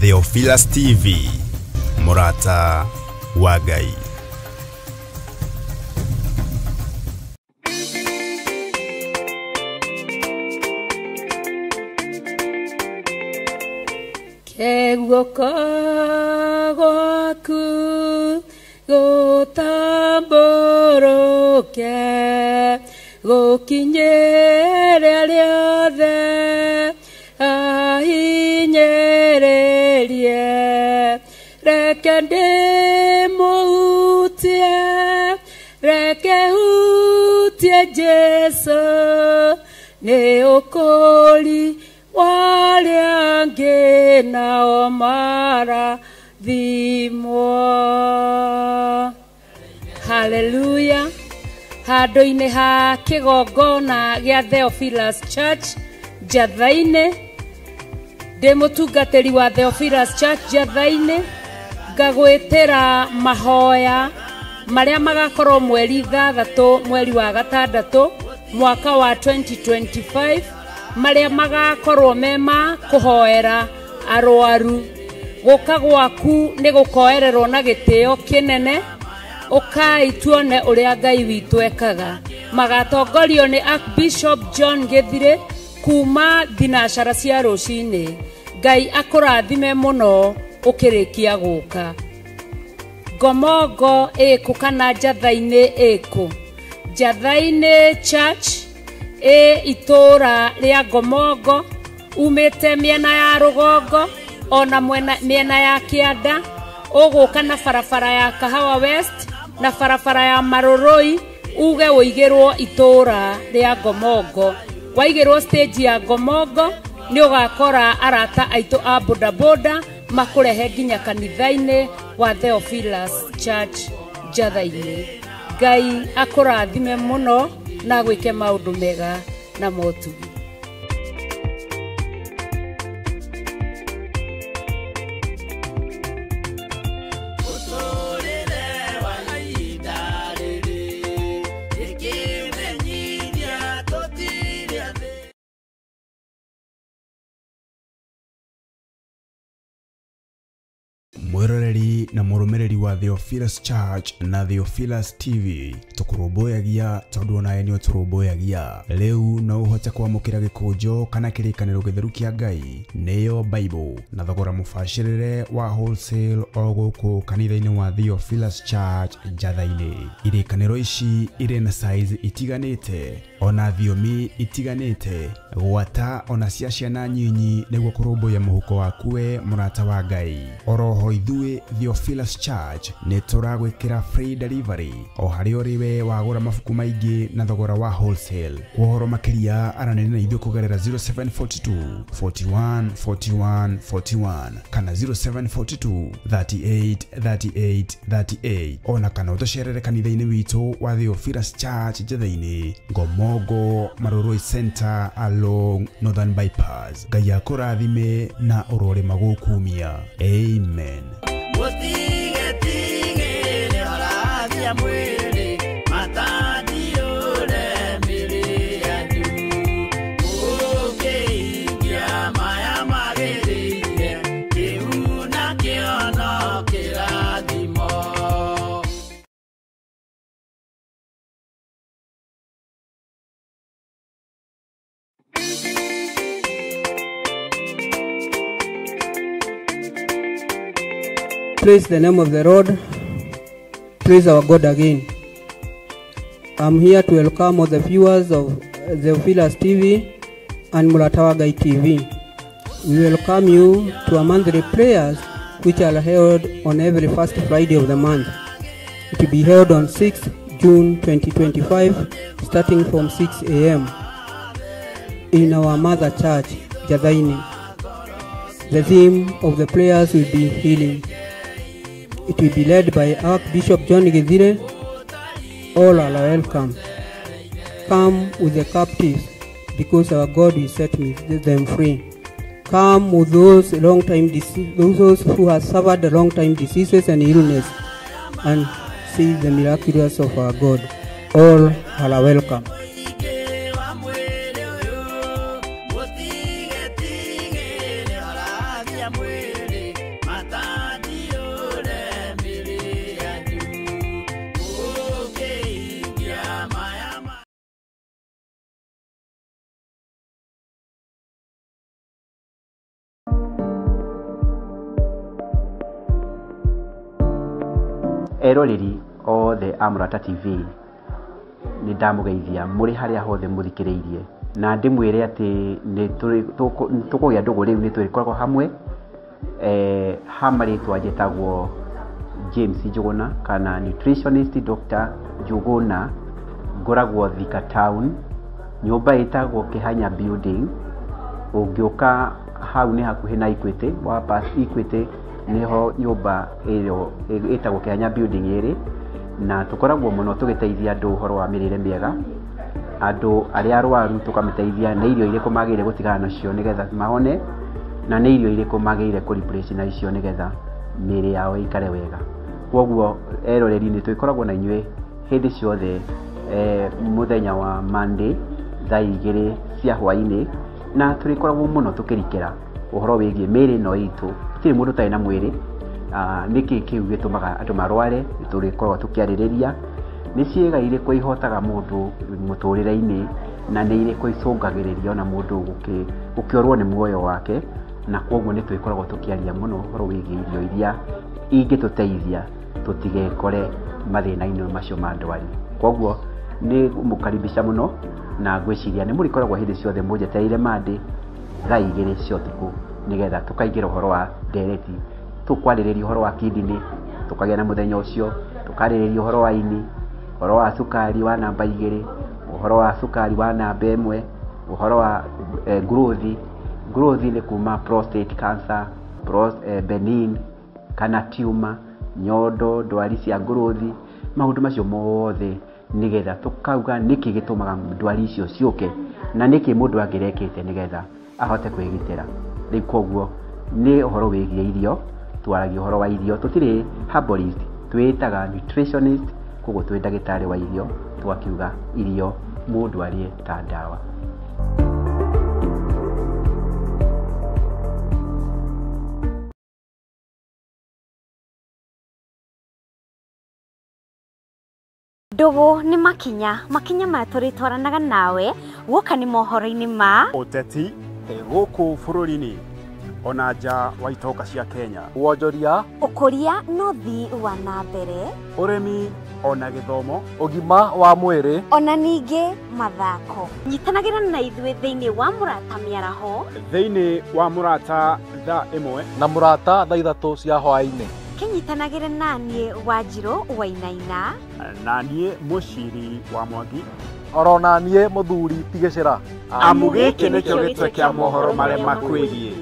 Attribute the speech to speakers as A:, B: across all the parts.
A: Theophilus TV, Mũrata wa Ngai.
B: Guoko gwaku gũtambũrũke gũkinyĩre arĩa othe ahinyĩrĩrie, reke ndĩmũhutie, reke hutie Jesũ, nĩ ũkũũri warĩa angĩ nao marathimwo. Haleluya. Handũ-inĩ ha kĩgongona gĩa Theophilus Church Njatha-inĩ, ndĩ mũtungatĩri wa Theophilus Church Njatha-inĩ, ngagwĩtĩra mahoya marĩa magakorwo mweri 6 mweri wa 6 mwaka wa 2025, marĩa magakorwo mema kũhoera arwaru. Gũka gwaku nĩ gũkoererwo na gĩtĩo kĩnene, ũkai tuone ũrĩa Ngai witũ ekaga. Magatongorio nĩ Archbishop John Gĩthire kuma thinacara cia rũcinĩ. Ngai akũrathime mũno ũkĩrĩkia gũka. Ngomongo ĩkũ kana Njatha-inĩ ĩkũ? Njatha-inĩ Church ĩ itũra rĩa Ngomongo, umĩte mĩena ya rũgongo ona mĩena ya kĩanda, ũgũka na barabara ya Kahawa West na barabara ya Marũrũi, uge ũigĩrwo itũra rĩa Ngomongo. Waigĩrwo stage ya Ngomongo nĩ ũgakora arata aitũ a bodaboda makũrehe nginya kanitha-inĩ wa Theophilus Church Njatha-inĩ. Ngai akũrathime mũno na gwĩke maũndũ mega na motugi.
A: Mwiroreri na mũrũmĩrĩri wa Theophilus Church na Theophilus TV, tũkũrũmbũyagia tondũ onawe nĩ ũtũrũmbũyagia. Rĩu no ũhote kwamũkĩra gĩkũnjo kana kĩrĩkanĩro gĩtheru kĩa Ngai, nĩyo Bible, na thogora mũbacĩrĩre wa wholesale o gũkũ kanitha-inĩ wa Theophilus Church Njatha-inĩ. Irĩkanĩro ici irĩ na size itiganĩte ona thiomi itiganĩte, gwata ona cia ciana nyinyi, nĩguo kũrũmbũiya mũhuko waku we mũrata wa Ngai. Oroho ithuĩ Theophilus Church nĩ tũragwĩkĩra free delivery o harĩa ũrĩ we wagũra mabuku maingĩ na thogora wa wholesale. Kwa ũhoro makĩria aranĩria na ithuĩ kũgerera 0742 41 41 41 kana 0742 38 38 38, ona kana ũtũcerere kanitha-inĩ witũ wa Theophilus Church Njatha-inĩ, Ngomongo Marũrũi Center along Northern Bypass. Ngai akũrathime na ũrore magũkumia. Amen.
C: Praise the name of the Lord. Praise our God again. I'm here to welcome all the viewers of Theophilus TV and Mũrata wa Ngai TV. We welcome you to our monthly prayers, which are held on every first Friday of the month. It will be held on 6th June 2025, starting from 6 a.m. in our mother church, Njatha-inĩ. The theme of the prayers will be healing. It will be led by Archbishop John Githire. All are welcome. Come with the captives, because our God will set them free. Come with those those who have suffered long time diseases and illness, and see the miraculous of our God. All are welcome.
D: Eroreri othe a Mũrata TV nĩ ndamũgeithia mũrĩ harĩa hothe mũthikĩrĩirie, na ndĩmwĩre atĩ nĩ tũkũgĩa ndũgũ rĩu, nĩ tũrĩkoragwo hamwe. Ha marĩtwa njĩtagwo James Njuguna kana nutritionist Dr. Njuguna, ngoragwo Thika Town, nyũmba ĩtagwo Kĩhanya Building. Ũngĩũka hau nĩ hakuhĩ na Equity, wa pass Equity nĩho nyũmba ĩyo ĩtagwo Kĩhanya Building ĩrĩ, na tũkoragwo mũno tũgĩteithia andũ ũhoro wa mĩrĩre mĩega, andũ arĩa arwaru tũkamateithia nĩ irio irĩkũ magĩrĩire gũtigana nacio nĩgetha mahone, na nĩ irio irĩkũ magĩrĩire kũ replace na icio nĩgetha mĩĩrĩ yao ĩikare wega. Koguo eroreri nĩ tũgĩkoragwo na inyuĩ hĩndĩ ciothe, mũthenya wa Monday thaa 2 cia hwaĩ-inĩ, na tũrĩkoragwo mũno tũkĩrikĩra ũhoro wĩgiĩ mĩĩrĩ ĩno itũ. Gũtirĩ mũndũ ũtarĩ na mwĩrĩ. Nĩkĩ kĩu gĩtũmaga andũ marware, tũrĩkoragwo tũkĩarĩrĩria nĩ ciĩga irĩkũ ihotaga mũndũ mũtũrĩre-inĩ, na nĩ irĩkũ icũngagĩrĩria ona mũndũ gũkĩorwo nĩ muoyo wake, na koguo nĩ tũgĩkoragwo tũkĩaria mũno ũhoro wĩgiĩ irio iria ingĩtũteithia tũtigekore mathĩna-inĩ macio ma ndwari. Koguo nĩ mũkaribisha mũno, na ngwĩciria nĩ mũrĩkoragwo hĩndĩ ciothe mũnjetereire Monday thaa 2 cia ũtukũ, nĩgetha tũkaingĩra ũhoro wa ndereti, tũkwarĩrĩria ũhoro wa kidney, tũkagĩa na mũthenya ũcio, tũkarĩrĩria ũhoro wa ini, ũhoro wa cukari wa namba 2, ũhoro wa cukari wa namba 1, ũhoro wa growth. Growth nĩ kuma prostate cancer, benign kana tumor, nyondo, ndwari cia growth, maũndũ macio mothe nĩgetha tũkauga nĩkĩ gĩtũmaga ndwari icio ciũke na nĩkĩ mũndũ angĩrekĩte nĩgetha ahote kwĩgitĩra. Rĩu koguo nĩ ũhoro wĩgiĩ irio, twaragia ũhoro wa irio, tũtirĩ herbalist, twĩtaga nutritionist, koguo twĩ ndagĩtarĩ wa irio, tũgakiuga irio mũndũ arĩe ta ndawa.
E: Ndũgũ nĩ makinya, makinya maya tũrĩtwaranaga nawe guoka nĩ mohoro-inĩ ma
A: ũteti gũkũ bũrũri-inĩ ona nja wa itoka cia Kenya,
F: wonjoria,
E: ũkũria na ũthii wa na mbere,
A: ũrĩmi ona gĩthomo,
F: ũgima wa mwĩrĩ,
E: ona ningĩ mathako. Nyitanagĩra na ithuĩ thĩinĩ wa Mũrata Mĩaraho,
A: thĩinĩ wa Mũrata thaa 1
F: na Mũrata thaa 3 cia hwaĩ-inĩ.
E: Kĩnyitanagĩre naniĩ Wanjirũ Wainaina,
A: na niĩ Mũciri wa Mwangi,
F: oro na niĩ Mũthuri Tigĩcĩra.
A: Amu gĩkĩ nĩkĩo gĩtwe kĩa mohoro marĩa makwĩgiĩ.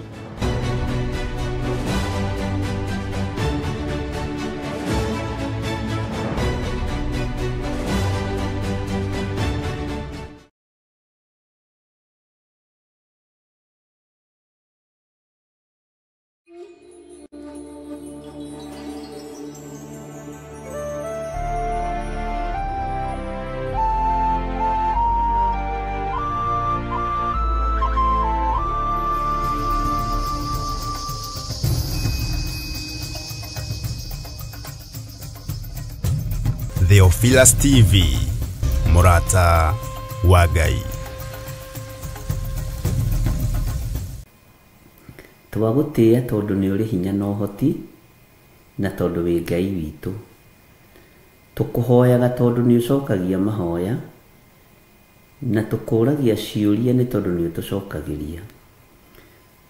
A: Theophilus TV, Mũrata wa Ngai.
G: Twagũtĩĩa tondũ nĩ ũrĩ hinya na ũhoti, na tondũ wĩ Ngai witũ. Tũkũhoyaga tondũ nĩ ũcokagia mahoya, na tũkũragia ciũria nĩ tondũ nĩ ũtũcokagĩria.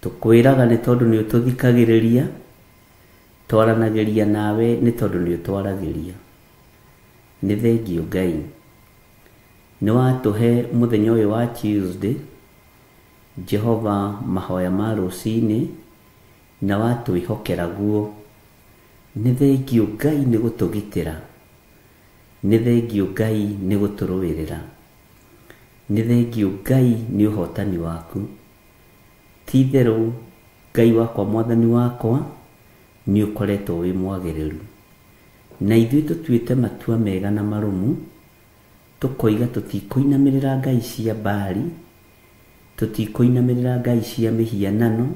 G: Tũkwĩraga nĩ tondũ nĩ ũtũthikagĩrĩria, twaranagĩria nawe nĩ tondũ nĩ ũtwaragĩria. Nĩ thengio Ngai, nĩ watũhe mũthenya ũyũ wa Tuesday, Jehova mahoya ma rũcinĩ, na watwĩhokera guo. Nĩ thengio Ngai nĩ gũtũgitĩra, nĩ thengio Ngai nĩ gũtũrũĩrĩra, nĩ thengio Ngai nĩ ũhotani waku. Ti itherũ Ngai wakwa, mwathani wakwa, nĩ ũkoretwo wĩ mwagĩrĩru, na ithuĩ tũtuĩte matua mega na marũmu, tũkoiga tũtikũinamĩrĩra ngai cia Baali, tũtikũinamĩrĩra ngai cia mĩhianano,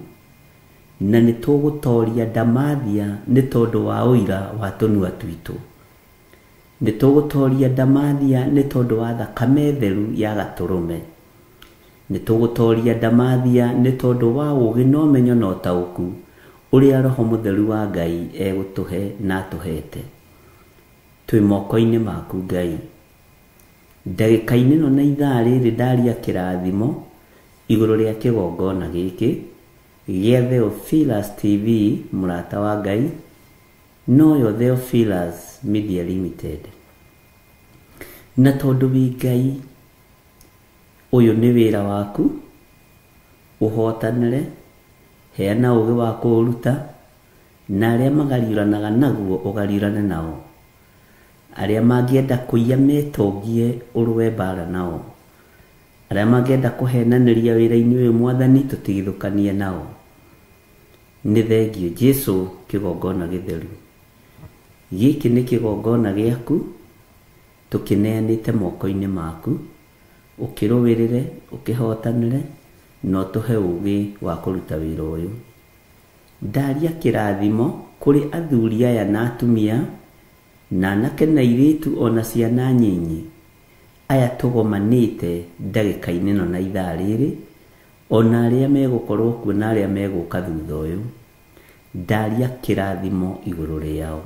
G: na nĩ tũgũtoria ndamathia nĩ tondũ wa ũira wa tũnua twitũ. Nĩ tũgũtoria ndamathia nĩ tondũ wa thakame theru ya gatũrũme. Nĩ tũgũtoria ndamathia nĩ tondũ wa ũũgĩ na ũmenyo na ũtaũku ũrĩa Roho Mũtheru wa Ngai egũtũhe na atũhete. Twĩ moko-inĩ maku Ngai. Ndagĩka-inĩ ĩno na ithaa rĩrĩ ndaria kĩrathimo igũrũ rĩa kĩgongona gĩkĩ gĩa Theophilus TV mũrata wa Ngai, noyo Theophilus Media Limited. Na tondũ wĩ Ngai, ũyũ nĩ wĩra waku, ũhotanĩre, heana ũgĩ wa kũũruta, na arĩa magariũranaga naguo ũgariũrane nao. Arĩa mangĩenda kũiya metongie ũrũe mbara nao. Arĩa mangĩenda kũhenanĩria wĩra-inĩ ũyũ Mwathani tũtigithũkanie nao. Nĩ thengiũ Jesũ kĩgongona gĩtheru. Gĩkĩ nĩ kĩgongona gĩaku, tũkĩneanĩte moko-inĩ maku, ũkĩrũĩrĩre, ũkĩhotanĩre, na ũtũhe ũgĩ wa kũruta wĩra ũyũ. Ndaria kĩrathimo kũrĩ athuri aya na atumia, na anake na airĩtu ona ciana nyinyi, aya tũgomanĩte ndagĩka-inĩ ĩno na ithaa rĩrĩ, ona arĩa megũkorwo kuo na arĩa megũka thutha ũyũ. Ndaria kĩrathimo igũrũ rĩao.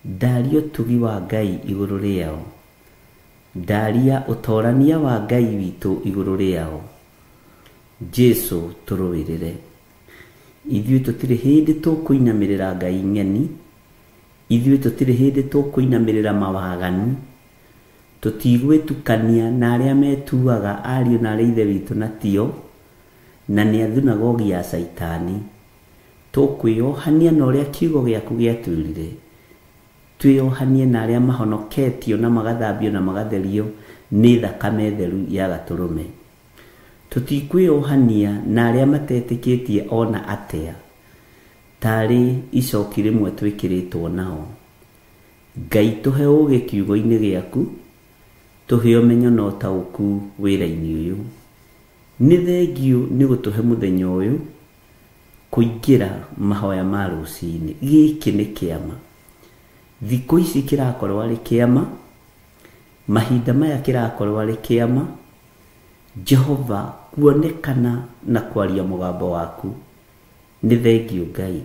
G: Ndaria ũtugi wa Ngai igũrũ rĩao. Ndaria ũtorania wa Ngai witũ igũrũ rĩao. Jesũ tũrũĩrĩre. Ithuĩ tũtirĩ hĩndĩ tũkũinamĩrĩra Ngai ng'eni, ithuĩ tũtirĩ hĩndĩ tũkũinamĩrĩra mawaganu, tũtigwĩtukania na arĩa metuaga ariũ na arĩa ithe witũ na tio, na nĩ a thunagogi ya Caitani. Tũkwĩyohania na ũrĩa kiugo gĩaku gĩatwĩrire, twĩyohanie na arĩa mahonoketio na magathambio na magatherio nĩ thakame theru ya gatũrũme. Tũtikwĩyohania na arĩa matetĩkĩtie ona atĩa, tarĩ icoki rĩmwe twĩkĩrĩtwo nao. Ngai tũhe ũgĩ kiugo-inĩ gĩaku, tũhe ũmenyo na ũtaũku wĩra-inĩ ũyũ. Nĩ thengiũ nĩ gũtũhe mũthenya ũyũ kũingĩra mahoya ma rũcinĩ. Gĩkĩ nĩ kĩama. Thikũ ici kĩrakorwo arĩ kĩama, mahinda maya kĩrakorwo arĩ kĩama, Jehova kuonekana na kwaria mũgambo waku. Nĩ thengiũ Ngai.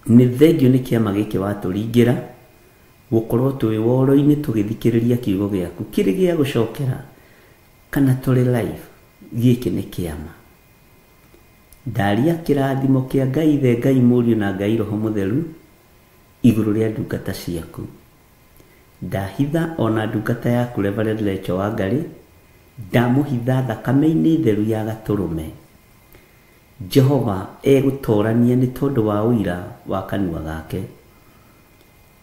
G: Nĩ thengiũ nĩ kĩama gĩkĩ watũringĩra, gũkorwo twĩ woro-inĩ tũgĩthikĩrĩria kiugo gĩaku kĩrĩ gĩa gũcokera kana tũrĩ live. Gĩkĩ nĩ kĩama. Ndaria kĩrathimo kĩa Ngai Ithe, Ngai Mũriũ na Ngai Roho Mũtheru igũrũ rĩa ndungata ciaku. Ndahitha ona ndungata yaku Reverend Lecho Wangari, ndamũhitha thakame-inĩ theru ya gatũrũme. Jehova egũtorania nĩ tondũ wa ũira wa kanua gake.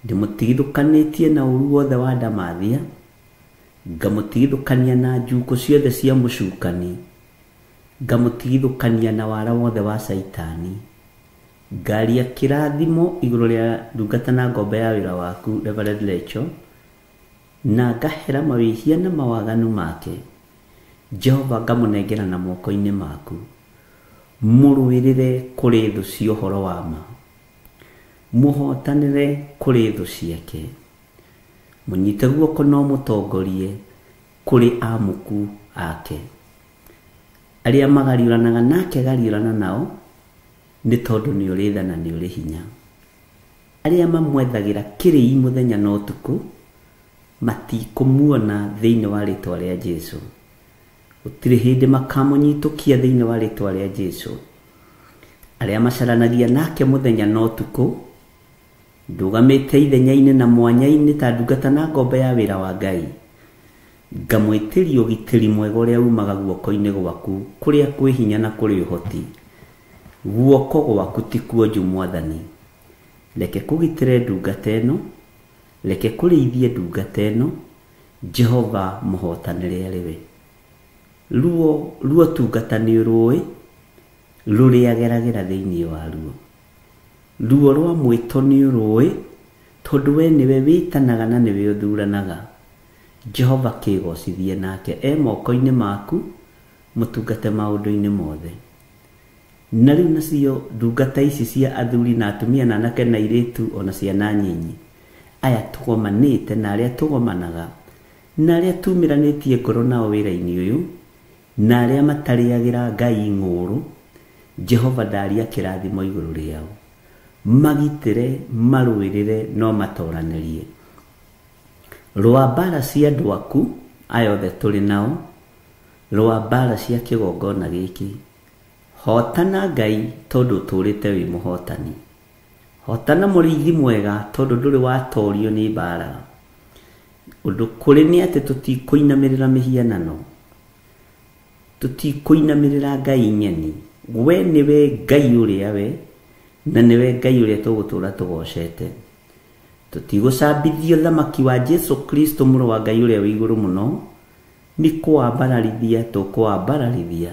G: Ndĩmũtigithũkanĩtie na ũru wothe wa ndamathia, ngamũtigithũkania na njukũ ciothe cia mũcukani, ngamũtigithũkania na wara wothe wa Caitani. Ngaria kĩrathimo igũrũ rĩa ndungata na ngombe ya wĩra waku Reverend Lecho, na ngahera mawĩhia na mawaganu make. Jehova ngamũnengera na moko-inĩ maku. Mũrũĩrĩre kũrĩ thũ cia ũhoro wa ma, mũhotanĩre kũrĩ thũ ciake, mũnyite guoko no mũtongorie kũrĩ amuku ake. Arĩa magariũranaga nake gariũrana nao, nĩ tondũ nĩ ũrĩ tha na nĩ ũrĩ hinya. Arĩa mamwethagĩra kĩrĩi mũthenya na ũtukũ matikũmuona thĩinĩ wa rĩtwa rĩa Jesũ. Gũtirĩ hĩndĩ makamũnyitũkia thĩinĩ wa rĩtwa rĩa Jesũ. Arĩa macaranagia nake mũthenya na ũtukũ, ndũgamĩte ithenya-inĩ na mwanya-inĩ ta ndungata na ngombe ya wĩra wa Ngai, ngamwĩtĩria ũgitĩri mwega ũrĩa umaga guoko-inĩ gwaku, kũrĩa kwĩ hinya na kũrĩ ũhoti. Guoko gwaku ti kuonju Mwathani. Reke kũgitĩre ndungata ĩno, reke kũrĩithie ndungata ĩno, Jehova mũhotanĩre arĩ we. Ruo ruo tungata nĩ rũĩ rũrĩa geragĩra thĩinĩ wa ruo. Ruo rwa mwĩto nĩ rũĩ, tondũ we nĩwe wĩtanaga na nĩwe ũthuranaga. Jehova kĩgocithie nake e moko-inĩ maku, mũtungate maũndũ-inĩ mothe. Na rĩu nacio ndungata ici cia athuri na atumia na anake na airĩtu ona ciana nyinyi, aya tũgomanĩte na arĩa tũgomanaga na arĩa tumĩranĩtie ngoro nao wĩra-inĩ ũyũ, na arĩa matarĩagĩra Ngai ng'ũũrũ, Jehova ndaria kĩrathimo igũrũ rĩao. Magitĩre, marũĩrĩre, no matoranĩrie. Rũa mbara cia andũ aku aya othe tũrĩ nao, rũa mbara cia kĩgongona gĩkĩ. Hotana Ngai tondũ ũtũũrĩte wĩ mũhotani. Hotana mũrĩithi mwega tondũ ndũrĩ watorio nĩ mbara. Ũndũ kũrĩ nĩ atĩ tũtikũinamĩrĩra mĩhianano, tũtikũinamĩrĩra Ngai nyeni. We nĩwe Ngai ũrĩa we, na nĩwe Ngai ũrĩa tũgũtũũra tũgocete. Tũtigũcambithio thamaki wa Jesu Kristo mũrũ wa Ngai ũrĩa wĩ igũrũ mũno, nĩ kũwambararithia tũkũwambararithia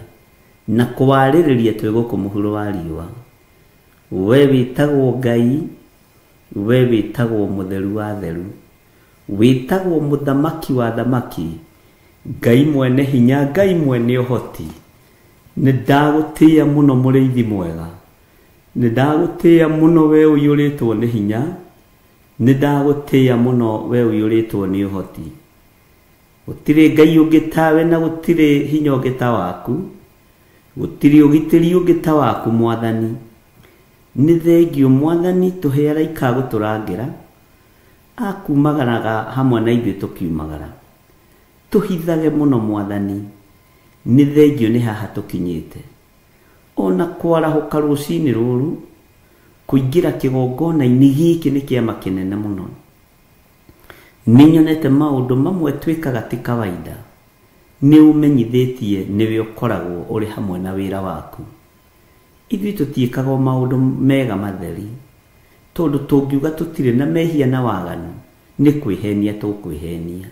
G: na kũwarĩrĩria twĩ gũkũ mũhuro wa riũa. We wĩtagwo Ngai, we wĩtagwo mũtheru wa theru, wĩtagwo mũthamaki wa thamaki, Ngai mwene hinya, Ngai mwene ũhoti. Nĩ ndagũtĩĩa mũno mũrĩithi mwega, nĩ ndagũtĩĩa mũno we ũiyũrĩtwo nĩ hinya, nĩ ndagũtĩĩa mũno we ũiyũrĩtwo nĩ ũhoti. Gũtirĩ Ngai ũngĩ tawe na gũtirĩ hinya ũngĩ ta waku, gũtirĩ ũgitĩri ũngĩ ta waku Mwathani. Nĩ thengio Mwathani tũhe araika a gũtũrangĩra, akumagaraga hamwe na ithuĩ tũkiumagara. Tũhithage mũno Mwathani, nĩ thengio nĩ haha tũkinyĩte. Ona kwarahũka rũcinĩ rũrũ, kũingĩra kĩgongona-inĩ gĩkĩ nĩ kĩama kĩnene mũno. Nĩ nyonete maũndũ mamwe twĩkaga ti kawaida. Nĩ ũmenyithĩtie nĩwe ũkoragwo ũrĩ hamwe na wĩra waku. Ithuĩ tũtiĩkaga o maũndũ mega matheri, tondũ tũngiuga tũtirĩ na mehia na waganu, nĩ kwĩhenia tũkwĩhenia.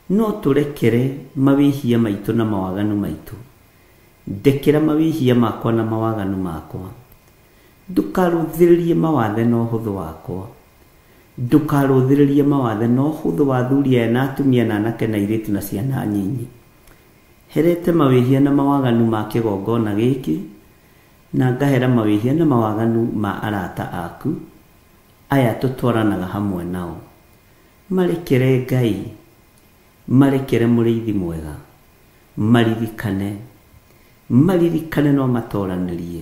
G: No tũrekere mawĩhia maitũ na mawaganu maitũ. Ndekera mawĩhia makwa na mawaganu makwa. Ndũkarũthĩrĩrie mawathe na ũhũthũ wakwa. Ndũkarũthĩrĩrie mawathe na ũhũthũ wa athuri aya na atumia na anake na airĩtu na ciana nyinyi. Herete mawĩhia na mawaganu ma kĩgongona gĩkĩ, na ngahera mawĩhia na mawaganu ma arata aku aya tũtwaranaga hamwe nao. Marekere Ngai, marekere mũrĩithi mwega, maririkane, maririkane no matoranĩrie,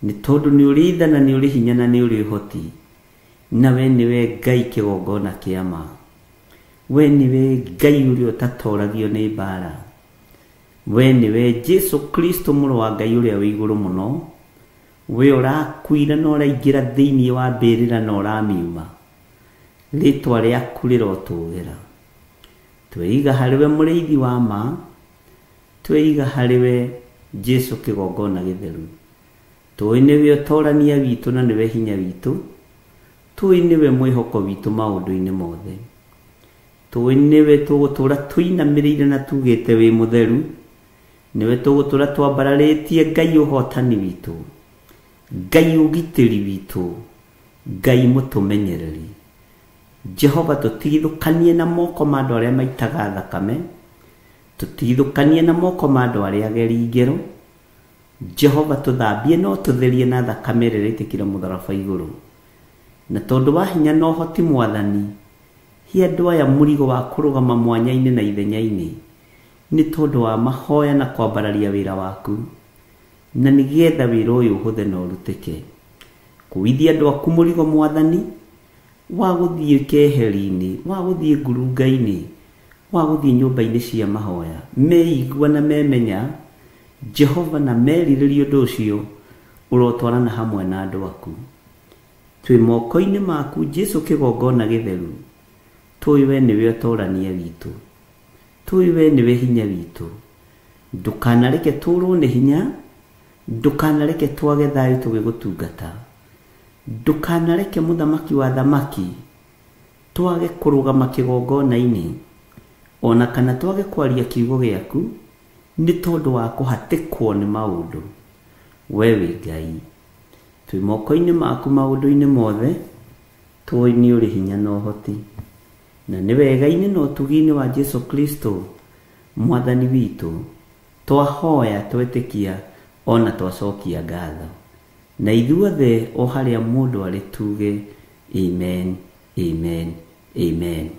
G: nĩ tondũ nĩ ũrĩ tha na nĩ ũrĩ hinya na nĩ ũrĩ ũhoti, na we nĩwe Ngai kĩgongona kĩa ma. We nĩwe Ngai ũrĩa ũtatoragio nĩ mbara. We nĩwe Jesu Kristo mũrũ wa Ngai ũrĩa wĩ igũrũ mũno, we ũrakuire na ũraingĩra thĩinĩ wa mbĩrĩra na ũramiuma. Rĩtwa rĩaku rĩrotũgĩra. Tweiga harĩwe mũrĩithi wa ma, tweiga harĩwe Jesu kĩgongona gĩtheru. Tũĩ nĩwe ũtorania witũ na nĩwe hinya witũ, tũĩ nĩwe mwĩhoko witũ maũndũ-inĩ mothe. Tũĩ nĩwe tũgũtũũra tũinamĩrĩire na tugĩte wĩ mũtheru, nĩwe tũgũtũũra twambararĩtie Ngai ũhotani witũ, Ngai ũgitĩri witũ, Ngai mũtũmenyereri. Jehova tũtigithũkanie na moko ma andũ arĩa maitaga thakame, tũtigithũkanie na moko ma andũ arĩa ageri ngero. Jehova tũthambie no tũtherie na thakame ĩrĩa ĩraitĩkire mũtharaba igũrũ. Na tondũ wa hinya na ũhoti Mwathani, he andũ aya mũrigo wa kũrũgama mwanya-inĩ na ithenya-inĩ, nĩ tondũ wa mahoya na kwambararia wĩra waku, na nĩgetha wĩra ũyũ ũhũthe na ũrutĩke. Kũithia andũ aku mũrigo Mwathani, wa gũthiĩ keheri-inĩ, wa gũthiĩ ngurunga-inĩ, wa gũthiĩ nyũmba-inĩ cia mahoya, meigua na memenya Jehova na merirĩria ũndũ ũcio, ũrotwarana hamwe na andũ aku. Twĩ moko-inĩ maku Jesu kĩgongona gĩtheru, tũĩ we nĩwe ũtorania witũ, tũĩ we nĩwe hinya witũ. Ndũkanareke tũrwo nĩ hinya, ndũkanareke twage thayũ tũgĩgũtungata, ndũkanareke mũthamaki wa thamaki twage kũrũgama kĩgongona-inĩ, ona kana twage kwaria kiugo gĩaku, nĩ tondũ wa kũhatĩkwo nĩ maũndũ. We wĩ Ngai, twĩ moko-inĩ maku maũndũ-inĩ mothe, tũĩ nĩ ũrĩ hinya na ũhoti, na nĩ wega-inĩ na ũtugi-inĩ wa Jesu Kristo Mwathani witũ, twahoya twetĩkia ona twacokia ngatho. Na ithuothe o harĩa mũndũ arĩ tuge amen, amen, amen.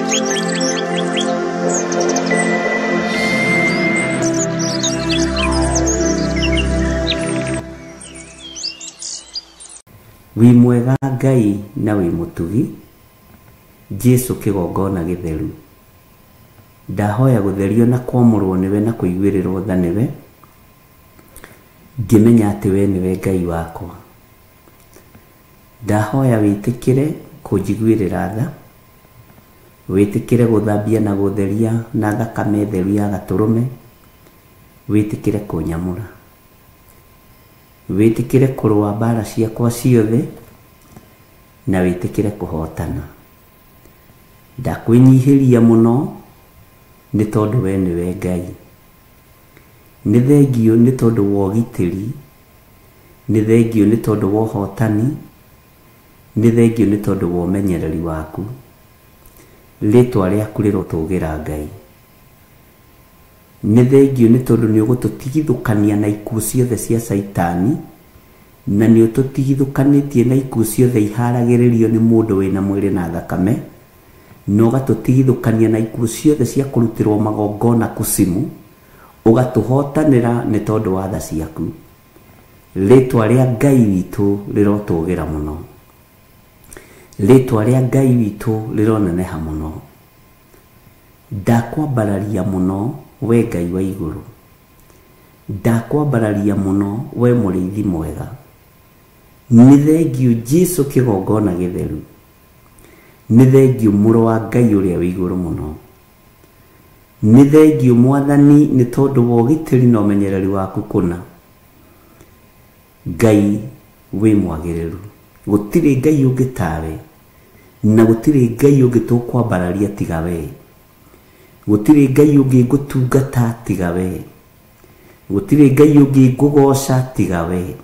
G: Wĩ mwega Ngai na wĩ mũtugi, Jesu kĩgongona gĩtheru. Ndahoya gũtherio na kwamũrwo nĩwe na kũiguĩrĩrwo tha nĩwe, ngĩmenya atĩ we nĩwe Ngai wakwa. Ndahoya wĩtĩkĩre kũnjiguĩrĩra tha, wĩtĩkĩre gũthambia na gũtheria na thakame theru ya gatũrũme, wĩtĩkĩre kũnyamũra, wĩtĩkĩre kũrũa mbara ciakwa ciothe, na wĩtĩkĩre kũhotana. Ndakwĩnyihĩria mũno nĩ tondũ we nĩwe Ngai. Nĩ thengio nĩ tondũ wa ũgitĩri, nĩ thengio nĩ tondũ wa ũhotani, nĩ thengio nĩ tondũ wa ũmenyereri waku. Rĩtwa rĩaku rĩrotũgĩra Ngai. Nĩ thengio nĩ tondũ nĩ ũgũtũtigithũkania na ikuũ ciothe cia Caitani, na nĩ ũtũtigithũkanĩtie na ikuũ ciothe iharagĩrĩrio nĩ mũndũ wĩna mwĩrĩ na thakame, na ũgatũtigithũkania na ikuũ ciothe cia kũrutĩrwo magongona kucimu, ũgatũhotanĩra nĩ tondũ wa tha ciaku. Rĩtwa rĩa Ngai witũ rĩrotũgĩra mũno. Rĩtwa rĩa Ngai witũ rĩroneneha mũno. Ndakwambararia mũno we Ngai wa igũrũ. Ndakwambararia mũno we mũrĩithi mwega. Nĩ thengio Jesu kĩgongona gĩtheru. Nĩ thengio mũrũ wa Ngai ũrĩa wĩ igũrũ mũno. Nĩ thengio Mwathani nĩ tondũ wa ũgitĩri na ũmenyereri waku kũna. Ngai wĩ mwagĩrĩru. Gũtirĩ Ngai ũngĩ tawe, na gũtirĩ Ngai ũngĩ tũkwambararia tiga we. Gũtirĩ Ngai ũngĩ ngũtungata tiga we. Gũtirĩ Ngai ũngĩ ngũgoca tiga we.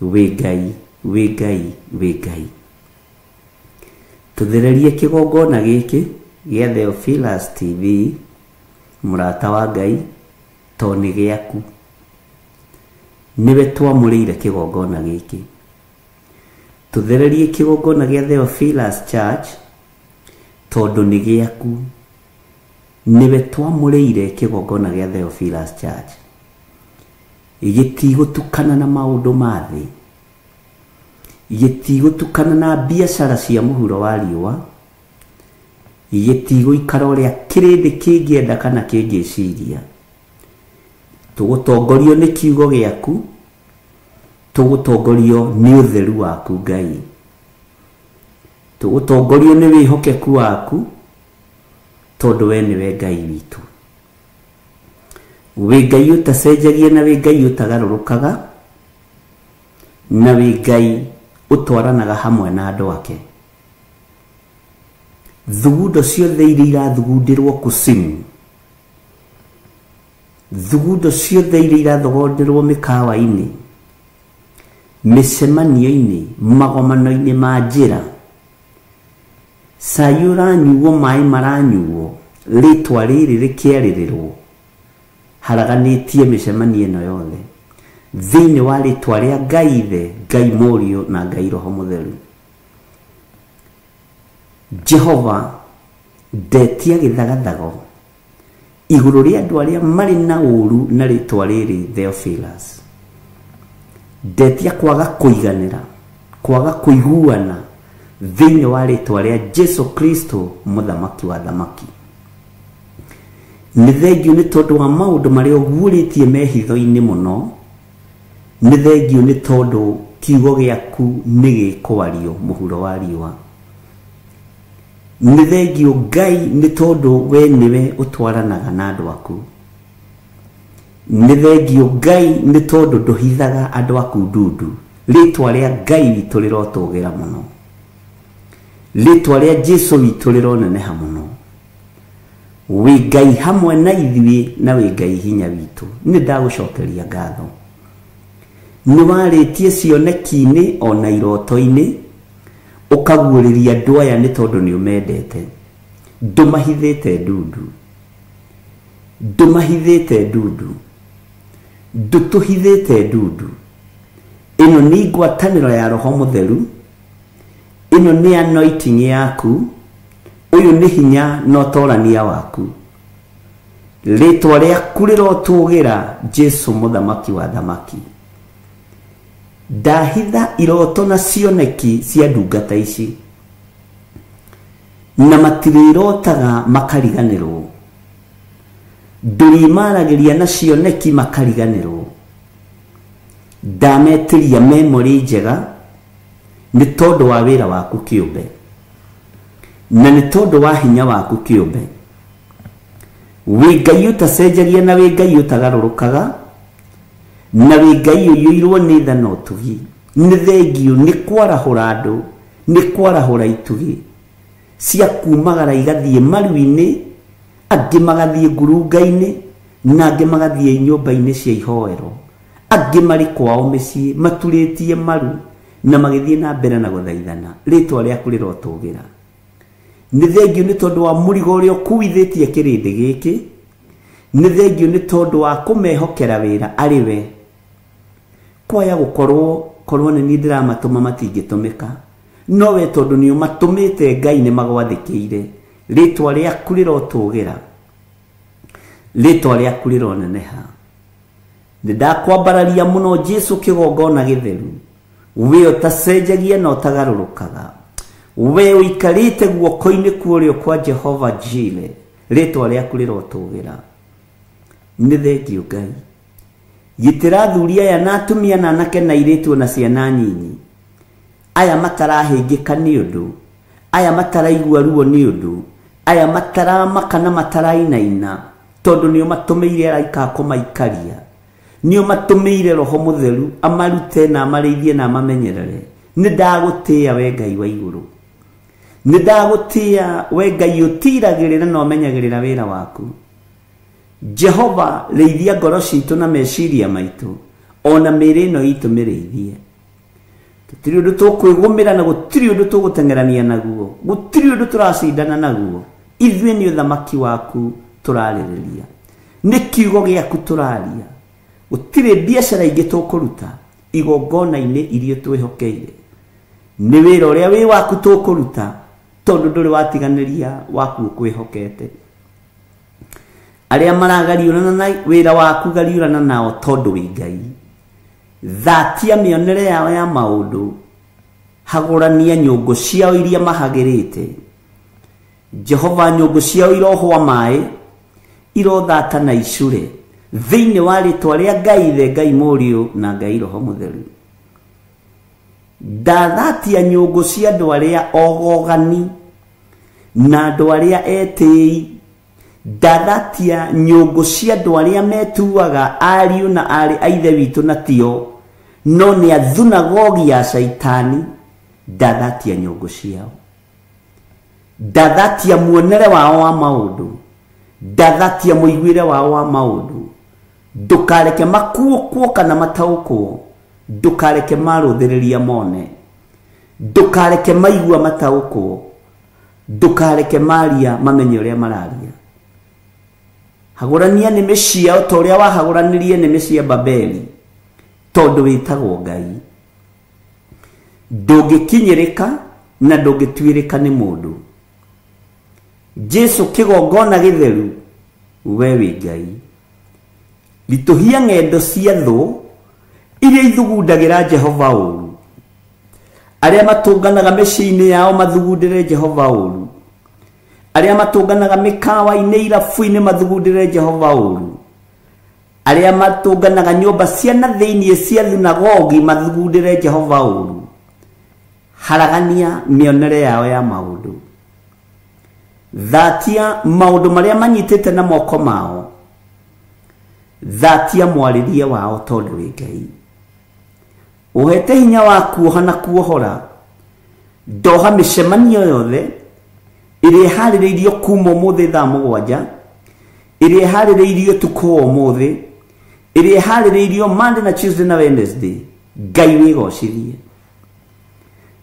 G: Wĩ Ngai, wĩ Ngai, wĩ Ngai. Tũthererie kĩgongona gĩkĩ gĩa Theophilus TV, mũrata wa Ngai, to nĩ gĩaku. Nĩwe twamũrĩire kĩgongona gĩkĩ. Tũthererie kĩgongona gĩa Theophilus Church, tondũ nĩ gĩaku. Nĩwe twamũrĩire kĩgongona gĩa Theophilus Church. Gĩtigũtukana na maũndũ ma thĩ, gĩtigũtukana na biacara cia mũhuro wa riũa, gĩtigũikara ũrĩa kĩrĩndĩ kĩngĩenda kana kĩngĩciria. Tũgũtongorio nĩ kiugo gĩaku, tũgũtongorio nĩ ũtheru waku Ngai, tũgũtongorio nĩ wĩhokeku waku, tondũ we nĩwe Ngai witũ. Wĩ Ngai ũtacenjagia na wĩ Ngai ũtagarũrũkaga, na wĩ Ngai ũtwaranaga hamwe na andũ ake. Thugundo ciothe iria irathugundĩrwo kucimu, thugundo ciothe iria irathogondĩrwo mĩkawa-inĩ, mĩcemanio-inĩ, magomano-inĩ ma njĩra, cai ũranyuo, maĩ maranyuo, rĩtwa rĩrĩ rĩkĩarĩrĩrwo, haraganĩtie mĩcemanio ĩno yothe thĩinĩ wa rĩtwa rĩa Ngai Ithe, Ngai Mũriũ na Ngai Roho Mũtheru. Jehova, ndetia gĩthagathago igũrũ rĩa andũ arĩa marĩ na ũru na rĩtwa rĩrĩ Theophilus. Ndetia kwaga kũiganĩra, kwaga kũiguana thĩinĩ wa rĩtwa rĩa Jesu Kristo mũthamaki wa thamaki. Nĩ thengio nĩ tondũ wa maũndũ marĩa ũguũrĩtie mehitho-inĩ mũno. Nĩ thengio nĩ tondũ kiugo gĩaku nĩ gĩkwario mũhuro wa riũa. Nĩ thengio Ngai nĩ tondũ we nĩwe ũtwaranaga na andũ aku. Nĩ thengio Ngai nĩ tondũ ndũhithaga andũ aku ndundu. Rĩtwa rĩa Ngai witũ rĩrotũgĩra mũno. Rĩtwa rĩa Jesu witũ rĩroneneha mũno. Wĩ Ngai hamwe na ithuĩ na wĩ Ngai hinya witũ. Nĩ ndagũcokeria ngatho. Nĩ warĩtie cioneki-inĩ ona iroto-inĩ, ũkaguũrĩria andũ aya nĩ tondũ nĩ ũmendete. Ndũmahithĩte ndundu, ndũmahithĩte ndundu, ndũtũhithĩte ndundu. Ĩno nĩ ngwatanĩro ya Roho Mũtheru, ĩno nĩ anointing yaku, Ũyũ nĩ hinya na ũtorania waku. Rĩtwa rĩaku rĩrotũgĩra Jesu mũthamaki wa thamaki. Ndahitha iroto na cioneki cia ndungata ici, na matirĩrotaga makariganĩrwo. Ndũrĩmaragĩria na cioneki makariganĩrwo. Ndametĩria memory njega nĩ tondũ wa wĩra waku kĩũmbe, na nĩ tondũ wa hinya waku kĩũmbe. Wĩ Ngai ũtacenjagia na wĩ Ngai ũtagarũrũkaga, na wĩ Ngai ũiyũirwo nĩ tha na ũtugi. Nĩ thengiũ nĩ kwarahũra andũ, nĩ kwarahũra itugi cia kumagara igathiĩ maru-inĩ, angĩ magathiĩ ngurunga-inĩ, na angĩ magathiĩ nyũmba-inĩ cia ihoero, angĩ marĩ kwao mĩciĩ maturĩtie maru na magĩthiĩ na mbere na gũthaithana. Rĩtwa rĩaku rĩrotũgĩra. Nĩ thengiũ nĩ tondũ wa mũrigo ũrĩa ũkuithĩtie kĩrĩndĩ gĩkĩ. Nĩ thengiũ nĩ tondũ wa kũmehokera wĩra arĩ we. Kwaya gũkorwo korwo nĩ niĩ ndĩramatũma matingĩtũmĩka, no we tondũ nĩ ũmatũmĩte Ngai nĩ magwathĩkĩire. Rĩtwa rĩaku rĩrotũgĩra, rĩtwa rĩaku rĩroneneha. Nĩ ndakwambararia mũno Jesu kĩgongona gĩtheru, we ũtacenjagia na ũtagarũrũkaga, we ũikarĩte guoko-inĩ kwa ũrĩo kwa Jehova Jire. Rĩtwa rĩaku rĩrotũgĩra. Nĩ thengiũ Ngai. Gitĩra athuri aya na atumia na anake na airĩtu na ciana nyinyi, aya matarahĩngĩka nĩ ũndũ, aya mataraigua ruo nĩ ũndũ, aya mataramaka na matarainaina, tondũ nĩ ũmatũmĩire araika a kũmaikaria, nĩ ũmatũmĩire Roho Mũtheru amarute na amarĩithie na amamenyerere. Nĩ ndagũtĩĩa we Ngai wa igũrũ, nĩ ndagũtĩĩa we Ngai ũtiragĩrĩra na ũmenyagĩrĩra wĩra waku. Jehova, rĩithia ngoro citũ na meciria maitũ, ona mĩĩrĩ ĩno itũ mĩrĩithie. Tũtirĩ ũndũ tũkwĩgũmĩra na gũtirĩ ũndũ tũgũteng'erania naguo, gũtirĩ ũndũ tũracindana naguo. Ithuĩ nĩ ũthamaki waku tũrarĩrĩria, nĩ kiugo gĩaku tũraria. Gũtirĩ biacara ingĩ tũkũruta igongona-inĩ iria twĩhokeire. Nĩ wĩra ũrĩa wĩ waku tũkũruta, tondũ ndũrĩ watiganĩria waku ũkwĩhokete. Arĩa maragariũrana na wĩra waku gariũrana nao tondũ wĩ Ngai. Thatia mĩonere yao ya maũndũ, hagũrania nyũngũ ciao iria mahagĩrĩte. Jehova, nyũngũ ciao irohwa maĩ, irothata na icure, thĩinĩ wa rĩtwa rĩa Ngai Ithe, Ngai Mũriũ na Ngai Roho Mũtheru. Ndathatia nyũngũ cia andũ arĩa ogogani na andũ arĩa etĩi. Ndathatia nyũngũ cia andũ arĩa metuaga ariũ na aarĩ a ithe witũ na tio, no nĩ athunagogi ya Caitani. Ndathatia nyũngũ ciao, ndathatia muonere wao wa maũndũ, ndathatia mũiguĩre wao wa maũndũ. Ndũkareke makuũkwo kana mataũkwo, ndũkareke marũthĩrĩria mone, ndũkareke maigua mataũkwo, ndũkareke maria mamenye ũrĩa mararia. Hagũrania nĩmĩ ciao ta ũrĩa wahagũranirie nĩmĩ cia Babeli, tondũ wĩtagwo Ngai. Ndũngĩkinyĩrĩka na ndũngĩtuĩrĩka nĩ mũndũ. Jesu kĩgongona gĩtheru, we wĩ Ngai. Ritũhia ng'endo cia thũ iria ithugundagĩra Jehova ũru. Arĩa matũnganaga mĩciĩ-inĩ yao mathugundĩre Jehova ũru. Arĩa matũnganaga mĩkawa-inĩ, irabu-inĩ mathugundĩre Jehova ũru. Arĩa matũnganaga nyũmba cia na thĩinĩ cia thunagogi mathugundĩre Jehova ũru. Haragania mĩonere yao ya maũndũ. Thatia maũndũ marĩa manyitĩte na moko mao. Thatia mwarĩrie wao tondũ wĩ Ngai. Ũhete hinya wa kuoha na kuohora. Ndoha mĩcemanio yothe ĩrĩa ĩharĩrĩirio kuma ũmũthĩ thaa 7, ĩrĩa ĩharĩrĩirio ũtukũ wa ũmũthĩ, ĩrĩa ĩharĩrĩirio Monday na Tuesday na Wednesday. Ngai wĩgocithie.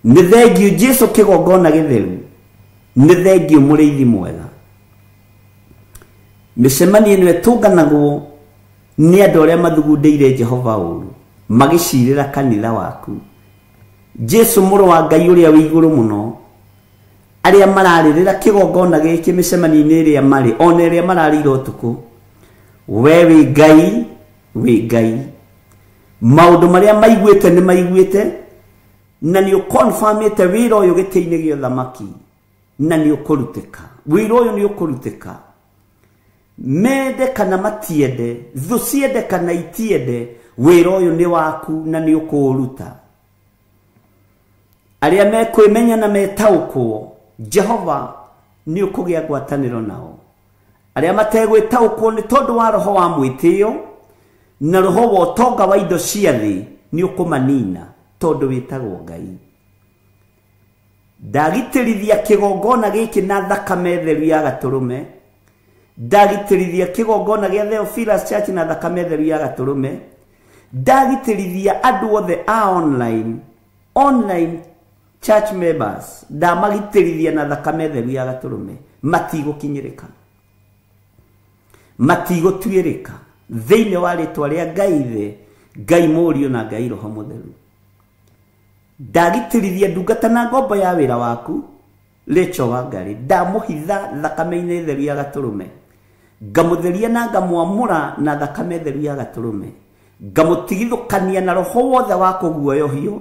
G: Nĩ thengiũ Jesu kĩgongona gĩtheru, nĩ thengiũ mũrĩithi mwega. Mĩcemanio ĩno ĩtũnganagwo nĩ andũ arĩa mathugundĩire Jehova ũru, magĩcirĩra kanitha waku. Jesu mũrũ wa Ngai ũrĩa wĩ igũrũ mũno, Arĩa mararĩrĩra kĩgongona gĩkĩ mĩcemanio-inĩ ĩrĩa marĩ ona ĩrĩa mararĩire ũtukũ, we wĩ Ngai, wĩ Ngai. Maũndũ marĩa maiguĩte nĩ maiguĩte, na nĩ ũkonfamĩte wĩra ũyũ gĩtĩ-inĩ gĩa ũthamaki, na nĩ ũkũrutĩka. Wĩra ũyũ nĩ ũkũrutĩka. Mende kana matiende, thũ ciende kana itiende, wĩra ũyũ nĩ waku na nĩ ũkũũruta. Arĩa mekwĩmenya na metaũkwo, Jehova nĩ ũkũgĩa ngwatanĩro nao. Arĩa mategwĩtaũkwo nĩ tondũ wa roho wa mwĩtĩo na roho wa ũtonga wa indo cia thĩ, nĩ ũkũmanina tondũ wĩtagwo Ngai. Ndagitĩrithia kĩgongona gĩkĩ na thakame theru ya gatũrũme. Ndagitĩrithia kĩgongona gĩa Theophilus Church na thakame theru ya gatũrũme. Ndagitĩrithia andũ othe a online church members, ndamagitĩrithia na thakame theru ya gatũrũme. Matigũkinyĩrĩka, matigũtuĩrĩka thĩinĩ wa rĩtwa rĩa Ngai Ithe, Ngai Mũriũ na Ngai Roho Mũtheru. Ndagitĩrithia ndungata na ngombo ya wĩra waku Rachel Wangari, ndamũhitha thakame-inĩ theru ya gatũrũme, ngamũtheria na ngamwamũra na thakame theru ya gatũrũme, ngamũtigithũkania na roho wothe wa kũguoyohio,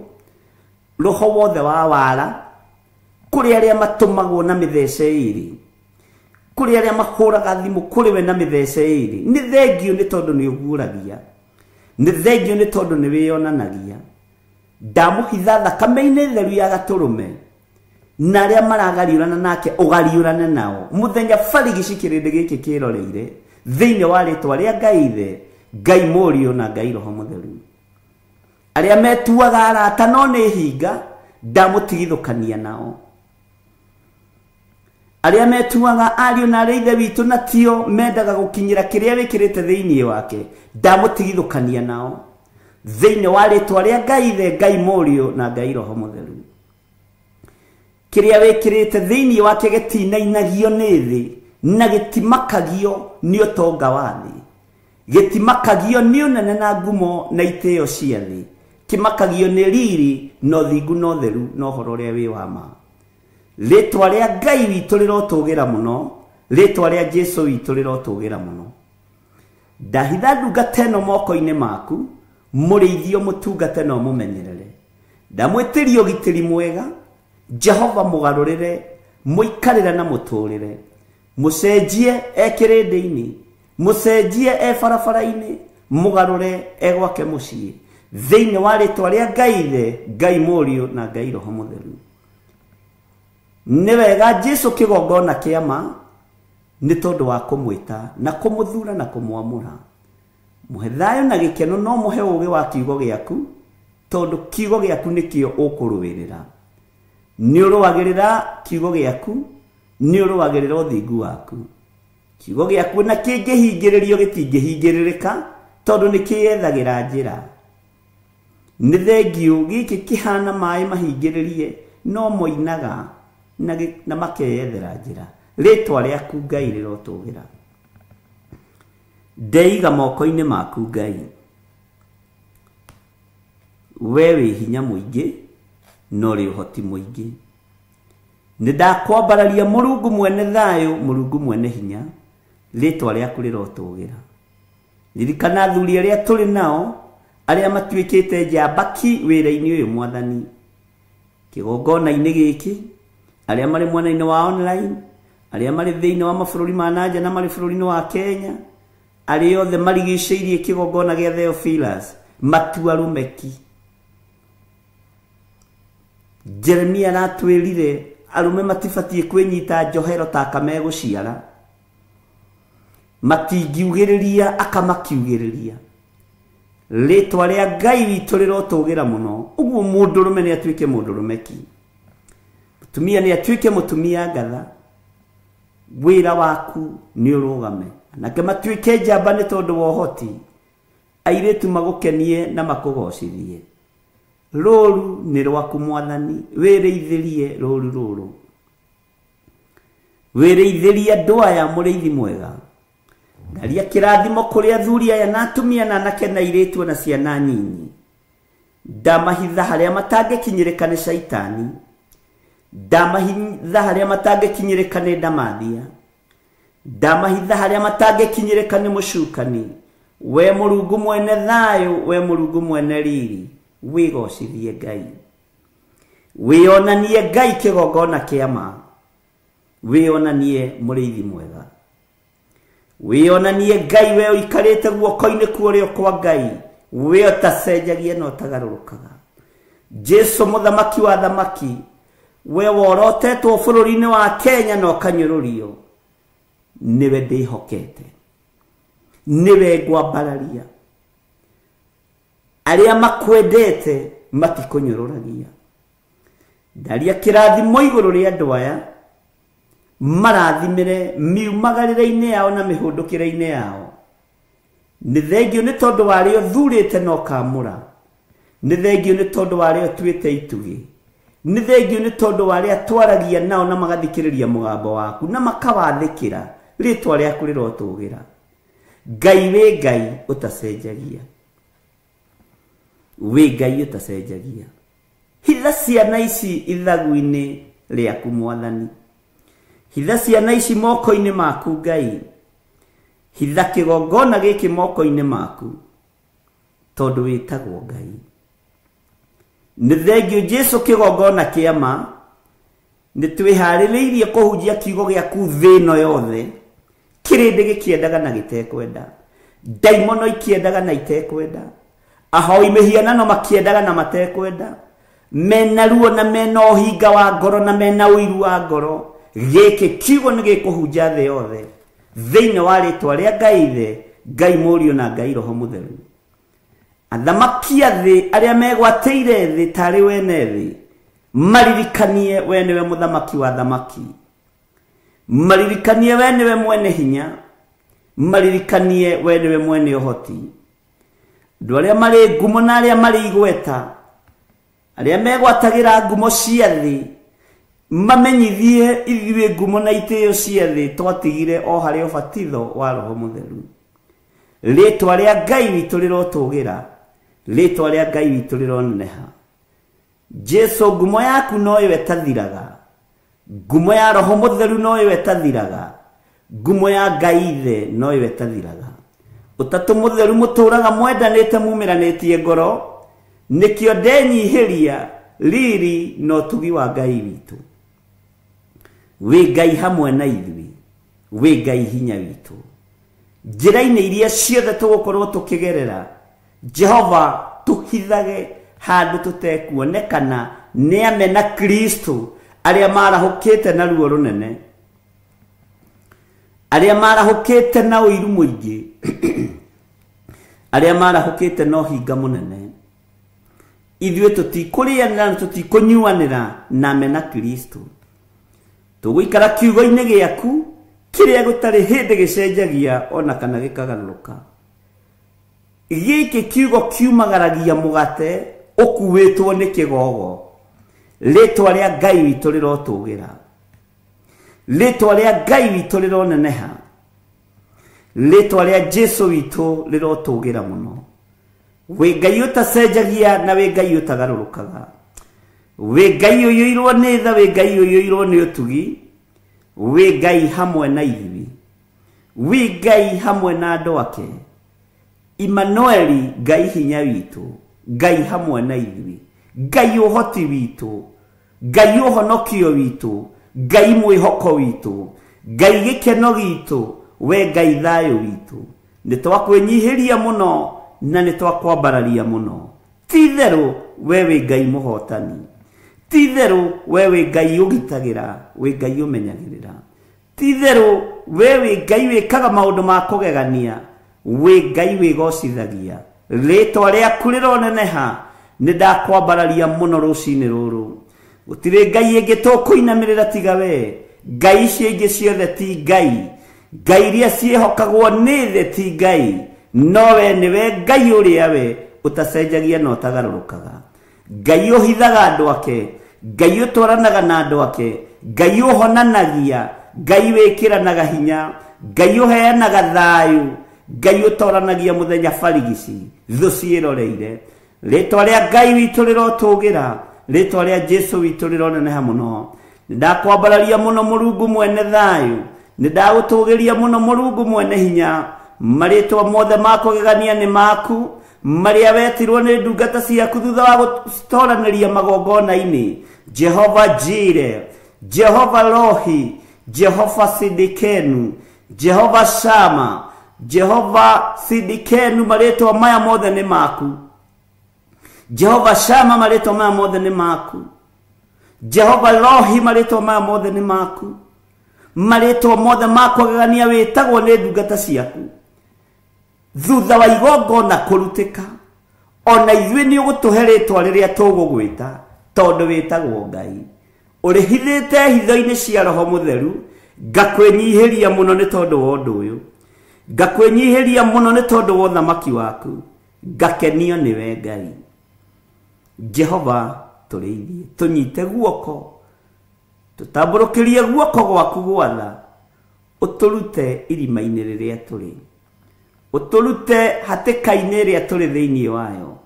G: roho wothe wa wara, kũrĩ arĩa matũmagwo na mĩthece ĩrĩ, kũrĩ arĩa mahũraga thimũ kũrĩ we na mĩthece ĩrĩ. Nĩ thengio nĩ tondũ nĩ ũguũragia, nĩ thengio nĩ tondũ nĩ wĩyonanagia. Ndamũhitha thakame-inĩ theru ya gatũrũme, na arĩa maragariũrana nake ũgariũrane nao mũthenya barigici kĩrĩndĩ gĩkĩ kĩroreire, thĩinĩ wa rĩtwa rĩa Ngai Ithe, Ngai Mũriũ na Ngai Roho Mũtheru. Arĩa metuaga arata no nĩ hinga, ndamũtigithũkania nao. Arĩa metuaga ariũ na arĩa ithe witũ na tio mendaga gũkinyĩra kĩrĩa wĩkĩrĩte thĩinĩ wake, ndamũtigithũkania nao thĩinĩ wa rĩtwa rĩa Ngai Ithe, Ngai Mũriũ na Ngai Roho Mũtheru. Kĩrĩa wĩkĩrĩte thĩinĩ wake gĩtinainagio nĩ thĩ na gĩtimakagio nĩ ũtonga wa thĩ, gĩtimakagio nĩ ũnene na ngumo na itĩo cia thĩ, kĩmakagio nĩ riri na ũthingu na ũtheru na ũhoro ũrĩa wĩ wa ma. Rĩtwa rĩa Ngai witũ rĩrotũgĩra mũno, rĩtwa rĩa Jesũ witũ rĩrotũgĩra mũno. Ndahitha ndungata ĩno moko-inĩ maku, mũrĩithio mũtungate na ũmũmenyerere. Ndamwĩtĩria ũgitĩri mwega, Jehova mũgarũrĩre, mũikarĩre na mũtũrĩre, mũcenjie e kĩrĩndĩ-inĩ, mũcenjie e barabara-inĩ, mũgarũre e gwake mũciĩ, thĩinĩ wa rĩtwa rĩa Ngai Ithe, Ngai Mũriũ na Ngai Roho Mũtheru. Nĩ wega Jesũ kĩgongona kĩa ma, nĩ tondũ wa kũmwĩta na kũmũthura na kũmwamũra. Mũhe thayũ na gĩkeno, no mũhe ũũgĩ wa kiugo gĩaku, tondũ kiugo gĩaku nĩkĩo ũkũrũĩrĩra. Nĩ ũrũagĩrĩra kiugo gĩaku, nĩ ũrũagĩrĩra ũthingu waku. Kiugo gĩaku na kĩngĩhingĩrĩrio gĩtingĩhingĩrĩrĩka, tondũ nĩ kĩyethagĩra njĩra. Nĩ thengio gĩkĩ kĩhana maĩ mahingĩrĩrie, no moinaga na makeyethera njĩra. Rĩtwa rĩaku Ngai rĩrotũgĩra. Ndeiga moko-inĩ maku Ngai, we wĩ hinya mũingĩ na ũrĩ ũhoti mũingĩ. Nĩ ndakwambararia Mũrungu mwene thayũ, Mũrungu mwene hinya, rĩtwa rĩaku rĩrotũgĩra. Ririkana athuri arĩa tũrĩ nao, arĩa matuĩkĩte njambaki wĩra-inĩ ũyũ Mwathani, kĩgongona-inĩ gĩkĩ, arĩa marĩ mwena-inĩ wa online, arĩa marĩ thĩinĩ wa mabũrũri ma nanja na marĩ bũrũri-inĩ wa Kenya, arĩa othe marigicĩirie kĩgongona gĩa Theophilus, matua rũmeki. Jeremia aratwĩrire arũme matibatiĩ kwĩnyita njohero ta akamegũciara, matingiugĩrĩria akamakiugĩrĩria. Rĩtwa rĩa Ngai witũ rĩrotũgĩra mũno. Ũguo mũndũrũme nĩ atuĩke mũndũrũme ki, mũtumia nĩ atuĩke mũtumia ngatha. Wĩra waku nĩ ũrũgame, anake matuĩke njamba nĩ tondũ wa ũhoti, airĩtu magũkenie na makũgocithie. Rũru nĩ rwaku Mwathani, wĩrĩithĩrie rũru rũrũ, wĩrĩithĩrie andũ aya mũrĩithi mwega. Ngaria kĩrathimo kũrĩ athuri aya na atumia na anake na airĩtu na ciana nyinyi. Ndamahitha harĩa matangĩkinyĩrĩka nĩ caitani, Ndamahitha harĩa matangĩkinyĩrĩka nĩ ndamathia. Ndamahitha harĩa matangĩkinyĩrĩka nĩ mũcukani. We Mũrungu mwene thayũ, we Mũrungu mwene riri, wĩgocithie Ngai. Wĩonanie Ngai kĩgongona kĩa ma. Wĩonanie mũrĩithi mwega. Wĩonanie Ngai we ũikarĩte guoko-inĩ kwa ũrĩo kwa Ngai, we ũtacenjagia na ũtagarũrũkaga. Jesu mũthamaki wa thamaki, we worotetwo bũrũri-inĩ wa Kenya na ũkanyũrũrio, nĩwe ndĩhokete, nĩwe ngwambararia. Arĩa makwendete matikũnyũrũragia. Ndaria kĩrathimo igũrũ rĩa andũ aya, marathimĩre miumagarĩre-inĩ yao na mĩhũndũkĩre-inĩ yao. Nĩ thengio nĩ tondũ wa arĩa ũthurĩte na ũkamũra. Nĩ thengio nĩ tondũ wa arĩa ũtuĩte itugĩ. Nĩ thengio nĩ tondũ wa arĩa twaragia nao na magathikĩrĩria mũgambo waku na makawathĩkĩra, rĩtwa rĩaku rĩrotũgĩra. Ngai wĩ Ngai ũtacenjagia. Wĩ Ngai ũtacenjagia. Hitha ciana ici ithagu-inĩ rĩaku Mwathani. Hitha ciana ici moko-inĩ maku Ngai. Hitha kĩgongona gĩkĩ moko-inĩ maku, tondũ wĩtagwo Ngai. Nĩ thengio Jesu kĩgongona kĩa ma. Nĩ twĩharĩrĩirie kũhunjia kiugo gĩaku thĩ ĩno yothe, kĩrĩndĩ gĩkĩendaga na gĩtekwenda, ndaimono ikĩendaga na itekwenda, ahoi mĩhianano makĩendaga na matekwenda, mena ruo na mena ũhinga wa ngoro na mena ũiru wa ngoro. Gĩkĩ kiugo nĩ gĩkũhunja thĩ yothe, thĩinĩ wa rĩtwa rĩa Ngai Ithe, Ngai Mũriũ na Ngai Roho Mũtheru. Athamaki a thĩ arĩa megwatĩire thĩ tarĩ wene thĩ, maririkanie we nĩwe mũthamaki wa thamaki, maririkanie we nĩwe mwene hinya, maririkanie we nĩwe mwene ũhoti. Andũ arĩa marĩ ngumo na arĩa marĩ igweta, arĩa megwatagĩra ngumo cia thĩ, mamenyithie ithuĩ ngumo na itĩo cia thĩ twatigire o harĩ ũbatitho wa Roho Mũtheru. Rĩtwa rĩa Ngai witũ rĩrotũgĩra, rĩtwa rĩa Ngai witũ rĩroneneha. Jesu ngumo yaku noyo ĩtathiraga, ngumo ya Roho Mũtheru noyo ĩtathiraga, ngumo ya Ngai Ithe noyo ĩtathiraga. Ũtatũ Mũtheru mũtũraga mwendanĩte mumĩranĩtie ngoro, nĩkĩo ndenyihĩria riri na ũtugi wa Ngai witũ. Wĩ Ngai hamwe na ithuĩ, wĩ Ngai hinya witũ. Njĩra-inĩ iria ciothe tũgũkorwo tũkĩgerera, Jehova tũhithage handũ tũtekuonekana nĩ amena Kristo arĩa marahũkĩte na ruo rũnene, arĩa marahũkĩte na ũiru mũingĩ, arĩa marahũkĩte na ũhinga mũnene. Ithuĩ tũtikũrĩanĩra na tũtikũnyuanĩra na amena Kristo. Tũgũikara kiugo-inĩ gĩaku kĩrĩa gũtarĩ hĩndĩ gĩcenjagia ona kana gĩkagarũrũka. Gĩkĩ kiugo kiumagaragia mũgate ũkuĩtwo nĩ kĩgogo. Rĩtwa rĩa Ngai witũ rĩrotũgĩra, rĩtwa rĩa Ngai witũ rĩroneneha, rĩtwa rĩa Jesu witũ rĩrotũgĩra mũno. Wĩ Ngai ũtacenjagia na wĩ Ngai ũtagarũrũkaga. Wĩ Ngai ũiyũirwo nĩ tha, wĩ Ngai ũiyũirwo nĩ ũtugi, wĩ Ngai hamwe na ithuĩ, wĩ Ngai hamwe na andũ ake. Immanueli, Ngai hinya witũ, Ngai hamwe na ithuĩ, Ngai ũhoti witũ, Ngai ũhonokio witũ, Ngai mwĩhoko witũ, Ngai gĩkeno gitũ, we Ngai thayũ witũ. Nĩ twakwĩnyihĩria mũno na nĩ twakwambararia mũno. Ti itherũ we wĩ Ngai mũhotani, ti itherũ we wĩ Ngai ũgitagĩra, wĩ Ngai ũmenyagĩrĩra. Ti itherũ we wĩ Ngai wĩkaga maũndũ ma kũgegania, wĩ Ngai wĩgocithagia. Rĩtwa rĩaku rĩroneneha. Nĩ ndakwambararia mũno rũcinĩ rũrũ. Gũtirĩ Ngai ĩngĩ tũkũinamĩrĩra tiga we. Ngai icio ingĩ ciothe ti Ngai, Ngai iria ciĩhokagwo nĩ thĩ ti Ngai, no we nĩwe Ngai ũrĩa we ũtacenjagia na ũtagarũrũkaga. Ngai ũhithaga andũ ake, Ngai ũtwaranaga na andũ ake, Ngai ũhonanagia, Ngai wĩkĩranaga hinya, Ngai ũheanaga thayũ, Ngai ũtoranagia mũthenya barigici thũ ciĩroreire. Rĩtwa rĩa Ngai witũ rĩrotũgĩra, rĩtwa rĩa Jesu witũ rĩroneneha mũno. Nĩndakwambararia mũno Mũrungu mwene thayũ, nĩndagũtũgĩria mũno Mũrungu mwene hinya. Marĩtwa mothe ma kũgegania nĩ maku, marĩa wetirwo nĩ ndungata ciaku thutha wa gũtoranĩria magongona-inĩ. Jehova Jire, Jehova Rohi, Jehova Sidikenu, Jehova Shama, Jehova Sidikenu, marĩtwa maya mothe nĩ maku. Jehova Shama, marĩtwa maya mothe nĩ maku. Jehova Rohi, marĩtwa maya mothe nĩ maku. Marĩtwa mothe ma kũgegania wĩtagwo nĩ ndungata ciaku thutha wa igongona kũrutĩka. Ona ithuĩ nĩ ũgũtũhe rĩtwa rĩrĩa tũgũgwĩta, tondũ wĩtagwo Ngai. Ũrĩhithĩte hitho-inĩ cia Roho Mũtheru. Ngakwĩnyihĩria mũno nĩ tondũ wa ũndũ ũyũ, ngakwĩnyihĩria mũno nĩ tondũ wa ũthamaki waku, ngakenio nĩwe Ngai. Jehova tũrĩithie, tũnyite guoko, tũtambũrũkĩrie guoko gwaku gwatha, ũtũrute irima-inĩ rĩrĩa tũrĩ, ũtũrute hatĩka-inĩ ĩrĩa tũrĩ thĩinĩ wayo,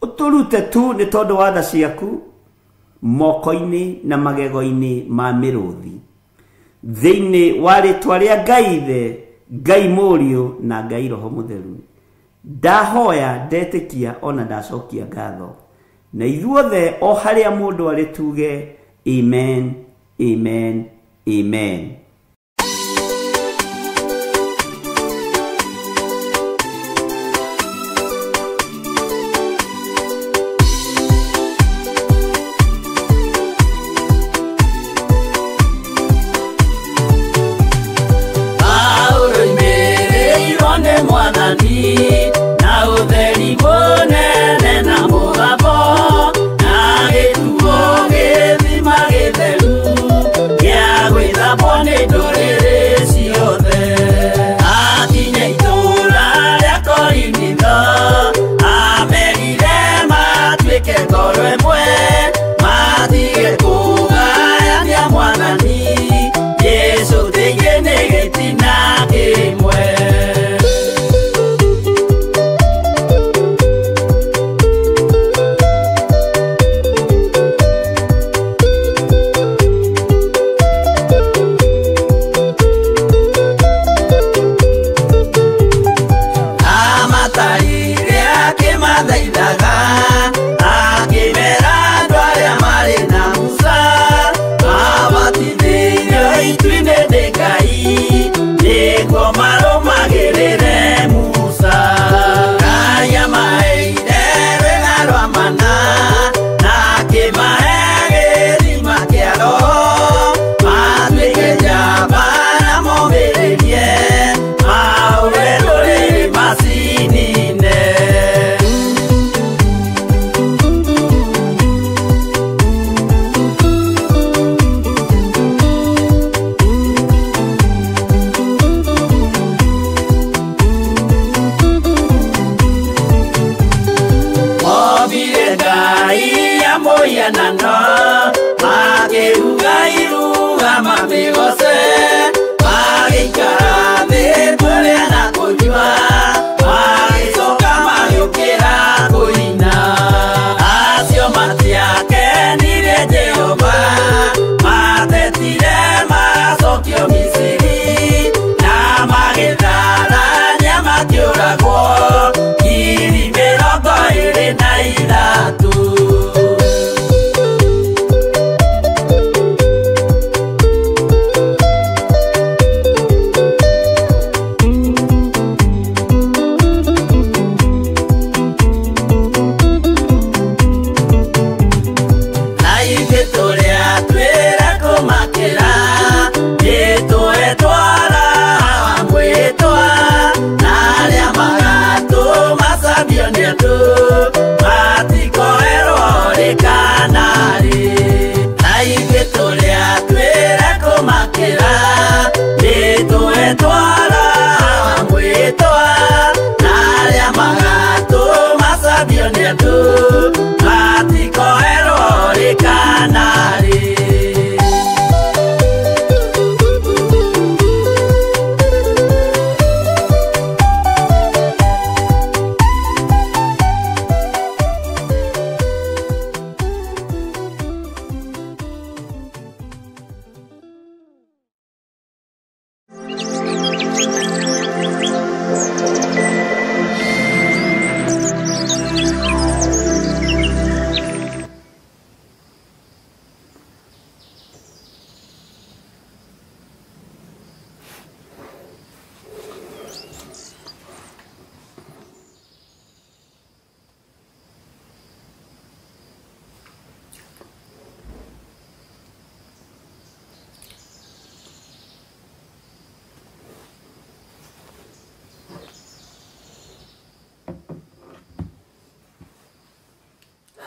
G: ũtũrute tu nĩ tondũ wa tha ciaku moko-inĩ na magego-inĩ ma mĩrũthi. Thĩinĩ wa rĩtwa rĩa Ngai Ithe, Ngai Mũriũ na Ngai Roho Mũtheru, ndahoya, ndetĩkia ona ndacokia ngatho. Na ithuothe o harĩa mũndũ arĩ tuge amen, amen, amen.
H: Na ũtheri mũnene na mũgambo, na gĩtuo gĩthima gĩtheru gĩa gwĩthambwo nĩ ndũrĩrĩ ciothe. Akinya itũũra rĩa Korinitho, amerire matuĩke ngoro ĩmwe, matige kũgayania Mwathani Jesũ thĩinĩ nĩ gĩtina kĩmwe. 23.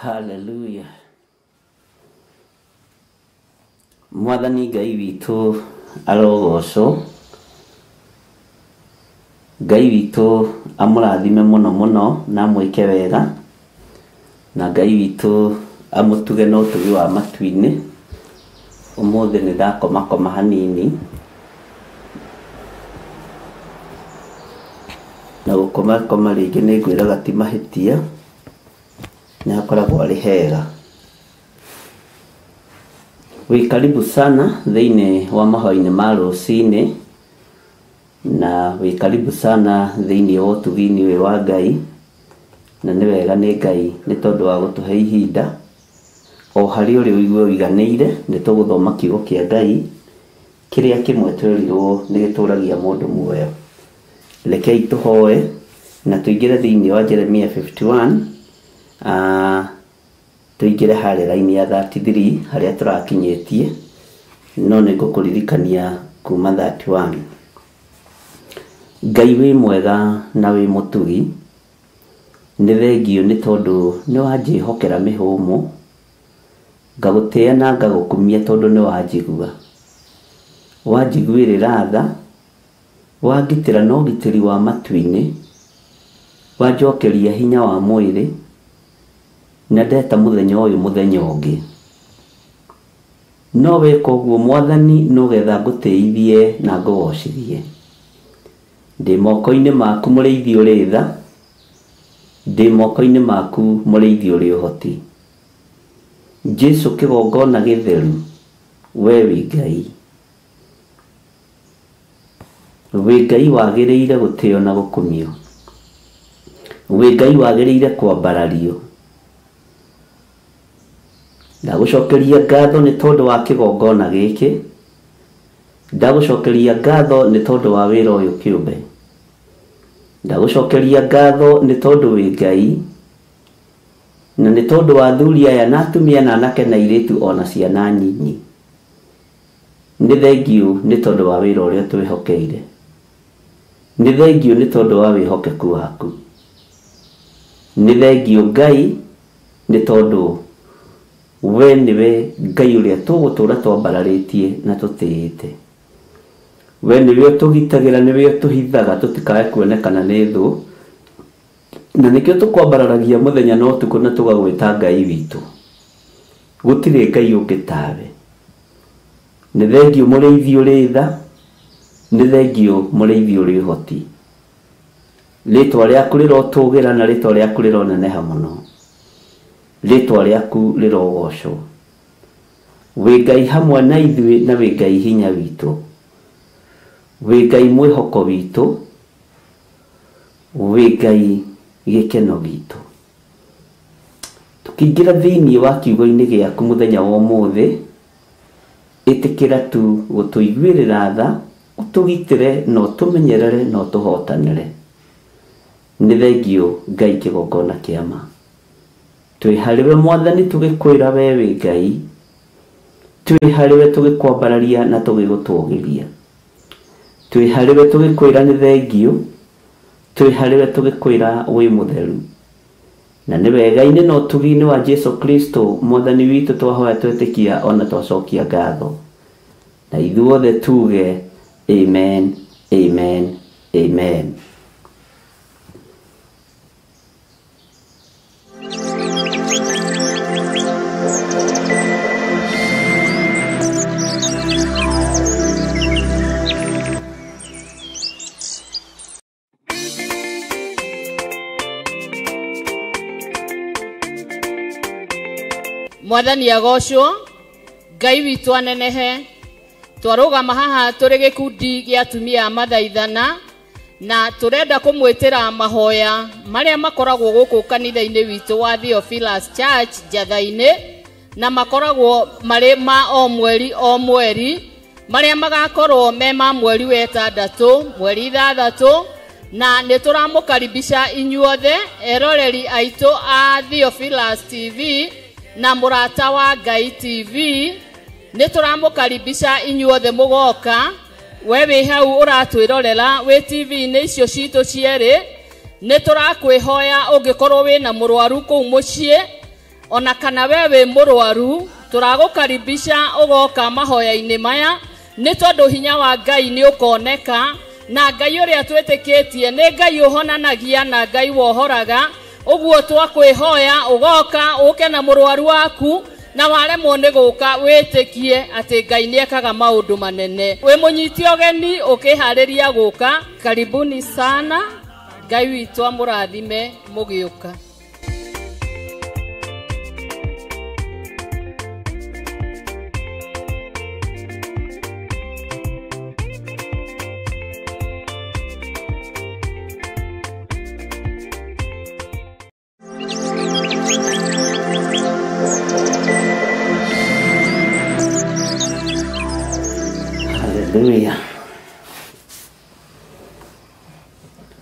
G: Hallelujah. Mwathani Ngai witũ arogocwo. Ngai witũ amũrathime mũno mũno na amwĩke wega, na Ngai witũ amũtuge na ũtugi wa matu-inĩ. Ũmũthĩ nĩ ndakomakoma hanini, na gũkomakoma rĩngĩ nĩ ngwĩraga ti mahĩtia, nĩ hakoragwo arĩ hega. Wĩ karibu sana thĩinĩ wa mahoya-inĩ ma rũcinĩ, na wĩ karibu sana thĩinĩ wa ũtugi-inĩ ũyũ wa Ngai, na nĩ wega nĩ Ngai nĩ tondũ wa gũtũhe ihinda o harĩa ũrĩ ũigue ũiganĩire. Nĩ tũgũthoma kiugo kĩa Ngai kĩrĩa kĩmwe twerirwo nĩ gĩtũragia mũndũ muoyo. Rekei tũhoe na tũingĩre thĩinĩ wa Jeremia 51, tũingĩre harĩa raini ya 33 harĩa tũrakinyĩtie, no nĩ ngũkũririkania kuma 31. Ngai wĩ mwega na wĩ mũtugi, nĩ thengio nĩ tondũ nĩ wanjĩhokera mĩhũmũ, ngagũtĩĩa na ngagũkumia tondũ nĩ wanjigua. Wanjiguĩrĩra tha, wangitĩra na ũgitĩri wa matu-inĩ, wanjokeria hinya wa mwĩrĩ, na ndeta mũthenya ũyũ mũthenya ũngĩ. No weka ũguo Mwathani nĩgetha ngũtĩithie na ngũgocithie. Ndĩ moko-inĩ maku mũrĩithi ũrĩ tha, ndĩ moko-inĩ maku mũrĩithi ũrĩ ũhoti. Jesu kĩgongona gĩtheru, we wĩ Ngai. Wĩ Ngai wagĩrĩire gũtĩo na gũkumio. Wĩ Ngai wagĩrĩire kwambarario. Ndagũcokeria ngatho nĩ tondũ wa kĩgongona gĩkĩ, ndagũcokeria ngatho nĩ tondũ wa wĩra ũyũ kĩũmbe, ndagũcokeria ngatho nĩ tondũ wĩ Ngai, na nĩ tondũ wa athuri aya na atumia na anake na airĩtu ona ciana nyinyi. Nĩ thengiũ nĩ tondũ wa wĩra ũrĩa twĩhokeire. Nĩ thengiũ nĩ tondũ wa wĩhokeku waku. Nĩ thengiũ Ngai nĩ tondũ we nĩwe Ngai ũrĩa tũgũtũra twambararĩtie na tũtĩĩte. We nĩwe ũtũgitagĩra, nĩwe ũtũhithaga tũtikae kuonekana nĩ thũ, na nĩkĩo tũkwambararagia mũthenya na ũtukũ na tũgagwĩta Ngai witũ. Gũtirĩ Ngai ũngĩ tawe. Nĩ thengiũ mũrĩithi ũrĩ tha, nĩ thengiũ mũrĩithi ũrĩ ũhoti. Rĩtwa rĩaku rĩrotũgĩra na rĩtwa rĩaku rĩroneneha mũno. Rĩtwa rĩaku rĩrogocwo. Wĩ Ngai hamwe na ithuĩ na wĩ Ngai hinya witũ. Wĩ Ngai mwĩhoko witũ, wĩ Ngai gĩkeno gitũ. Tũkĩingĩra thĩinĩ wa kiugo-inĩ gĩaku mũthenya wa ũmũthĩ, ĩtĩkĩra tu gũtũiguĩrĩra tha, ũtũgitĩre na ũtũmenyerere na ũtũhotanĩre. Nĩ thengiũ Ngai kĩgongona kĩa ma. Twĩ harĩwe Mwathani tũgĩkwĩra we wĩ Ngai, twĩ harĩwe tũgĩkwambararia na tũgĩgũtũgĩria. Twĩ harĩwe tũgĩkwĩra nĩ thengiũ, twĩ harĩwe tũgĩkwĩra wĩ mũtheru. Na nĩ wega-inĩ na ũtugi-inĩ wa Jesu Kristo Mwathani witũ twahoya twetĩkia ona twacokia ngatho. Na ithuothe tuge amen, amen, amen.
B: Mwathani agocwo, Ngai witũ anenehe. Twarũgama haha tũrĩ gĩkundi gĩa atumia a mathaithana, na tũrenda kũmwĩtĩra mahoya marĩa makoragwo gũkũ kanitha-inĩ witũ wa Theophilus Church Njatha-inĩ, na makoragwo marĩ ma o mweri o mweri, marĩa magakorwo me ma mweri wa ĩtandatũ, mweri 6, na nĩ tũramũkaribisha inyuothe eroreri aitũ a Theophilus TV na Mũrata wa Ngai TV. Nĩ tũramũkaribisha inyuothe mũgoka. We wĩ hau ũratwĩrorera wĩ TV-inĩ icio citũ cierĩ, nĩ tũrakwĩhoya ũngĩkorwo wĩna mũrwaru kũu mũciĩ,
I: Ona kana we wĩ mũrwaru, tũragũkaribisha ũgoka mahoya-inĩ maya, nĩ tondũ hinya wa Ngai nĩ ũkoneka, na Ngai ũrĩa twĩtĩkĩtie nĩ Ngai ũhonanagia na Ngai wohoraga. Ũguo twakwĩhoya ũgoka ũke na mũrwaru waku, na waremwo nĩ gũka wĩtĩkie atĩ Ngai nĩekaga maũndũ manene. Wĩ mũnyiti ũgeni ũkĩharĩria gũka, karibuni sana. Ngai witũ amũrathime mũgĩũka.
G: Hallelujah.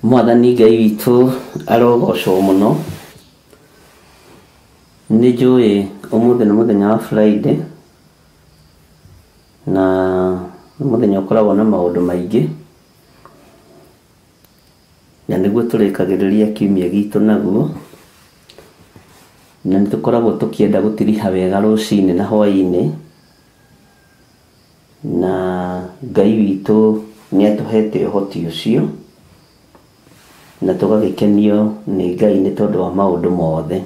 G: Mwathani Ngai witũ arogocwo mũno. Nĩ njũĩ ũmũthĩ nĩ mũthenya wa Friday, na nĩ mũthenya ũkoragwo na maũndũ maingĩ, na nĩguo tũrĩkagĩrĩria kiumia gitũ naguo, na nĩ tũkoragwo tũkĩenda gũtiriha wega rũcinĩ na hwaĩ-inĩ, na Ngai witũ nĩ atũhete ũhoti ũcio, na tũgagĩkenio nĩ Ngai nĩ tondũ wa maũndũ mothe.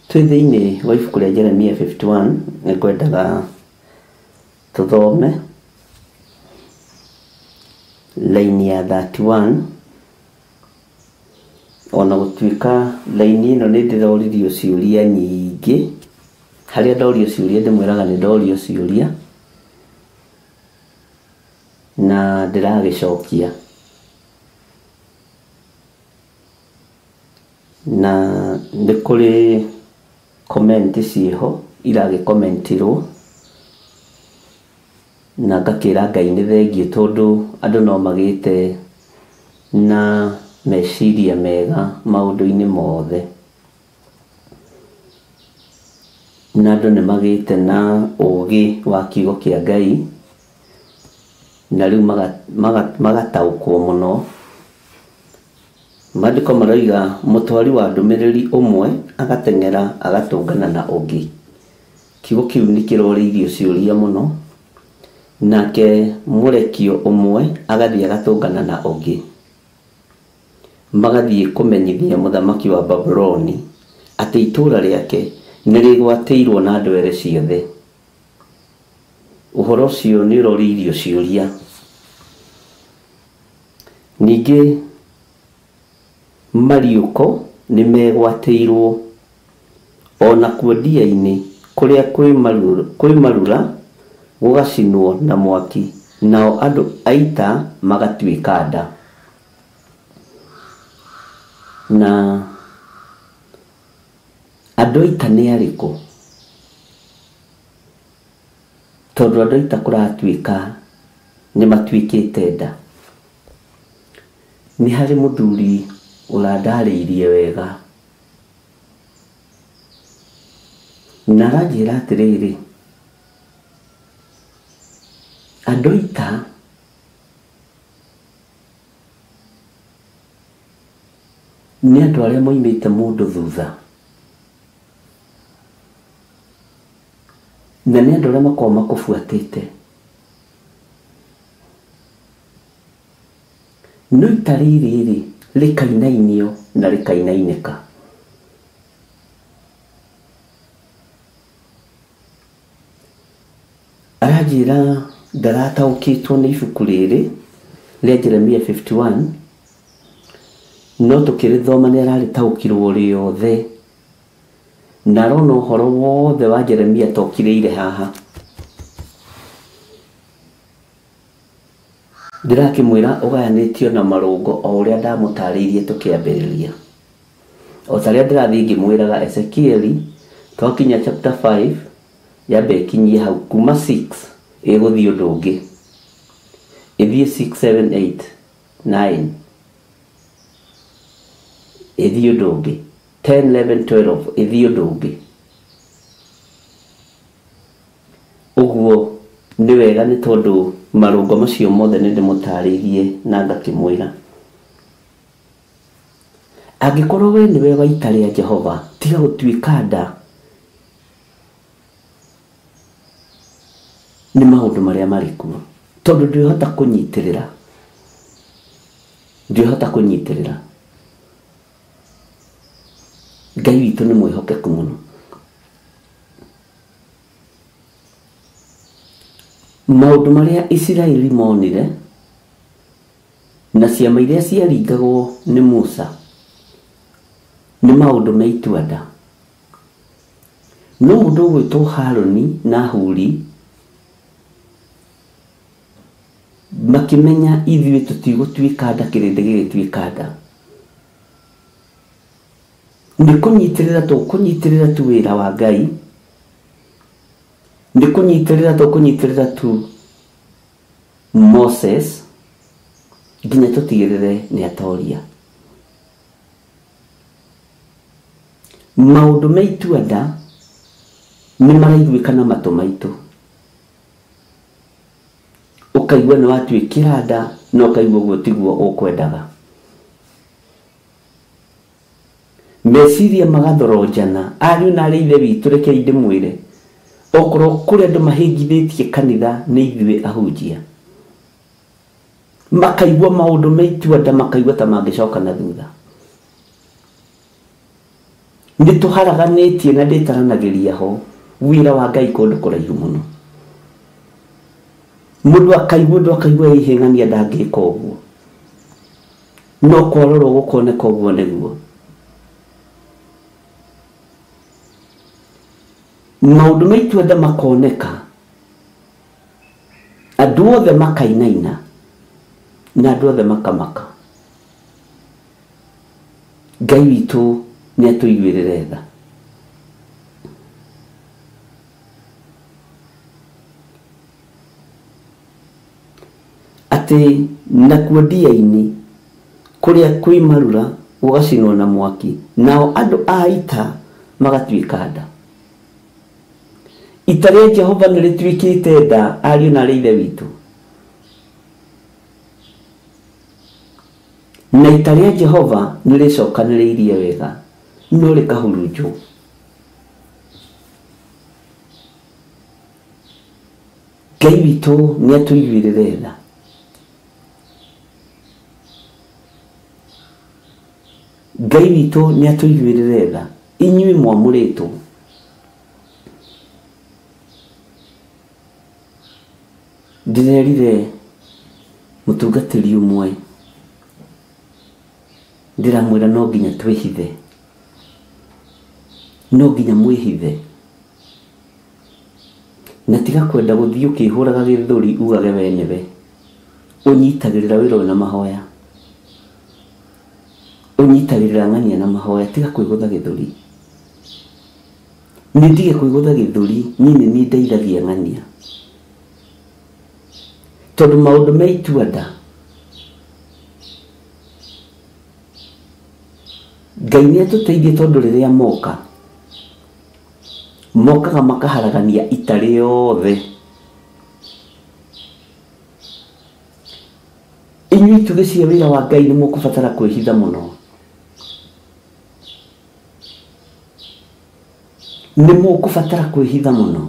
G: Twĩ thĩinĩ wa ibuku rĩa Jeremia 51, nĩ ngwendaga tũthome laini ya 31, ona gũtuĩka laini ĩno nĩ ndĩroririo ciũria nyingĩ. Harĩa ndorio ciũria ndĩmwĩraga nĩ ndorio ciũria na ndĩragĩcokia, na nĩ kũrĩ comment ciĩho iragĩkomentirwo, na ngakĩra Ngai nĩ thengiũ tondũ andũ no magĩte na meciria mega maũndũ-inĩ mothe, na andũ nĩ magĩte na ũgĩ wa kiugo kĩa Ngai, na rĩu magataũkwo mũno. Maandĩko maroiga mũtwari wa ndũmĩrĩri ũmwe agateng'era agatũngana na ũngĩ. Kiugo kĩu nĩ kĩrorĩirio ciũria mũno, nake mũrekio ũmwe agathiĩ agatũngana na ũngĩ, magathiĩ kũmenyithia mũthamaki wa Babuloni atĩ itũũra rĩake nĩ rĩgwatĩirwo na ndwere ciothe. Ũhoro ũcio nĩ ũrorĩirio ciũria. Ningĩ mariũko nĩ megwatĩirwo onakuo ndia-inĩ kũrĩa kwĩ marura gũgacinwo na mwaki, nao andũ a ita magatuĩka nda. Na andũ a ita nĩ arĩkũ? Tondũ andũ a ita kũratuĩka nĩ matuĩkĩte nda. Nĩ harĩ mũthuri ũrandarĩirie wega, na aranjĩra atĩrĩrĩ, andũ a ita nĩ andũ arĩa moimĩte mũndũ thutha, na nĩ andũ arĩa makoragwo makũbuatĩte. No ita rĩrĩ rĩ rĩkainainio na rĩkainainĩka. Aranjĩra ndarataũkĩtwo nĩ ibuku rĩrĩ rĩa Jeremia 51, no tũkĩrĩthoma nĩ ararĩtaũkirwo rĩothe, na arona ũhoro wothe wa Jeremia tokirĩire haha. Ndĩrakĩmwĩra ũgayanĩtio na marũngo o ũrĩa ndamũtarĩirie tũkĩambĩrĩria. O ta ũrĩa ndĩrathiĩ ngĩmwĩraga Ezekieli, twakinya chapter 5 yambe ĩkinyie hau, kuma 6 ĩgũthiĩ ũndũ ũngĩ, ĩthiĩ 6 7 8 9 ĩthiĩ ũndũ ũngĩ, 10 11 12 ĩthiĩ ũndũ ũngĩ. Ũguo nĩ wega nĩ tondũ Marũngo macio mothe nĩ ndĩmũtarĩirie na ngakĩmwĩra. Angĩkorwo we nĩwe wa ita rĩa Jehova, tiga gũtuĩka nda nĩ maũndũ marĩa marĩ kuo, tondũ ndwĩhota kũnyitĩrĩra, ndwĩhota kũnyitĩrĩra. Ngai witũ nĩ mwĩhokeku mũno. Maũndũ marĩa Isiraeli monire na ciama iria ciaringagwo nĩ Musa nĩ maũndũ me itua-nda. No mũndũ ũgwĩtwo Harũni na Huri makĩmenya ithuĩ tũtigũtuĩka nda, kĩrĩndĩ gĩgĩtuĩka nda. Nĩ kũnyitĩrĩra tũkũnyitĩrĩra tu wĩra wa Ngai, nĩ kũnyitĩrĩra tũkũnyitĩrĩra tu Moses nginya tũtigĩrĩre nĩ atoria. Maũndũ me itua-nda nĩ maraiguĩka na matũ maitũ. Ũkaigua nĩ watuĩkĩra nda na ũkaigua ũguo tiguo ũkwendaga. Meciria magathoronjana. Ariũ na arĩ ithe witũ, rekei ndĩmwĩre, okorwo kũrĩ andũ mahĩngithĩtie kanitha nĩ ithuĩ ahunjia. Makaigua maũndũ me itua-nda, makaigua ta mangĩcoka na thutha. Nĩ tũharaganĩtie na ndĩtaranagĩria ho wĩra wa Ngai kũndũ kũraihu mũno. Mũndũ akaigua ũndũ akaigua ĩhĩng'ania ndangĩka ũguo, no kwarorwo gũkoneka ũguo nĩguo. Maũndũ ma itua-nda makoneka, andũ othe makainaina na andũ othe makamaka. Ngai witũ nĩ atũiguĩrĩre tha. Atĩ nakuo ndia-inĩ kũrĩa kwĩ marura gũgacinwo na mwaki, nao andũ a ita magatuĩka nda. Ita rĩa Jehova nĩ rĩtuĩkĩte nda, ariũ na arĩ ithe witũ. Na ita rĩa Jehova nĩ rĩcokanĩrĩirie wega, no rĩkahurunjwo. Ngai witũ nĩ atũiguĩrĩre tha. Ngai witũ nĩ atũiguĩrĩre tha. Inyuĩ mwamũrĩtwo. Ndĩrerire mũtungatĩri ũmwe, ndĩramwĩra no nginya twĩhithe, no nginya mwĩhithe, na tiga kwenda gũthiĩ ũkĩhũraga gĩthũri ugage we nĩwe. Ũnyitagĩrĩra wĩra ũyũ na mahoya, ũnyitagĩrĩra ng'ania na mahoya, tiga kwĩgũtha gĩthũri. Nĩ ndige kwĩgũtha gĩthũri, niĩ nĩ niĩ ndeithagia ng'ania, tondũ maũndũ me itua-nda Ngai nĩ atũteithie, tondũ rĩrĩa moka mokaga makaharagania ita rĩothe. Inyuĩ itugĩ cia wĩra wa Ngai nĩ mũkũbatara kwĩhitha mũno. Nĩ mũkũbatara kwĩhitha mũno.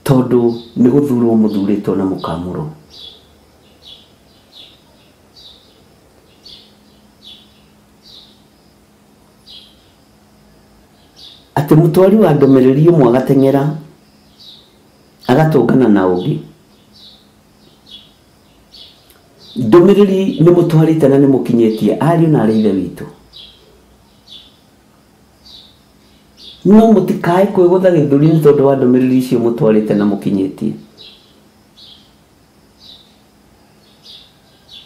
G: Tondũ nĩ gũthurwo mũthurĩtwo na mũkamũrwo. Atĩ mũtwari wa ndũmĩrĩri ũmwe agateng'era agatũngana na ũngĩ. Ndũmĩrĩri nĩ mũtwarĩte na nĩ mũkinyĩtie, ariũ na arĩ ithe witũ. No mũtikae kwĩgũtha gĩthũri nĩ tondũ wa ndũmĩrĩri icio mũtwarĩte na mũkinyĩtie.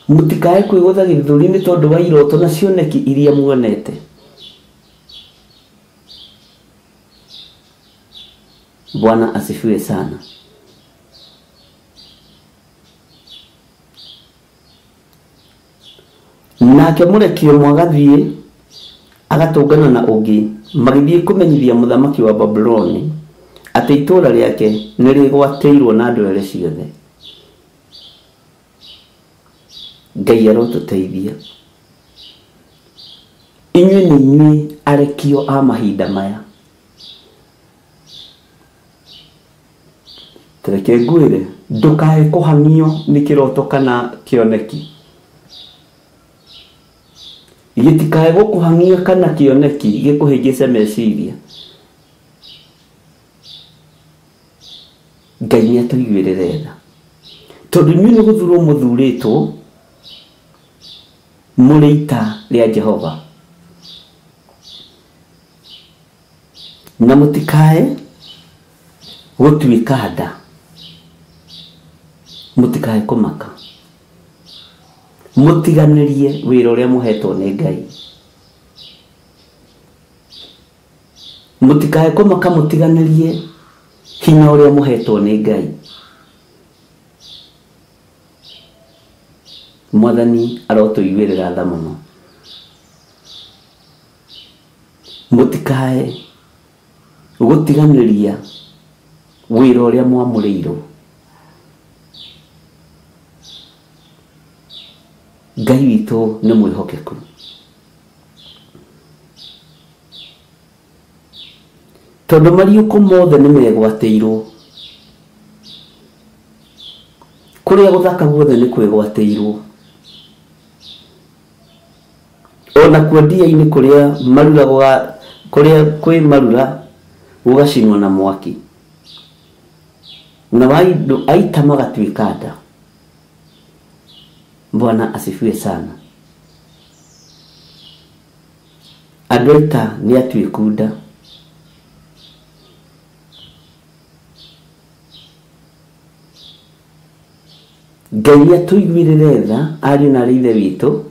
G: Mũtikae kwĩgũtha gĩthũri nĩ tondũ wa iroto na cioneki iria muonete. Bwana asifiwe sana. Nake mũrekio ũmwe agathiĩ agatũngana na ũngĩ, magĩthiĩ kũmenyithia mũthamaki wa Babuloni atĩ itũũra rĩake nĩ rĩgwatĩirwo na ndwere ciothe. Ngai arotũteithia. Inyuĩ nĩ inyuĩ arekio a mahinda maya. Reke ngwĩre, ndũkae kũhang'io nĩ kĩroto kana kĩoneki. Gĩtikae gũkũhang'ia kana kĩoneki gĩkũhĩngĩce meciria. Ngai nĩ atũiguĩrĩre tha, tondũ inyuĩ nĩ gũthurwo mũthurĩtwo mũrĩ ita rĩa Jehova, na mũtikae gũtuĩka nda, mũtikae kũmaka, mũtiganĩrie wĩra ũrĩa mũhetwo nĩ Ngai. Mũtikae kũmaka, mũtiganĩrie hinya ũrĩa mũhetwo nĩ Ngai. Mwathani arotũiguĩrĩra tha mũno. Mũtikae gũtiganĩria wĩra ũrĩa mwamũrĩirwo. Ngai witũ nĩ mwĩhokeku. Tondũ mariũko mothe nĩ megwatĩirwo, kũrĩa gũthaka guothe nĩ kwĩgwatĩirwo, ona kuo ndia-inĩ kũrĩa marura kũrĩa kwĩ marura gũgacinwo na mwaki, na andũ aita magatuĩka nda. Bwana asifiwe sana. Andũ aita nĩ atuĩku nda. Ngai nĩ atũiguĩrĩre tha ariũ na aarĩ a Ithe witũ,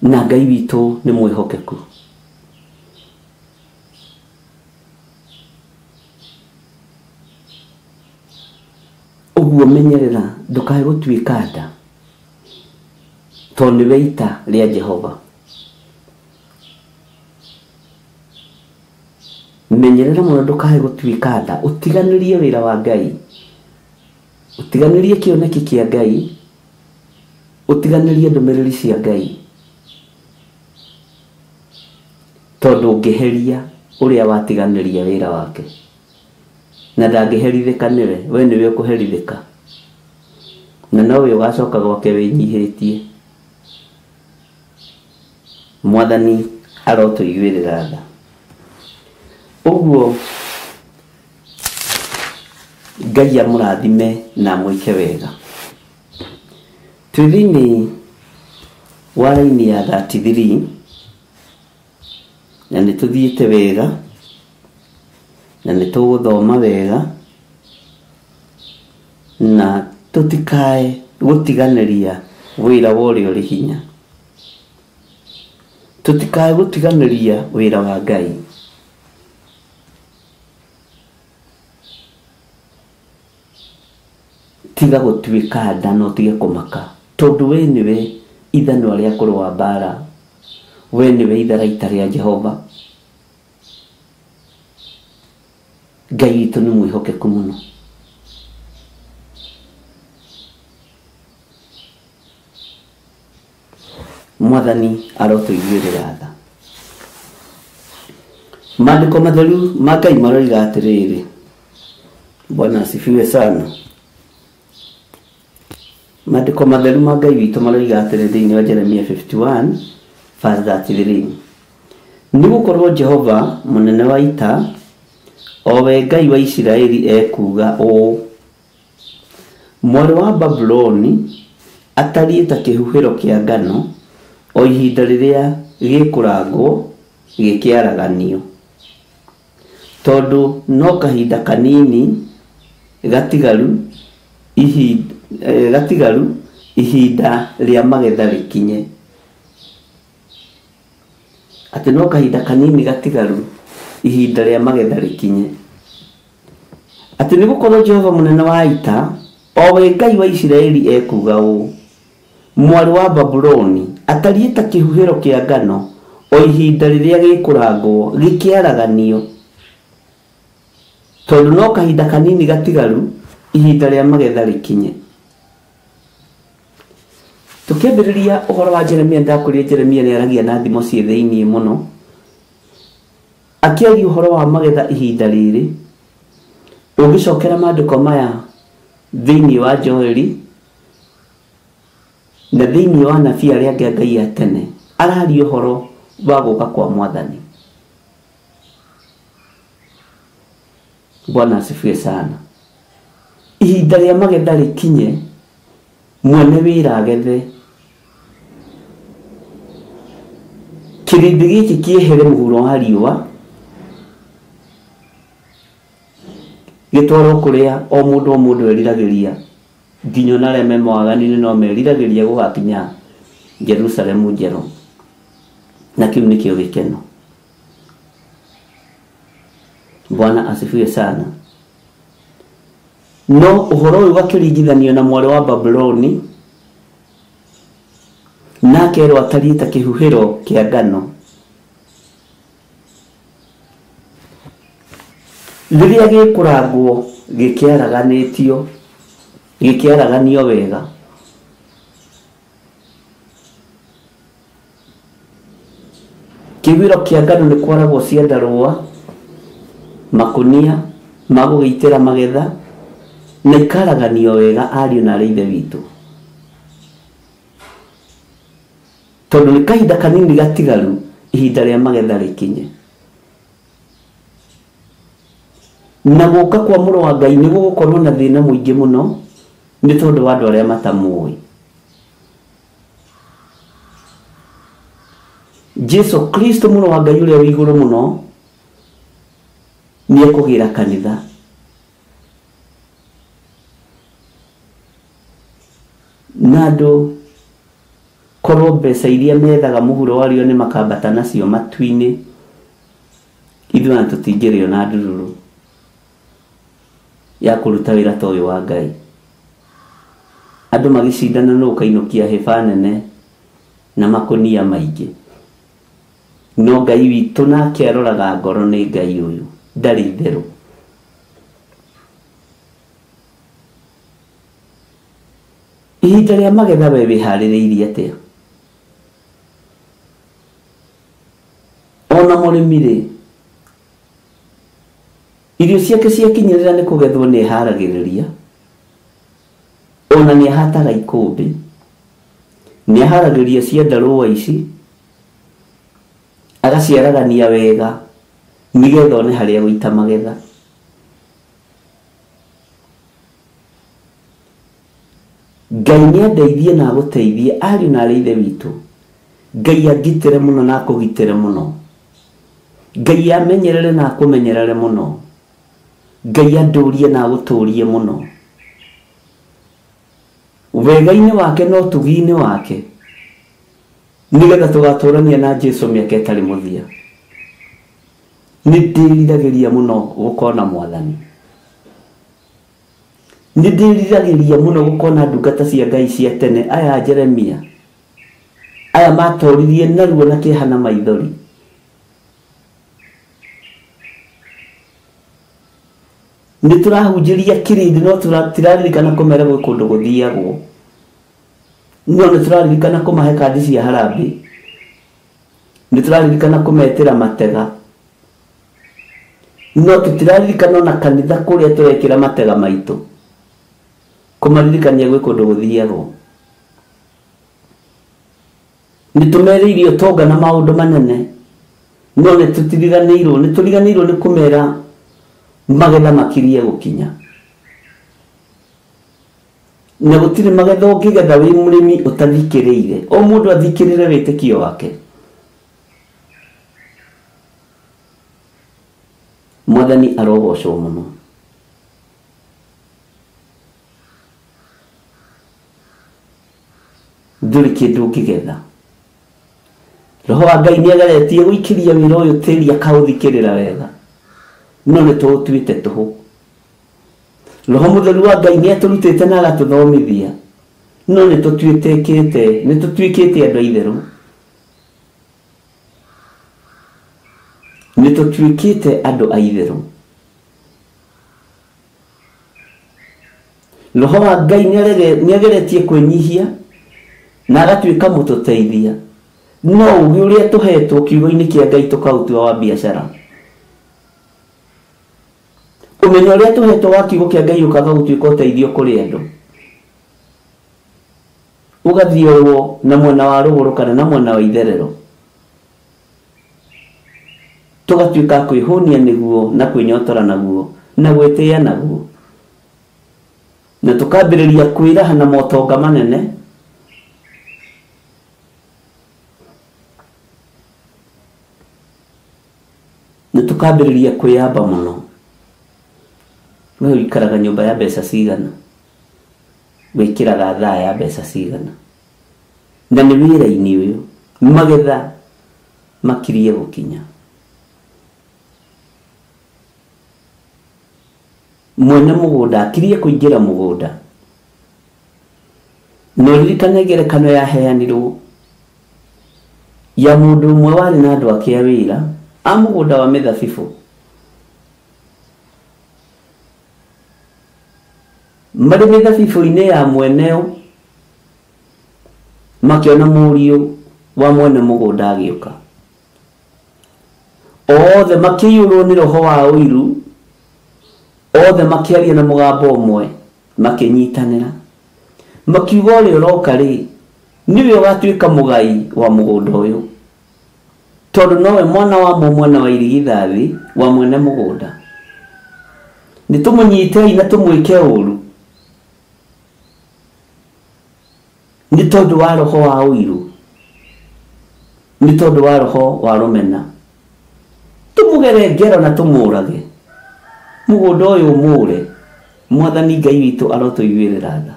G: na Ngai witũ nĩ mwĩhokeku. Ũguo menyerera ndũkae gũtuĩka nda, tondũ nĩwe ita rĩa Jehova. Menyerera mũno ndũkae gũtuĩka nda, ũtiganĩrie wĩra wa Ngai, ũtiganĩrie kĩoneki kĩa Ngai, ũtiganĩrie ndũmĩrĩri cia Ngai, tondũ ũngĩheria ũrĩa watiganĩria wĩra wake, na ndangĩherithĩka nĩwe, we nĩwe ũkũherithĩka, na nowe ũgacoka gwake wĩnyihĩtie. Mwathani arotũiguĩrĩra tha. Ũguo Ngai amũrathime na amwĩke wega. Twĩ thĩinĩ wa raini ya 33 na nĩ tũthiĩte wega na nĩ tũgũthoma wega, na tũtikae gũtiganĩria wĩra wa ũrĩa ũrĩ hinya. Tũtikae gũtiganĩria wĩra wa Ngai. Tiga gũtuĩka nda na ũtige kũmaka, tondũ we nĩwe ithanwa rĩa kũrũa mbara, we nĩwe itharaita rĩa Jehova. Ngai witũ nĩ mwĩhokeku mũno. Mwathani arotũiguĩrĩra tha. Maandĩko matheru ma Ngai maroiga atĩrĩrĩ, Bwana asifiwe sana. Maandĩko matheru ma Ngai witũ maroiga atĩrĩ thĩinĩ wa Jeremia 51 verse 33, nĩ gũkorwo Jehova mũnene wa ita, o we Ngai wa Isiraeli, ekuuga ũũ: mwarĩ wa Babuloni atariĩ ta kĩhuhĩro kĩa ngano o ihinda rĩrĩa gĩkũrangwo gĩkĩaraganio, tondũ no kahinda kanini gatigaru ihinda rĩa magetha rĩkinye. Atĩ no kahinda kanini gatigaru ihinda rĩa magetha rĩkinye. Atĩ nĩ gũkorwo Jehova mũnene wa ita, o we Ngai wa Isiraeli, ekuuga ũũ: Mwarĩ wa Babuloni atariĩ ta kĩhuhĩro kĩa ngano o ihinda rĩrĩa gĩkũrangwo gĩkĩaraganio, tondũ no kahinda kanini gatigaru ihinda rĩa magetha rĩkinye. Tũkĩambĩrĩria ũhoro wa Jeremia, ndakwĩrire Jeremia nĩ aragia na thimo ciĩ thĩiniĩ mũno, akĩaria ũhoro wa magetha ihinda rĩrĩ. Ũngĩcokera maandĩko maya thĩiniĩ wa Joeli na thĩiniĩ wa anabii arĩa angĩ a Ngai a tene, araria ũhoro wa gũka kwa Mwathani. Bwana asifiwe sana. Ihinda rĩa magetha rĩkinye, mwene wĩra agethe, kĩrĩndĩ gĩkĩ kĩehere mũhuro wa riũa gĩtwarwo kũrĩa o mũndũ eriragĩria, nginya ona arĩa me mawaganu-inĩ no meriragĩria gũgakinya Jerusalemu njerũ, na kĩu nĩkĩo gĩkeno. Bwana asifiwe sana. No ũhoro ũyũ ũgakĩringithanio na mwarĩ wa Babuloni, na akerwo atariĩ ta kĩhuhĩro kĩa ngano rĩrĩa gĩkũrangwo gĩkĩaraganĩtio, gĩkĩaraganio wega. Kĩhuhĩro kĩa ngano nĩ kwaragwo ciandarũa, makunia ma gũgĩitĩra magetha, na ikaraganio wega ariũ na arĩ ithe witũ, tondũ nĩ kahinda kanini gatigaru ihinda rĩa magetha rĩkinye. Na gũka kwa mũrũ wa Ngai nĩ gũgũkorwo na thĩna mũingĩ mũno nĩ tondũ wa andũ arĩa matamũĩ. Jesu Kristo mũrũ wa Ngai ũrĩa wĩ igũrũ mũno nĩ ekũgĩra kanitha. Na andũ korwo mbeca iria methaga mũhuro wa riũa nĩ makambata nacio matu-inĩ, ithuĩ ona tũtingĩrĩo na ndururu ya kũruta wĩra ta ũyũ wa Ngai. Andũ magĩcindana nũ ũkainũkia hĩba nene na makũnia maingĩ, no Ngai witũ nake aroraga ngoro nĩ Ngai ũyũ ndarĩ itherũ. Ihinda rĩa magetha we wĩharĩrĩirie atĩa? Ona mũrĩmi rĩ, irio ciake ciakinyĩrĩra nĩ kũgethwo nĩ eharagĩrĩria, ona nĩ ahataga ikũmbĩ, nĩ aharagĩria ciandarũa ici, agaciaragania wega nĩgetha one harĩa gũita magetha. Ngai nĩ andeithie na agũteithie ariũ na arĩ ithe witũ. Ngai angitĩre mũno na akũgitĩre mũno. Ngai amenyerere na akũmenyerere mũno. Ngai andũrie na agũtũrie mũno. Wega-inĩ wake na ũtugi-inĩ wake, nĩgetha tũgatũrania na Jesu mĩaka ĩtarĩ mũthia. Nĩ ndĩriragĩria mũno gũkona Mwathani. Nĩ ndĩriragĩria mũno gũkona ndungata cia Ngai cia tene, aya Jeremia, aya matoririe naruo na kĩeha na maithori. Nĩ tũrahunjĩria kĩrĩndĩ no tũraririkana kũmera gwĩ kũndũ gũthiagwo, no nĩ tũraririkana kũmahe kandi cia harambee, nĩ tũraririkana kũmetĩra matega, no tũtiraririkana ona kanitha kũrĩa tũrekĩra matega maitũ, kũmaririkania gwĩ kũndũ gũthiagwo. Nĩ tũmerĩirie ũtonga na maũndũ manene, no nĩ tũtiriganĩirwo, nĩ tũriganĩirwo nĩ kũmera magetha makirie gũkinya. Na gũtirĩ magetha ũngĩgetha wĩ mũrĩmi ũtathikĩrĩire. O mũndũ athikĩrĩre wĩtĩkio wake. Mwathani arogocwo mũno. Ndũrĩ kĩndũ ũngĩgetha. Roho wa Ngai nĩ ageretie gũikĩria wĩra ũyũ tĩri akaũthikĩrĩra wega, no nĩ tũũtuĩte tũhũ. Roho Mũtheru wa Ngai nĩ atũrutĩte na agatũthomithia, No nĩ tũtuĩkĩte, nĩ tũtuĩkĩte andũ a itherũ. Nĩ tũtuĩkĩte andũ a itherũ. Roho wa Ngai nĩ ageretie kwĩnyihia na agatuĩka mũtũteithia. No ũgĩ ũrĩa tũhetwo kiugo-inĩ kĩa Ngai tũkaũtua wa biacara. Ũmenyo ũrĩa tũhetwo wa kiugo kĩa Ngai ũkaga gũtuĩka ũteithio kũrĩ andũ. Ũgathiorwo na mwena wa rũgũrũ kana na mwena wa itherero. Tũgatuĩka kwĩhũnia nĩguo na kwĩnyotora naguo na gwĩtĩĩa naguo. Na tũkambĩrĩria kwĩraha na motonga manene. Na tũkambĩrĩria kwĩyamba mũno. We ũikaraga nyũmba ya mbeca cigana? Wĩkĩraga thaa ya mbeca cigana? Na nĩ wĩra-inĩ ũyũ magetha makirie gũkinya. Mwene mũgũnda akirie kũingĩra mũgũnda. Na ũririkane ngerekano yaheanirwo ya mũndũ ũmwe warĩ na andũ ake a wĩra a mũgũnda wa mĩthabibũ. Marĩ mĩthabibũ-inĩ ya mweneo makĩona mũriũ wa mwene mũgũnda agĩũka. Othe makĩiyũrwo nĩ roho wa ũiru, othe makĩaria na mũgambo ũmwe, makĩnyitanĩra. Makiuga ũrĩa ũroka rĩ, nĩwe ũgatuĩka mũgai wa mũgũnda ũyũ. Tondũ nowe mwana wa mũmwe wa irigithathi wa mwene mũgũnda. Nĩ tũmũnyitei na tũmwĩke ũru. Nĩ tondũ wa roho wa ũiru. Nĩ tondũ wa roho wa rũmena. Tũmũgere ngero na tũmũrage. Mũgũnda ũyũ ũmũre. Mwathani Ngai witũ arotũiguĩrĩra tha.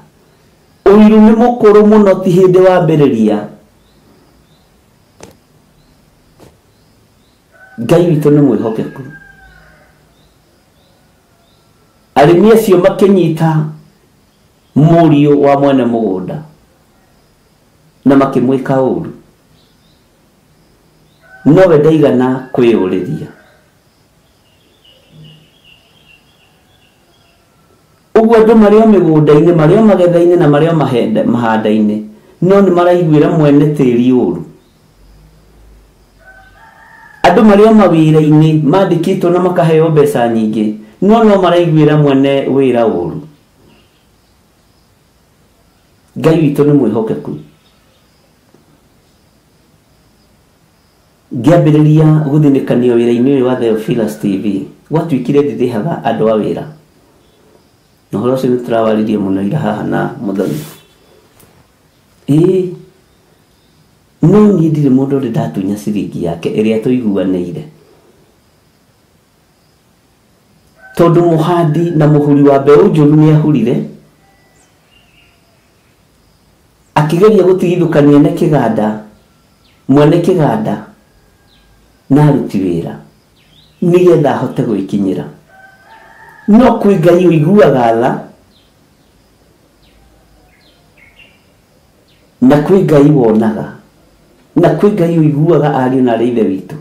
G: Ũiru nĩ mũkũrũ mũno ti hĩndĩ wambĩrĩria. Ngai witũ nĩ mwĩhokeku. Arĩmi acio makĩnyita mũriũ wa mwene mũgũnda na makĩmwĩka ũru. Nowe ndaigana kwĩyũrĩria. Ũguo andũ marĩ o mĩgũnda-inĩ, marĩ o magetha-inĩ na marĩ o mahanda-inĩ, no nĩ maraiguĩra mwene tĩri ũru. Andũ marĩ o mawĩra-inĩ mandĩkĩtwo na makaheo mbeca nyingĩ, no no maraiguĩra mwene wĩra ũru. Ngai witũ nĩ mwĩhokeku. Ngĩambĩrĩria gũthinĩkanio wĩra-inĩ ũyũ wa Theophilus TV, gwatuĩkire ndĩrĩhaga andũ a wĩra. Na ũhoro ũcio nĩ tũrawaririe mũno ira haha na Mũthoni. Ĩĩ, no niĩ ndirĩ mũndũ ũrĩ ndatunya ciringi yake ĩrĩa tũiguanĩire. Tondũ mũhandi na mũhuri wa mbeũ njũru nĩ ahurire, akĩgeria gũtigithũkania na kĩganda, mwene kĩganda na aruti wĩra nĩgetha ahote gwĩkinyĩra. No kwĩ Ngai ũiguaga tha na kwĩ Ngai wonaga na kwĩ Ngai ũiguaga ariũ na arĩ ithe witũ.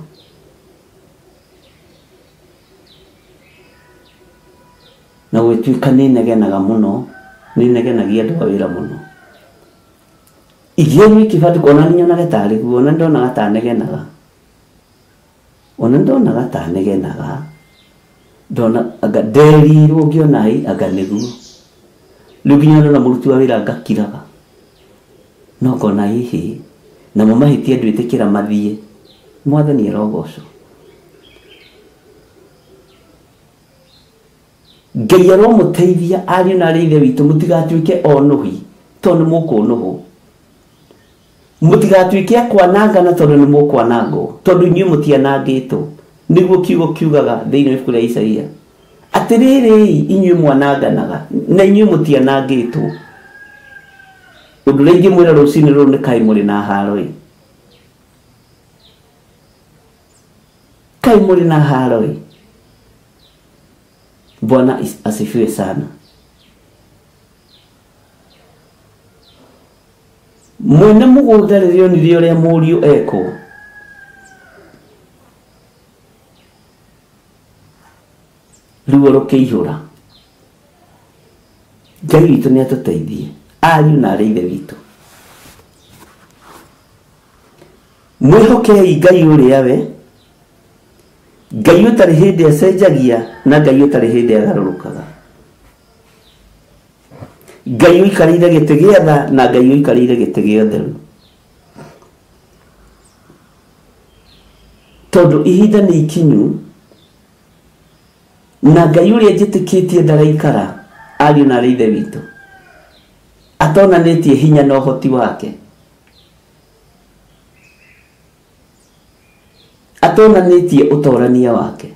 G: Na gwĩtuĩka nĩ negenaga mũno, nĩ negenagia andũ a wĩra mũno. Ingĩario kĩbandĩko ona niĩ nyonaga tarĩ guo, ona ndonaga ta negenaga. Ona ndonaga ta negenaga. Ndona anga nderirwo ngĩona ĩ anga nĩguo. Rĩu nginya ndona mũruti wa wĩra ngakiraga. No ngona hihi namo mahĩtia ndwĩtĩkĩra mathiĩ. Mwathani arogocwo. Ngai aromũteithia ariũ na arĩ ithe witũ mũtigatuĩke onũhi tondũ nĩ mũkũnũhwo. Mũtigatuĩke a kwanangana tondũ nĩ mũkwanangwo, tondũ inyuĩ mũtianangĩtwo. Nĩguo kiugo kiugaga thĩinĩ wa ibuku rĩa Isaia. Atĩrĩrĩ inyuĩ mwananganaga na inyuĩ mũtianangĩtwo. Ũndũ ũrĩa ingĩmwĩra rũcinĩ rũrũ nĩ kaĩ mũrĩ na haro ĩ. Kaĩ mũrĩ na haro ĩ. Bwana asifiwe sana. Mwene mũgũnda rĩrĩa onire ũrĩa mũriũ ekwo ruo rũkĩihũra. Ngai witũ nĩ atũteithie ariũ na arĩ ithe witũ. Mwĩhokei Ngai ũrĩa we Ngai ũtarĩ hĩndĩ acenjagia na Ngai ũtarĩ hĩndĩ agarũrũkaga. Ngai ũikarĩire gĩtĩ gĩa tha na Ngai ũikarĩire gĩtĩ gĩa ũtheru. Tondũ ihinda nĩ ikinyu na Ngai ũrĩa njĩtĩkĩtie ndaraikara ariũ na arĩ ithe witũ atonanĩtie hinya na ũhoti wake, atonanĩtie ũtorania wake.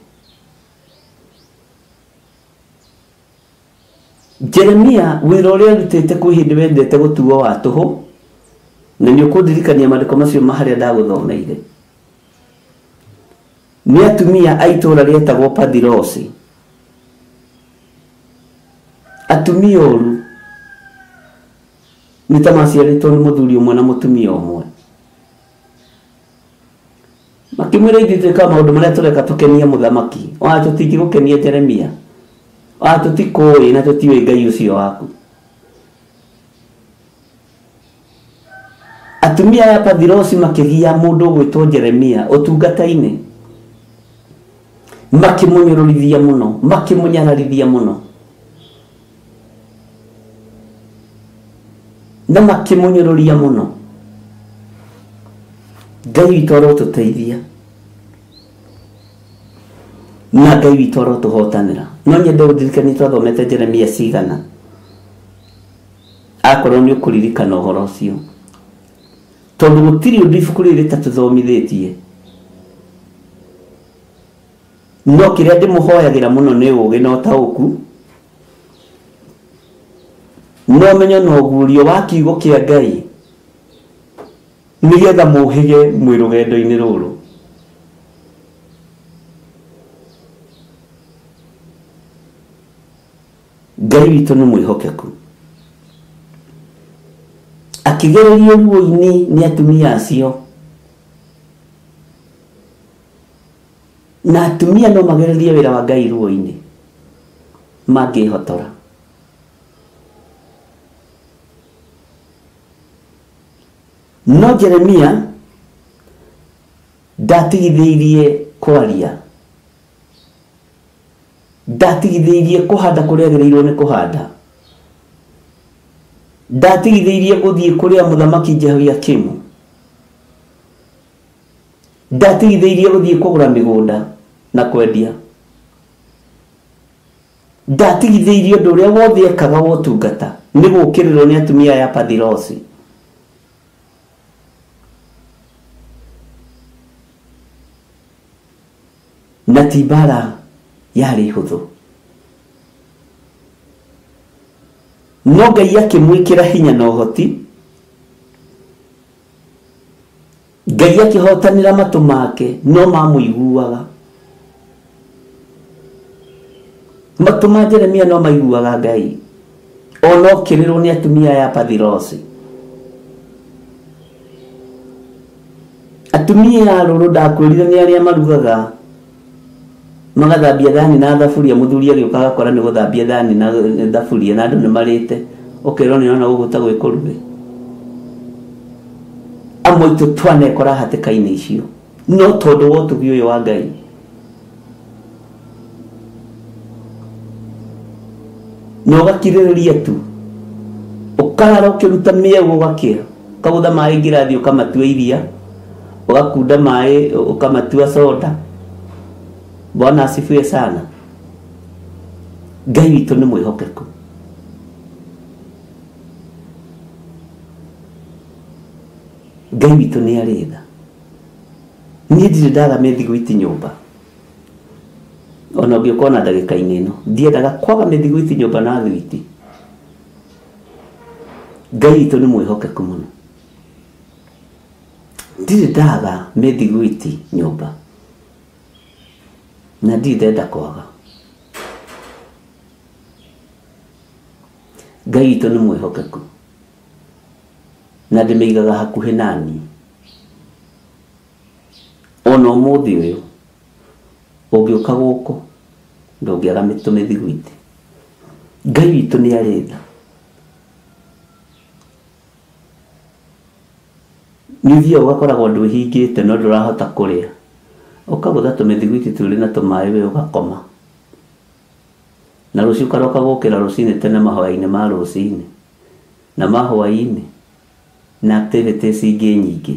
G: Jeremia wĩra ũrĩa arutĩte kwĩ hĩndĩ wendete gũtuo wa tũhũ, na nĩ ũkũndirikania maandĩko macio ma harĩa ndagũthomeire. Nĩ atumia a itũũra rĩetagwo Pathirosi, atumia oru nĩ ta maciarĩtwo nĩ mũthuri ũmwe na mũtumia ũmwe. Makĩmwĩra ithuĩ twĩkaga maũndũ marĩa tũreka tũkenie mũthamaki, ona tũtingĩgũkenia Jeremia, ona tũtikũĩ na tũtiũĩ Ngai ũcio waku. Atumia aya Pathirosi makĩgia mũndũ ũgwĩtwo Jeremia ũtungata-inĩ, makĩmũnyũrũrithia mũno, makĩmũnyararithia mũno na makĩmũnyũrũria mũno. Ngai witũ arotũteithia na Ngai witũ arotũhotanĩra. No nyende ũndirikanie twathomete Jeremia cigana, akorwo nĩ ũkũririkana ũhoro ũcio, tondũ gũtirĩ ũndũ ibuku rĩrĩ rĩtatũthomithĩtie. No kĩrĩa ndĩmũhoyagĩra mũno nĩ ũũgĩ na ũtaũku, no ũmenyo na ũguũrio wa kiugo kĩa Ngai, nĩgetha mũhĩge mwĩ rũgendo-inĩ rũrũ. Ngai witũ nĩ mwĩhokeku. Akĩgererio ruo-inĩ nĩ atumia acio, na atumia no magererie wĩra wa Ngai ruo-inĩ mangĩhotora. No Jeremia ndatigithĩirie kwaria, ndatigithĩirie kũhanda kũrĩa agĩrĩirwo nĩ kũhanda, ndatigithĩirie gũthiĩ kũrĩa mũthamaki Jehoiakimu, ndatigithĩirie gũthiĩ kũgũra mĩgũnda na kwendia, ndatigithĩirie ũndũ ũrĩa wothe ekaga wa ũtungata nĩ gũũkĩrĩrwo nĩ atumia aya Pathirosi. Na ti mbara yarĩ hũthũ, no Ngai akĩmwĩkĩra hinya na ũhoti. Ngai akĩhotanĩra matũ make no mamũiguaga. Matũ ma Jeremia no maiguaga Ngai ona okĩrĩrwo nĩ atumia aya Pathirosi. Atumia a rũrũ ndakwĩrire nĩ arĩa marugaga magathambia thani na thaburia, mũthuri agĩũka agakora nĩ gũthambia thani na thaburia na andũ nĩ marĩte, ũkerwo nĩ ona gũgũ ta gwĩ kũruge. Amwe aitũ twanekora hatĩka-inĩ icio no tondũ wa ũtugi ũyũ wa Ngai. Na ũgakirĩrĩria tu, ũkarara ũkĩruta mĩeũ ũgakĩa, ũkagũtha maĩ ngirathi ũkamatua iria, ũgakunda maĩ ũkamatua soda. Bwana asifiwe sana. Ngai witũ nĩ mwĩhokeku. Ngai witũ nĩ arĩ tha. Niĩ ndirĩ ndaga mĩthiguiti nyũmba, ona ũngĩũka ona ndagĩka-inĩ ĩno ndiendaga kwaga mĩthiguiti nyũmba na thwiti. Ngai witũ nĩ mwĩhokeku mũno. Ndirĩ ndaga mĩthiguiti nyũmba na ndirĩ ndenda kwaga. Ngai witũ nĩ mwĩhokeku Na ndĩmĩigaga hakuhĩ nani. Ona ũmũthĩ ũyũ ũngĩũka gũkũ ndũngĩaga tũmĩthiguiti. Ngai witũ nĩ arĩ tha. Nĩ ũthiaga ũgakoragwo ndwĩhingĩte no ndũrahota kũrĩa. Ũkagũtha tũmĩthiguiti twĩrĩ na tũmaĩ we ũgakoma. Na rũciũ ũkaroka gũkĩra rũcinĩ tene mahoya-inĩ ma rũcinĩ na ma hwaĩ-inĩ na activities ingĩ nyingĩ.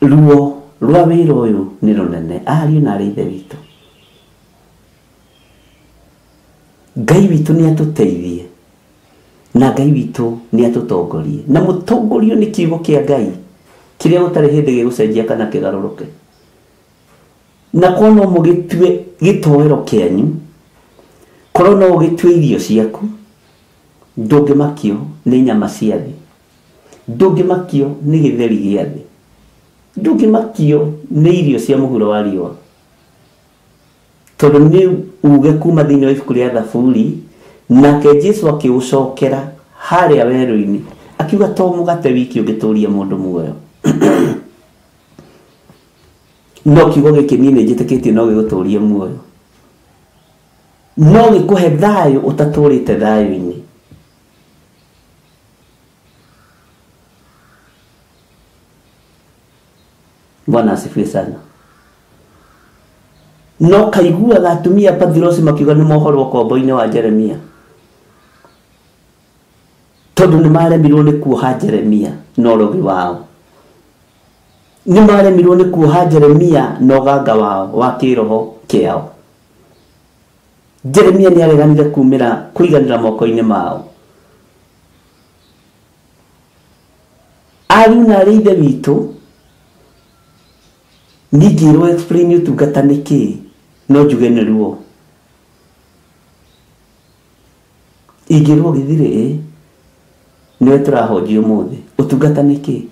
G: Ruo rwa wĩra ũyũ nĩ rũnene ariũ na arĩ ithe witũ. Ngai witũ nĩ atũteithie na Ngai witũ nĩ atũtongorie, na mũtongorio nĩ kiugo kĩa Ngai kĩrĩa gũtarĩ hĩndĩ gĩgũcenjia kana kĩgarũrũke. Na korwo no mũgĩtue gĩtoero kĩanyu, korwo no ũgĩtue irio ciaku, ndũngĩmakio nĩ nyama cia thĩ, ndũngĩmakio nĩ gĩtheri gĩa thĩ, ndũngĩmakio nĩ irio cia mũhuro wa riũa. Tondũ nĩ uge kuma thĩinĩ wa ibuku rĩa Thaburi, nake Jesu akĩũcokera harĩa werũ-inĩ akiuga to mũgate wiki ũngĩtũria mũndũ muoyo. No kiugo gĩkĩ niĩ nĩ njĩtĩkĩtie no gĩgũtũrie muoyo, no gĩkũhe thayũ ũtatũrĩte thayũ-inĩ. Bwana asifiwe sana. No kaiguaga atumia Pathirosi makiuga nĩ mohorwo kombo-inĩ wa Jeremia, tondũ nĩ maremirwo nĩ kuoha Jeremia na ũrogi wao, nĩ maremirwo nĩ kuoha Jeremia na ũganga wao wa kĩroho kĩao. Jeremia nĩ areganire kumĩra kũiganĩra moko-inĩ mao. Ariũ na arĩ ithe witũ, ningĩrwo explain ũtungata nĩ kĩĩ, no njuge nĩ ruo. Ingĩrwo gĩthirĩ ĩ nĩwe tũrahonjia ũmũthĩ. Ũtungata nĩ kĩĩ?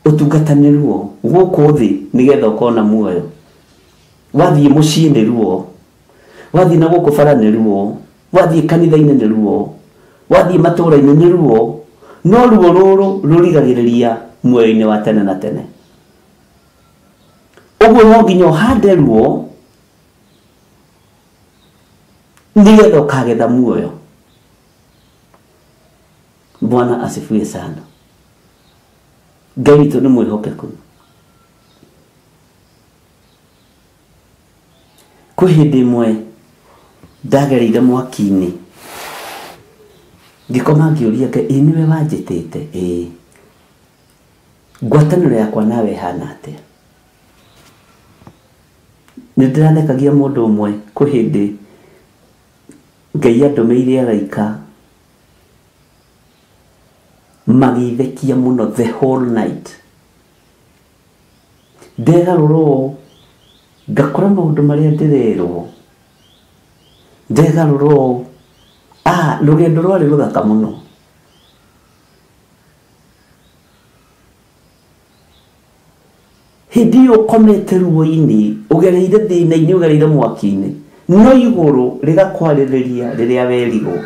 G: Ũtungata nĩ ruo gũkũ thĩ nĩgetha ũkona muoyo. Wathiĩ mũciĩ nĩ ruo, wathiĩ na gũkũ bara nĩ ruo, wathiĩ kanitha-inĩ nĩ ruo, wathiĩ matũũra-inĩ nĩ ruo. No ruo rũrũ rũrigagĩrĩria muoyo-inĩ wa tene na tene. Ũguo no nginya ũhande ruo nĩgetha ũkagetha muoyo. Bwana asifiwe sana. Ngai witũ nĩ mwĩhokeku. Kwĩ hĩndĩ ĩmwe ndagereire mwaki-inĩ, ngĩkoma ngĩũria Ngai, ĩ nĩwe wanjĩtĩte? Ĩĩ. Ngwatanĩro yakwa nawe ĩhana atĩa? Nĩ ndĩrathekagia mũndũ ũmwe kwĩ hĩndĩ Ngai andũmĩire araika magĩthekia mũno the whole night. Ndegarũra ũũ ngakora maũndũ marĩa ndĩrerwo. Ndegarũra ũũ, rũgendo rwarĩ rũthaka mũno. Hĩndĩ ĩyo ũkomete ruo-inĩ, ũgereire thĩna-inĩ, ũgereire mwaki-inĩ, no igũrũ rĩgakwarĩrĩria rĩrĩa werigwo.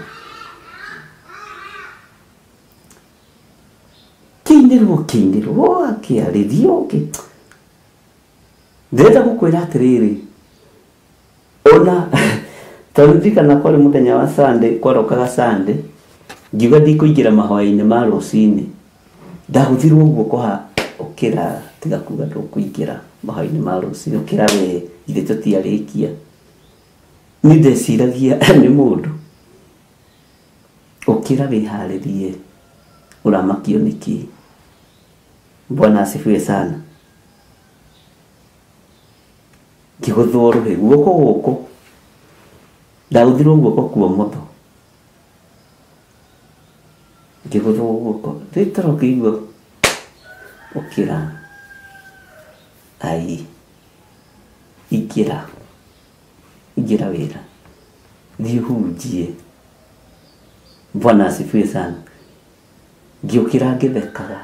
G: Kĩinĩrwo kĩinĩrwo akĩarĩrio kĩ. Ndĩrenda gũkwĩra atĩrĩrĩ, ona tondũ ndirikana kwarĩ mũthenya wa Sunday, kwarokaga Sunday, ngiuga ndikũingĩra mahoya-inĩ ma rũcinĩ. Ndagũthirwo guoko ha ũkĩra, tiga kuga ndũkũingĩra mahoya-inĩ ma rũcinĩ, ũkĩra we, ithe tũtiarĩkia. Niĩ ndeciragia nĩ mũndũ. Ũkĩra wĩharĩrie, ũramakio nĩkĩ? Bwana asifiwe sana. Ngĩgũthwo rũhĩ guoko gũkũ, ndagũthirwo guoko kwa ũmotho, ngĩgũthwo guoko, ndĩtoro ngĩigua ũkĩra, ai, ingĩra, ingĩra wĩra, thiĩ ũhunjie. Bwana asifiwe sana. Ngĩũkĩra ngĩthekaga.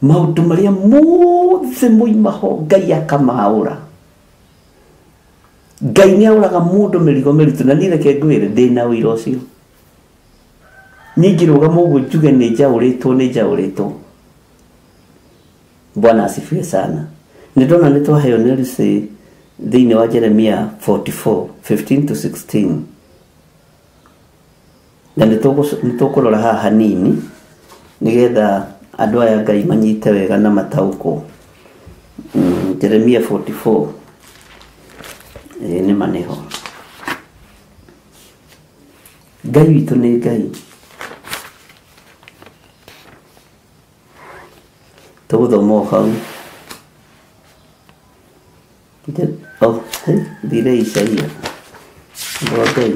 G: Maũndũ marĩa mothe moima ho Ngai akamaũra. Ngai nĩ aũraga mũndũ mĩrigo mĩritũ na niĩ reke ngwĩre ndĩna ũira ũcio. Niĩ ngĩrũgama ũguo njuge nĩ njaũrĩtwo nĩ njaũrĩtwo. Bwana asifiwe sana. Nĩ ndona nĩ twaheo nĩ Lucy thĩinĩ wa Jeremia 44 15 to 16 na nĩ tũkũrora haha hanini nĩgetha andũ aya Ngai manyite wega na mataũkwo. Jeremia 44 nĩ maneho. Ngai witũ nĩ Ngai. Tũgũthoma o hau. Thire Isaia. Andũ a Ngai.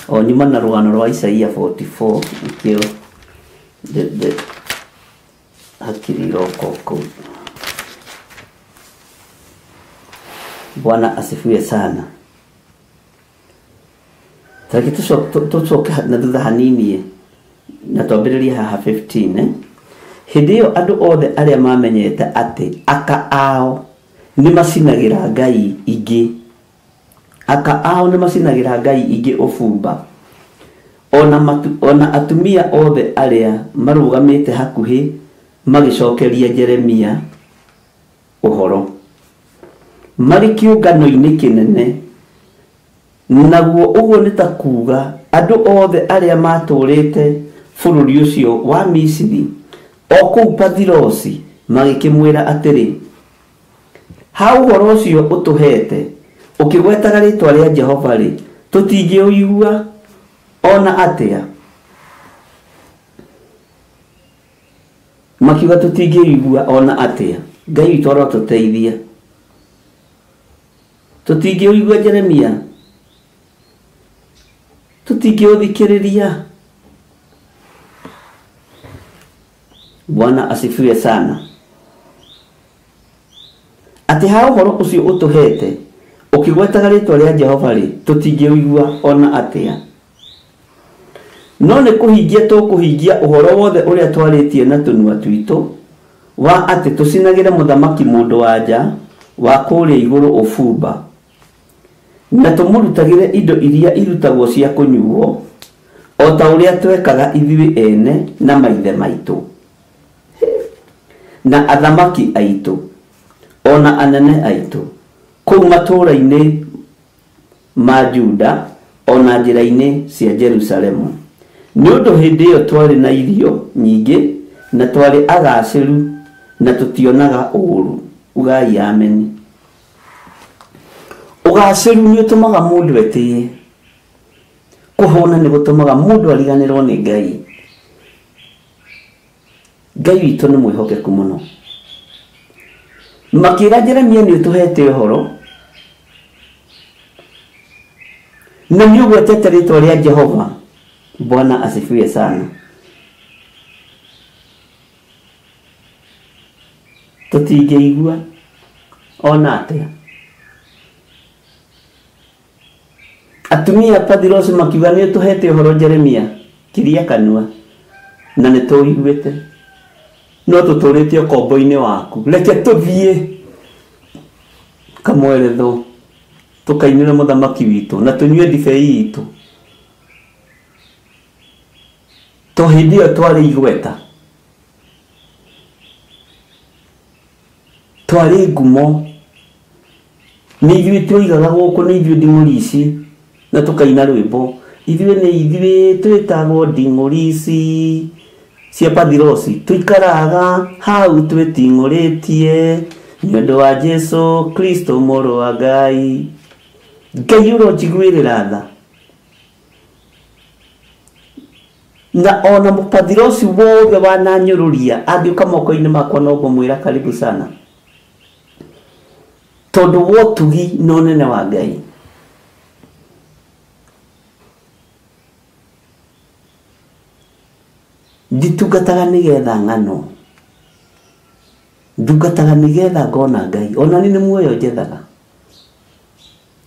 G: O nyuma na rũgano rwa Isaia 44 nĩkĩo hakiri iroka kũu. Bwana asifiwe sana. Tareke tũcoke na thutha hanini na twambĩrĩrie haha 15 Hĩndĩ ĩyo andũ othe arĩa mamenyete atĩ aka ao nĩ macinagĩra ngai ingĩ aka ao nĩ macinagĩra ngai ingĩ ũbumba ona atumia othe arĩa marũgamĩte hakuhĩ magĩcokeria Jeremia ũhoro marĩ kĩũngano-inĩ kĩnene naguo ũguo nĩ ta kuuga andũ othe arĩa matũũrĩte bũrũri ũcio wa Misiri o kũu Pathirosi magĩkĩmwĩra atĩrĩ ha ũhoro ũcio ũtũhete ũkĩgwetaga rĩtwa rĩa Jehova rĩ tũtingĩũigua ona atĩa. Makiuga tũtingĩũigua ona atĩa. Ngai witũ arotũteithia. Tũtingĩũigua Jeremia, tũtingĩũthikĩrĩria. Bwana asifiwe sana. Atĩ ha ũhoro ũcio ũtũhete ũkĩgwetaga rĩtwa rĩa Jehova rĩ tũtingĩũigua ona atĩa. No nĩ kũhingia tũkũhingia ũhoro wothe ũrĩa twarĩtie na tũnua twitũ wa atĩ tũcinagĩre mũthamaki mũndũ wa nja wa kũrĩa igũrũ ũbumba na tũmũrutagĩre indo iria irutagwo cia kũnyuo o ta ũrĩa twekaga ithuĩ ene na maithe maitũ na athamaki aitũ ona anene aitũ kũu matũũra-inĩ ma Juda ona njĩra-inĩ cia Jerusalemu. Nĩ ũndũ hĩndĩ ĩyo twarĩ na irio nyingĩ na twarĩ agacĩru na tũtionaga ũũru. Ugai ameni. Ũgacĩru nĩ ũtũmaga mũndũ etĩye. Kũhũna nĩ gũtũmaga mũndũ ariganĩrwo nĩ Ngai. Ngai witũ nĩ mwĩhokeku mũno. Makĩra Jeremia nĩ ũtũhete ũhoro na nĩ ũgwetete rĩtwa rĩa Jehova. Bwana asifiwe sana. Tũtingĩigua ona atĩa. Atumia Pathirosi makiuga nĩ ũtũhete ũhoro Jeremia, kiria kanua na nĩ tũiguĩte no tũtũrĩte ũkombo-inĩ waku, reke tũthiĩ kamweretho tũkainĩre mũthamaki witũ na tũnyue ndibei itũ to hĩndĩ ĩyo twarĩ igweta, twarĩ ngumo, nĩ ithuĩ twoigaga gũkũ nĩ ithuĩ nding'ũri ici na tũkaina rwĩmbo ithuĩ nĩ ithuĩ twĩtagwo nding'ũri ici cia Pathirosi tũikaraga hau twĩting'ũrĩtie nĩ ũndũ wa Jesu Kristo mũrũ wa Ngai. Ngai ũronjiguĩrĩra tha. Na ona mũpathirosi wothe wananyũrũria angĩũka moko-inĩ makwa no ngũmwĩra karibu sana, tondũ wa ũtugi na ũnene wa Ngai. Nditungataga nĩgetha ng'ano, ndungataga nĩgetha ngona Ngai. Ona niĩ nĩ muoyo njethaga.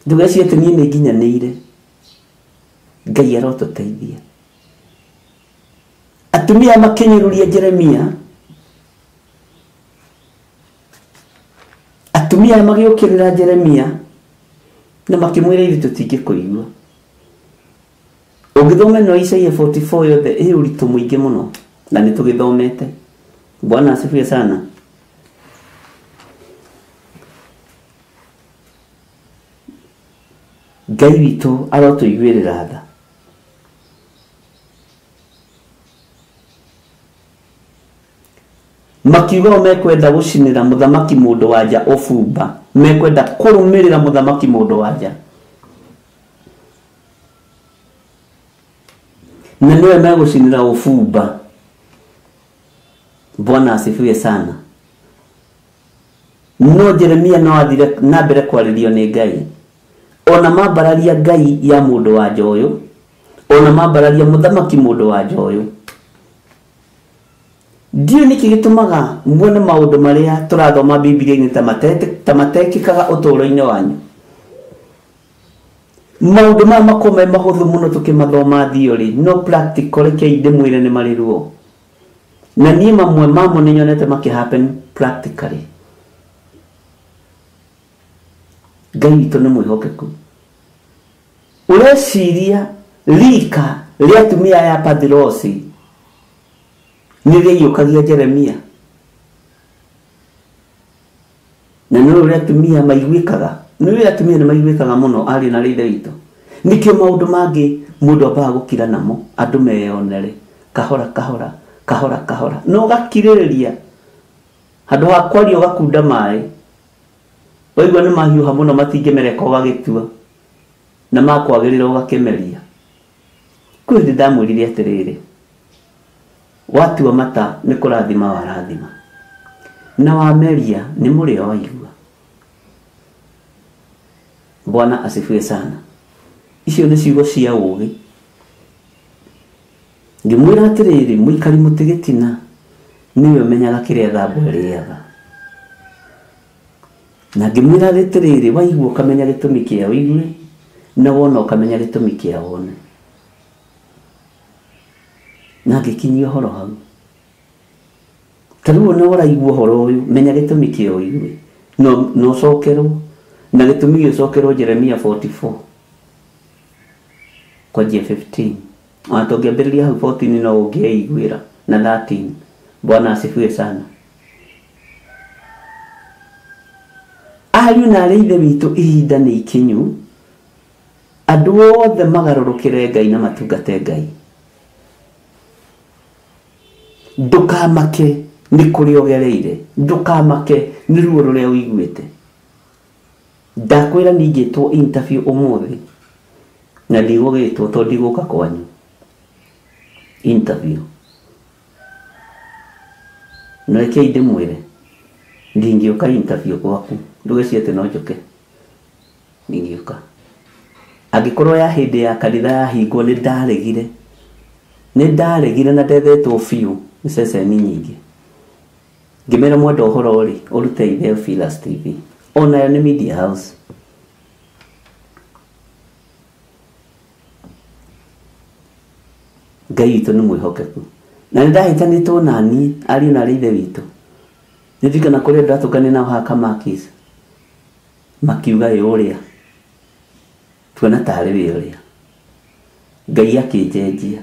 G: Ndũgecirie atĩ niĩ nĩ nginyanĩire. Ngai arotũteithia. Atumia makĩnyũrũria Jeremia, atumia magĩũkĩrĩra Jeremia Na makĩmwĩra ithuĩ tũtingĩkũigua. Ũngĩthoma ĩno Isaia 44 yothe ĩ ũritũ mũingĩ mũno na nĩ tũgĩthomete. Bwana asifiwe sana. Ngai witũ arotũiguĩrĩra tha. Makiuga o mekwenda gũcinĩra mũthamaki mũndũ wanja ũbumba, mekwenda kũrũmĩrĩra mũthamaki mũndũ wanja. Na nĩwe megũcinĩra ũbumba. Bwana asifiwe sana. No Jeremia no athire na mbere kwarĩrio nĩ Ngai. Ona mambararia Ngai ya mũndũ wanja ũyũ, ona mambararia mũthamaki mũndũ wanja ũyũ. Ndiũĩ nĩkĩ gĩtũmaga muone maũndũ marĩa tũrathoma Bibilia-inĩ ta matekĩkaga ũtũũro-inĩ wanyu. Maũndũ maya makorwo me mahũthũ mũno tũkĩmathoma theory, no practical rekei ndĩmwĩre nĩ marĩ ruo. Na niĩ mamwe mamo nĩ nyonete makĩ happen practically. Ngai witũ nĩ mwĩhokeku. Ũreciria rika rĩa atumia aya Pathirosi nĩ rĩaiyũkagia Jeremia? Na nĩ ũrĩa atumia maiguĩkaga, nĩ ũrĩa atumia nĩ maiguĩkaga mũno ariũ na ithe witũ. Nĩkĩo maũndũ mangĩ mũndũ ambaga gũkira namo andũ meyonere kahora kahora kahora kahora, no ũgakirĩrĩria handũ ha kwaria ũgakunda maĩ. Waigua nĩ mahiũha mũno matingĩmereka ũgagĩtua, na makwagĩrĩra ũgakĩmeria. Kwĩ hĩndĩ ndamwĩrire atĩrĩrĩ, watua mata nĩ kũrathima warathima, na wameria nĩ mũrĩo waigua. Bwana asifiwe sana. Icio nĩ ciugo cia ũũgĩ. Ngĩmwĩra atĩrĩrĩ, mũikari mũtĩ gĩtina nĩwe ũmenyaga kĩrĩa thambo ĩrĩaga. Na ngĩmwĩra atĩrĩrĩ, waigua ũkamenya gĩtũmi kĩa ũigue, na wona ũkamenya gĩtũmi kĩa wone. Na ngĩkinyia ũhoro hau. Ta rĩu ona ũraigua ũhoro ũyũ, menya gĩtũmi kĩa ũigue, na ũcokerwo. Na gĩtũmi gĩcokerwo Jeremia 44 kwanjia 15. Ona tũngĩambĩrĩria hau 14 no ũngĩeiguĩra, na 13. Bwana asifiwe sana. Ariũ na arĩ ithe witũ, ihinda nĩ ikinyu andũ othe magarũrũkĩre Ngai na matungate Ngai. Ndũkamake nĩ kũrĩa ũgereire, ndũkamake nĩ ruo rũrĩa ũiguĩte. Ndakwĩra ningĩtwo interview ũmũthĩ na ndigũgĩtwo tondũ ndigũka kwanyu interview. Na rekei ndĩmwĩre ndingĩũka interview gwaku, ndũgecirie atĩ no njũke. Ndingĩũka. Angĩkorwo ya hĩndĩ ya kanitha yahingwo nĩ ndaregire, nĩ ndaregire na ndethetwo biũ nĩ ceceni nyingĩ. Ngĩmera mwenda ũhoro rĩ, ũrute Theophilus TV. Onayo nĩ media house. Ngai witũ nĩ mwĩhokeku. Na nĩ ndahĩtanĩtwo naniĩ ariũ na arĩ ithe witũ. Nĩ ndirikana kũrĩa ndatũnganire nao haha Kamakis, makiuga ĩ ũrĩa tuona tarĩ wĩ ũrĩa. Ngai akĩnjenjia.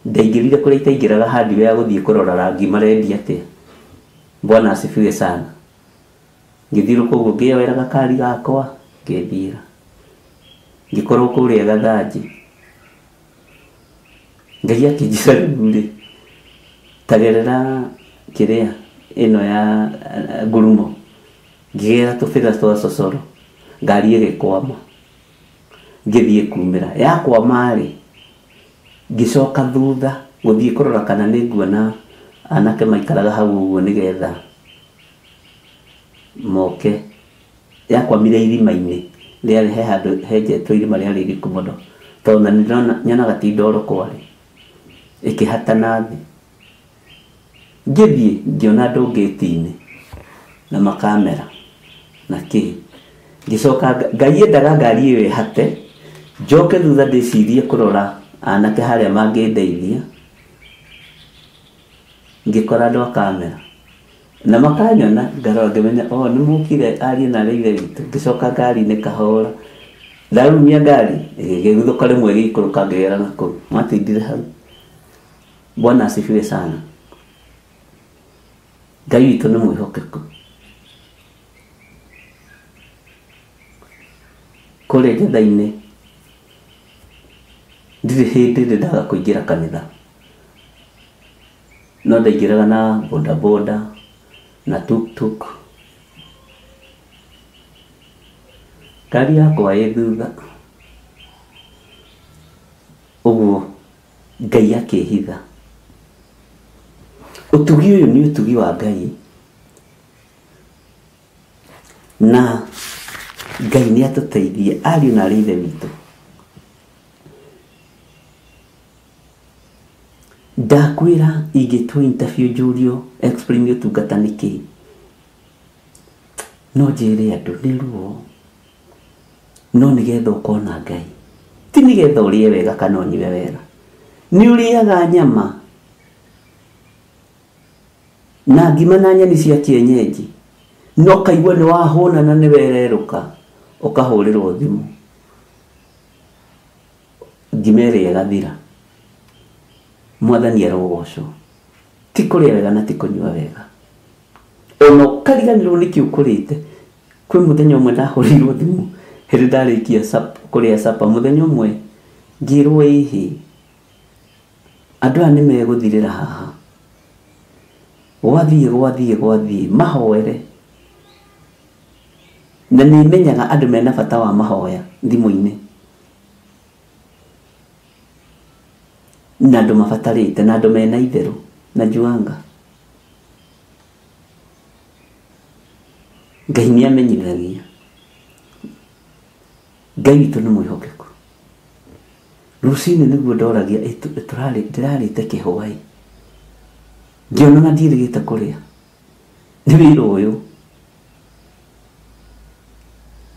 G: Ndaingĩrire kũrĩa itaingĩraga hardware ya gũthiĩ kũrora rangi marendia atĩa. Bwana asifiwe sana. Ngĩthiũrũrũka ũguo ngĩyoera gakari gakwa ngĩthiĩra. Ngĩkorwo kũrĩa Gathanji. Ngai akĩnjĩra rĩu rĩ, tagerera kĩrĩa ĩno ya ngurumo. Ngĩgera tũbĩra twa cocoro, ngari ĩgĩkwama. Ngĩthiĩ kumĩra. Yakwama rĩ, ngĩcoka thutha gũthiĩ kũrora kana nĩ nguona anake maikaraga hau ũguo nĩgetha moke. Yakwamire irima-inĩ rĩarĩ he handũ henjetwo irima rĩarĩ iriku mũno, tondũ na nĩndĩrona nyonaga ti ndoro kwarĩ. Ĩkĩhatana thĩ. Ngĩthiĩ ngĩona andũ ngĩti-inĩ na makamera na kĩ. Ngĩcoka Ngai endaga ngari ĩyo ĩhate, njoke thutha ndĩcirie kũrora anake harĩa mangĩndeithia. Ngĩkora andũ a kamera na makanyona, ngarora ngĩmenya o nĩ mũkire ariũ na arĩ ithe witũ. Ngĩcoka ngari-inĩ kahora Ndarumia ngari ĩgĩguthũka rĩmwe ĩgĩikũrũka ngĩgera nakũu. Matindire hau. Bwana asifiwe sana. Ngai witũ nĩ mwĩhokeku. Kũrĩa Njetha-inĩ ndirĩ hĩndĩ ndĩ ndaga kũingĩra kanitha, no ndaingĩraga na bodaboda na tuktuk. Ngari yakwa ĩ thutha ũguo Ngai akĩhitha. Ũtugi ũyũ nĩ ũtugi wa Ngai, na Ngai nĩ atũteithie ariũ na arĩ ithe witũ. Ndakwĩra ingĩtwo interview njũrio explain ũtungata nĩ kĩĩ, no njĩre andũ nĩ ruo, no nĩgetha ũkona Ngai, ti nĩgetha ũrĩe wega kana ũnyue wega. Nĩ ũrĩaga nyama na ngima na nyeni cia kienyeji, no kaigua nĩ wahũna na nĩ wererũka, ũkahũrĩrwo thimũ ngima ĩrĩa ĩgathira. Mwathani arogocwo. Ti kũrĩa wega na ti kũnyua wega, ona ũkariganĩrwo nĩkĩ ũkũrĩte. Kwĩ mũthenya ũmwe ndahũrĩirwo thimũ hĩndĩ ndarĩkia kũrĩa sapa, mũthenya ũmwe ngĩrwo ĩhĩ andũ aya nĩ megũthirĩra haha, gwathiĩ gwathiĩ gwathiĩ mahoere. Na nĩ menyaga andũ mena bata wa mahoya thimũ-inĩ, na andũ mabatarĩte, na andũ mena itherũ na juanga. Ngai nĩ amenyithagia. Ngai witũ nĩ mwĩhokeku. Rũcinĩ nĩguo ndoragia ndĩrarĩte kĩhwaĩ, ngĩona na ndirĩgĩte kũrĩa nĩ wĩra ũyũ.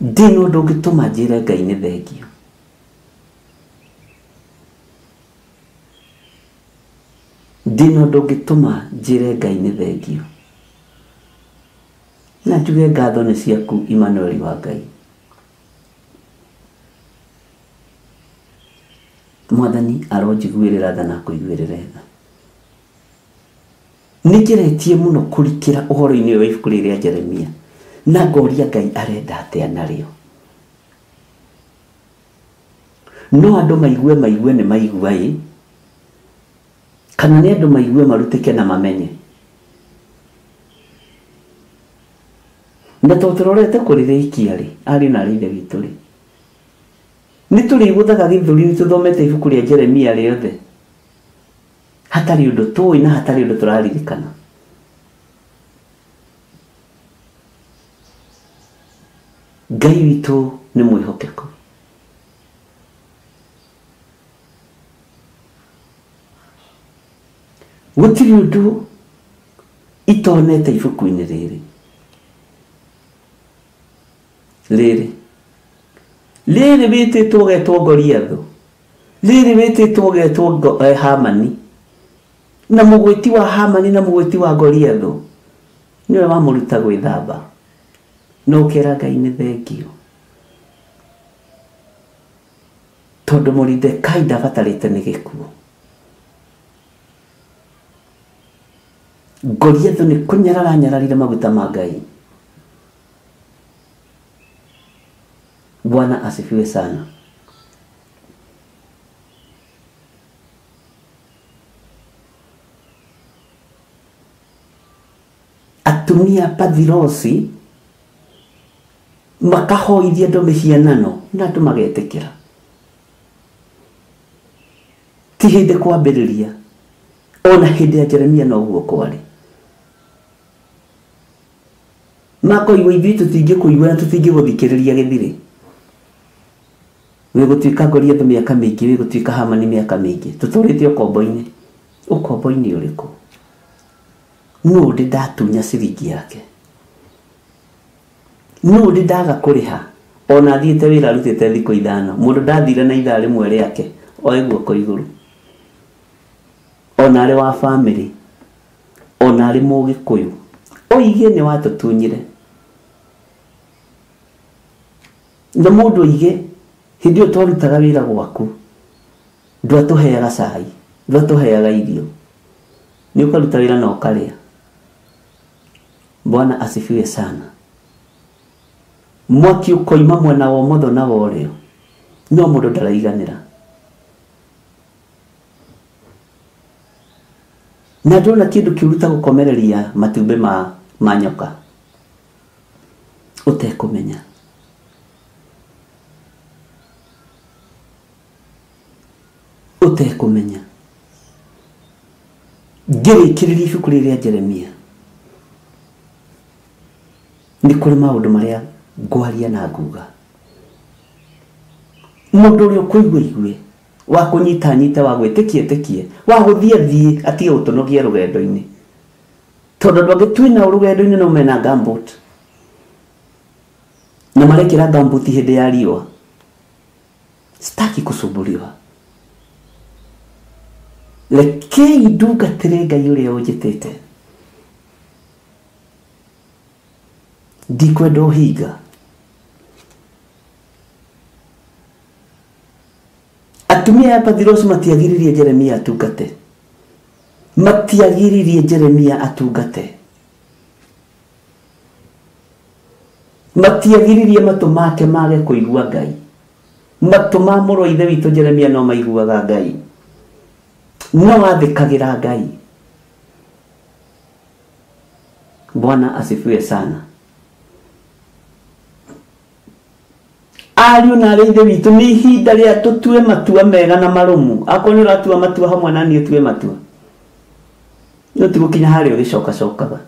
G: Ndĩ na ũndũ ũngĩtũma njĩre Ngai nĩ thengio. Ndĩ na ũndũ ũngĩtũma njĩre Ngai nĩ thengio, na njuge ngatho nĩ ciaku Emmanuel wa Ngai. Mwathani aronjiguĩrĩra tha na akũiguĩrĩre tha. Nĩ ngeretie mũno kũrikĩra ũhoro-inĩ ũyũ wa ibuku rĩrĩ rĩa Jeremia, na ngoria Ngai arenda atĩa narĩo. No andũ maigue maigue nĩ maigua ĩ, kana nĩ andũ maigue marutĩke na mamenye. Na tondũ tũrorete kũrĩrĩkia rĩ, ariũ na arĩ ithe witũ rĩ, nĩ tũrĩgũthaga gĩthũri nĩ tũthomete ibuku rĩa Jeremia rĩothe, hatarĩ ũndũ tũĩ na hatarĩ ũndũ tũraririkana. Ngai witũ nĩ mwĩhokeku. Gũtirĩ ũndũ itonete ibuku-inĩ rĩrĩ rĩrĩ rĩrĩ wĩtĩtwo ũgetwo Goliathũ, rĩrĩ wĩtĩtwo ũgetwo Hamani, na mũgwĩti wa Hamani na mũgwĩti wa Goliathũ nĩwe wamũruta gwĩthamba, no ũkera Ngai nĩ thengio, tondũ Moridekai ndabatarĩte nĩ gĩkuũ. Goliathũ nĩ kũnyarara anyararire maguta ma Ngai. Bwana asifiwe sana. Atumia pathirosi makahoithia andũ mĩhianano na andũ magetĩkĩra. Ti hĩndĩ kwambĩrĩria, ona hĩndĩ ya Jeremia noguo kwarĩ. Makoigwo ithuĩ tũtingĩkũigua na tũtingĩgũthikĩrĩria gĩthirĩ. Wĩgũtuĩka Goliathũ mĩaka mĩingĩ, wĩgũtuĩka Hamani mĩaka mĩingĩ, tũtũrĩte ũkombo-inĩ. Ũkombo-inĩ ũrĩkũ? Nũ ndĩ ndatunya ciringi yake? Nũ ndĩ ndaga kũrĩha? Ona athiĩte wĩra arutĩte thikũ 5, mũndũ ndathire na ithaa rĩmwe rĩake oe guoko igũrũ. Ona arĩ wa bamĩrĩ, ona arĩ mũgĩkũyũ, oige nĩ watũtunyire. Na mũndũ oige Hĩndĩ ĩyo twarutaga wĩra gwaku ndwatũheaga cai, ndwatũheaga irio, nĩ ũkaruta wĩra na ũkarĩa. Bwana asifiwe sana. Mwaki ũkoima mwena wa ũmotho na wa ũrĩo, no mũndũ ndaraiganĩra. Na ndona kĩndũ kĩũru ta gũkomereria matumbĩ ma nyoka ũtekũmenya. Ũtekũmenya. Ngĩrĩkĩrĩria ibuku rĩrĩ rĩa Jeremia, nĩ kũrĩ maũndũ marĩa ngwaria na nguga. Mũndũ ũrĩa ũkũigua igue, wa kũnyita nyite, wa gwĩtĩkia ĩtĩkie, wa gũthiĩ athiĩ, atige gũtũnogia rũgendo-inĩ. Tondũ andũ angĩ twĩnao rũgendo-inĩ no mena gumboot. Na marekĩra gumboot hĩndĩ ya riũa. Sitaki kusumbuliwa. Rekei ndungatĩre Ngai ũrĩa ũnjĩtĩte. Ndikwenda ũhinga. Atumia a Pathirosi matiagiririe Jeremia atungate. Matiagiririe Jeremia atungate. Matiagiririe matũ make mage kũigua Ngai. Matũ ma mũrũ wa ithe witũ Jeremia no maiguaga Ngai. No athĩkagĩra Ngai. Bwana asifiwe sana. Ariũ na arĩ ithe witũ, nĩ ihinda rĩa tũtue matua mega na marũmu. Akorwo nĩ ũratua matua hamwe na niĩ, ũtue matua. No ti gũkinya harĩa ũgĩcokacokaga.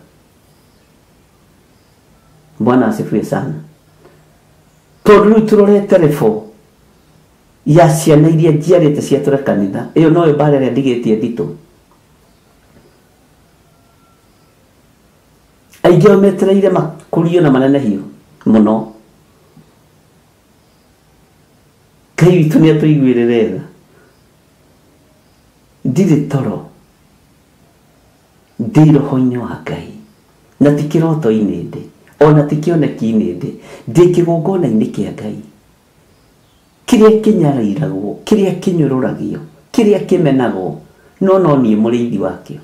G: Bwana asifiwe sana. Tondũ rĩu tũrorete rĩbo ya ciana iria njiarĩte ciatũre kanitha, ĩyo noyo mbara ĩrĩa ndigĩtie nditũ. Aingĩ ao metereire makũrio na manenehio mũno. Ngai witũ nĩ atũiguĩrĩre tha. Ndirĩ toro, ndĩ roho-inĩ wa Ngai, na ti kĩroto-inĩ ndĩ, ona ti kĩoneki-inĩ ndĩ, ndĩ kĩgongona-inĩ kĩa Ngai. Kĩrĩa kĩnyarairagwo, kĩrĩa kĩnyũrũragio, kĩrĩa kĩmenagwo, no no niĩ mũrĩithi wakĩo.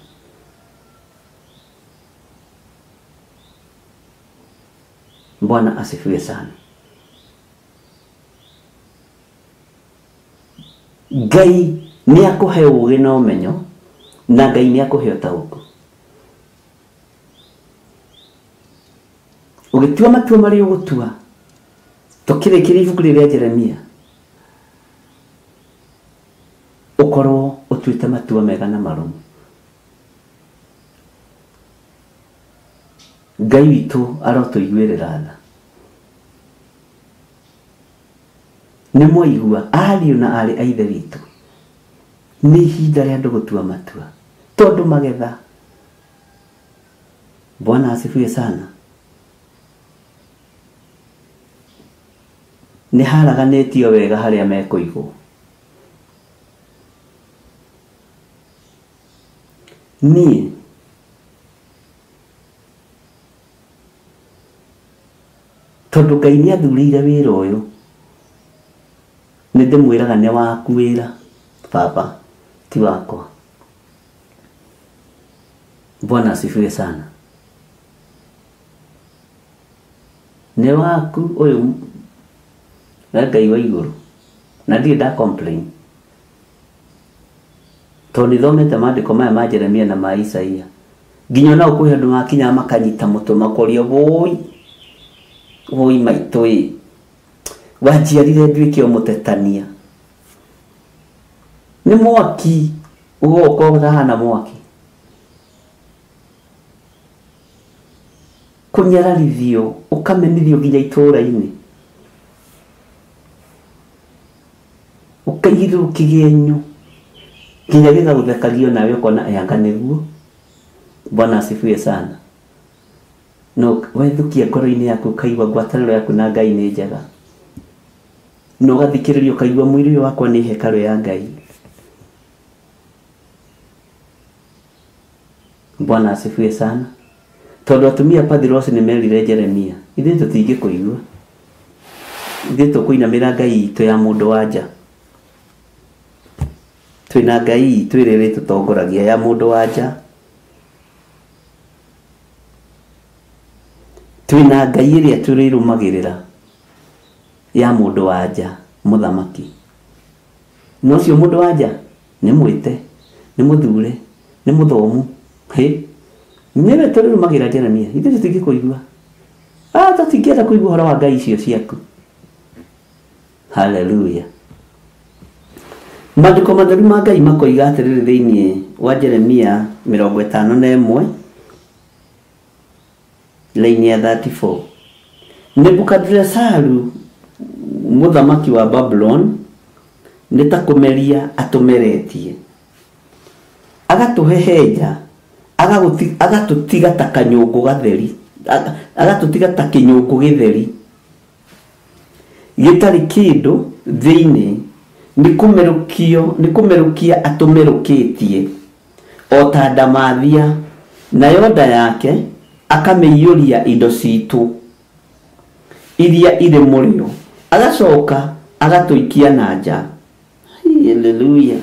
G: Bwana asifiwe sana. Ngai nĩ akũhe ũũgĩ na ũmenyo, na Ngai nĩ akũhe ũtaũku. Ũgĩtua matua marĩa ũgũtua, tũkĩrĩkĩria ibuku rĩrĩ rĩa Jeremia, ũkorwo ũtuĩte matua mega na marũmu. Ngai witũ arotũiguĩrĩra tha. Nĩ mwaigua ariũ na aarĩ a ithe witũ, nĩ ihinda rĩa andũ gũtua matua, tondũ magetha. Bwana asifiwe sana. Nĩ haraganĩtio wega harĩa mekũigwo. Niĩ tondũ Ngai nĩ athurĩire wĩra ũyũ, nĩ ndĩmwĩraga nĩ waku wĩra, baba, ti wakwa. Bwana asifiwe sana. Nĩ waku ũyũ na Ngai wa igũrũ, na ndirĩ nda complain. Tondũ nĩ thomete maandĩko maya ma Jeremia na ma Isaia. Nginya ona kwĩ andũ makinyaga makanyita mũtwe makoria, woi woi maitũ ĩ, wanjiarire nduĩke o mũtetania. Nĩ mwaki ũgoka ũtahana mwaki. Kũnyararithio, ũkamenithio nginya itũũra-inĩ. Ũkaigĩrĩrwo kĩgenyo nginya gĩgagũthekagio nawe ũkona anga nĩguo. Bwana asifiwe sana. No wethukia ngoro-inĩ yaku ũkaigua ngwatanĩro yaku na Ngai nĩ njega. Na ũgathikĩrĩria ũkaigua mwĩrĩ ũyũ wakwa nĩ hekarũ ya Ngai. Bwana asifiwe sana. Tondũ atumia Pathirosi nĩ merire Jeremia, ithuĩ tũtingĩkũigua. Ithuĩ tũkũinamĩra Ngai itũ ya mũndũ wa nja. Twĩna Ngai itũ ĩrĩa ĩrĩtũtongoragia ya mũndũ wa nja. Twĩna Ngai ĩrĩa tũrĩrũmagĩrĩra ya mũndũ wa nja mũthamaki. No ũcio mũndũ wa nja nĩ mwĩte, nĩ mũthure, nĩ mũthomu. Hĩ, nĩwe tũrĩrũmagĩrĩra Jeremia. Ithuĩ tũtingĩkũigua. Tũtingĩenda kũigua ũhoro wa Ngai icio ciaku. Hallelujah. Maandĩko matheru ma Ngai makoiga atĩrĩrĩ thĩinĩ wa Jeremia 51 line ya 34. Nebukadresaru mũthamaki wa Babylon nĩ ta kũmeria atũmeretie, agatũhehenja, agatũtiga ta kanyũngũ gatheri, agatũtiga ta kĩnyũngũ gĩtheri gĩtarĩ kĩndũ thĩinĩ, nĩ kũmerũkia atũmerũkĩtie o ta ndamathia, nayo nda yake akamĩiyũria indo citũ iria irĩ mũrĩo, agacoka agatũikia na nja. Hallelujah.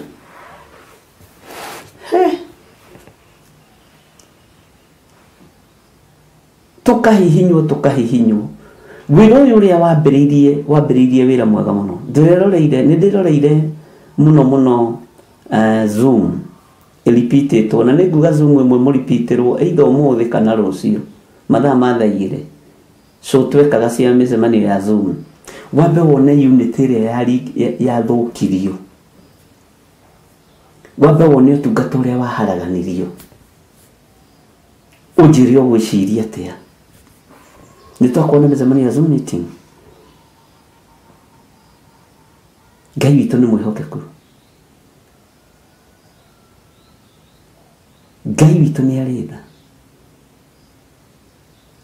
G: Tũkahihinywo. Wĩra ũyũ ũrĩa wambĩrĩirie wĩra mwega mũno. Nĩ ndĩroreire mũno mũno Zoom ĩripitĩtwo, na nĩ nguga Zoom ĩmwe mũripitĩrwo either ũmũthĩ kana rũciũ mathaa ma thaa igĩrĩ. So twekaga cia mĩcemanio ya Zoom. Wambe wone unit ĩrĩa yathũkirio, wambe wone ũtungata ũrĩa waharaganirio, ũnjĩre ũgwĩciria atĩa. Nĩ twakuona mĩcemanio ya Zoom meeting. Ngai witũ nĩ mwĩhokeku. Ngai witũ nĩ arĩ tha.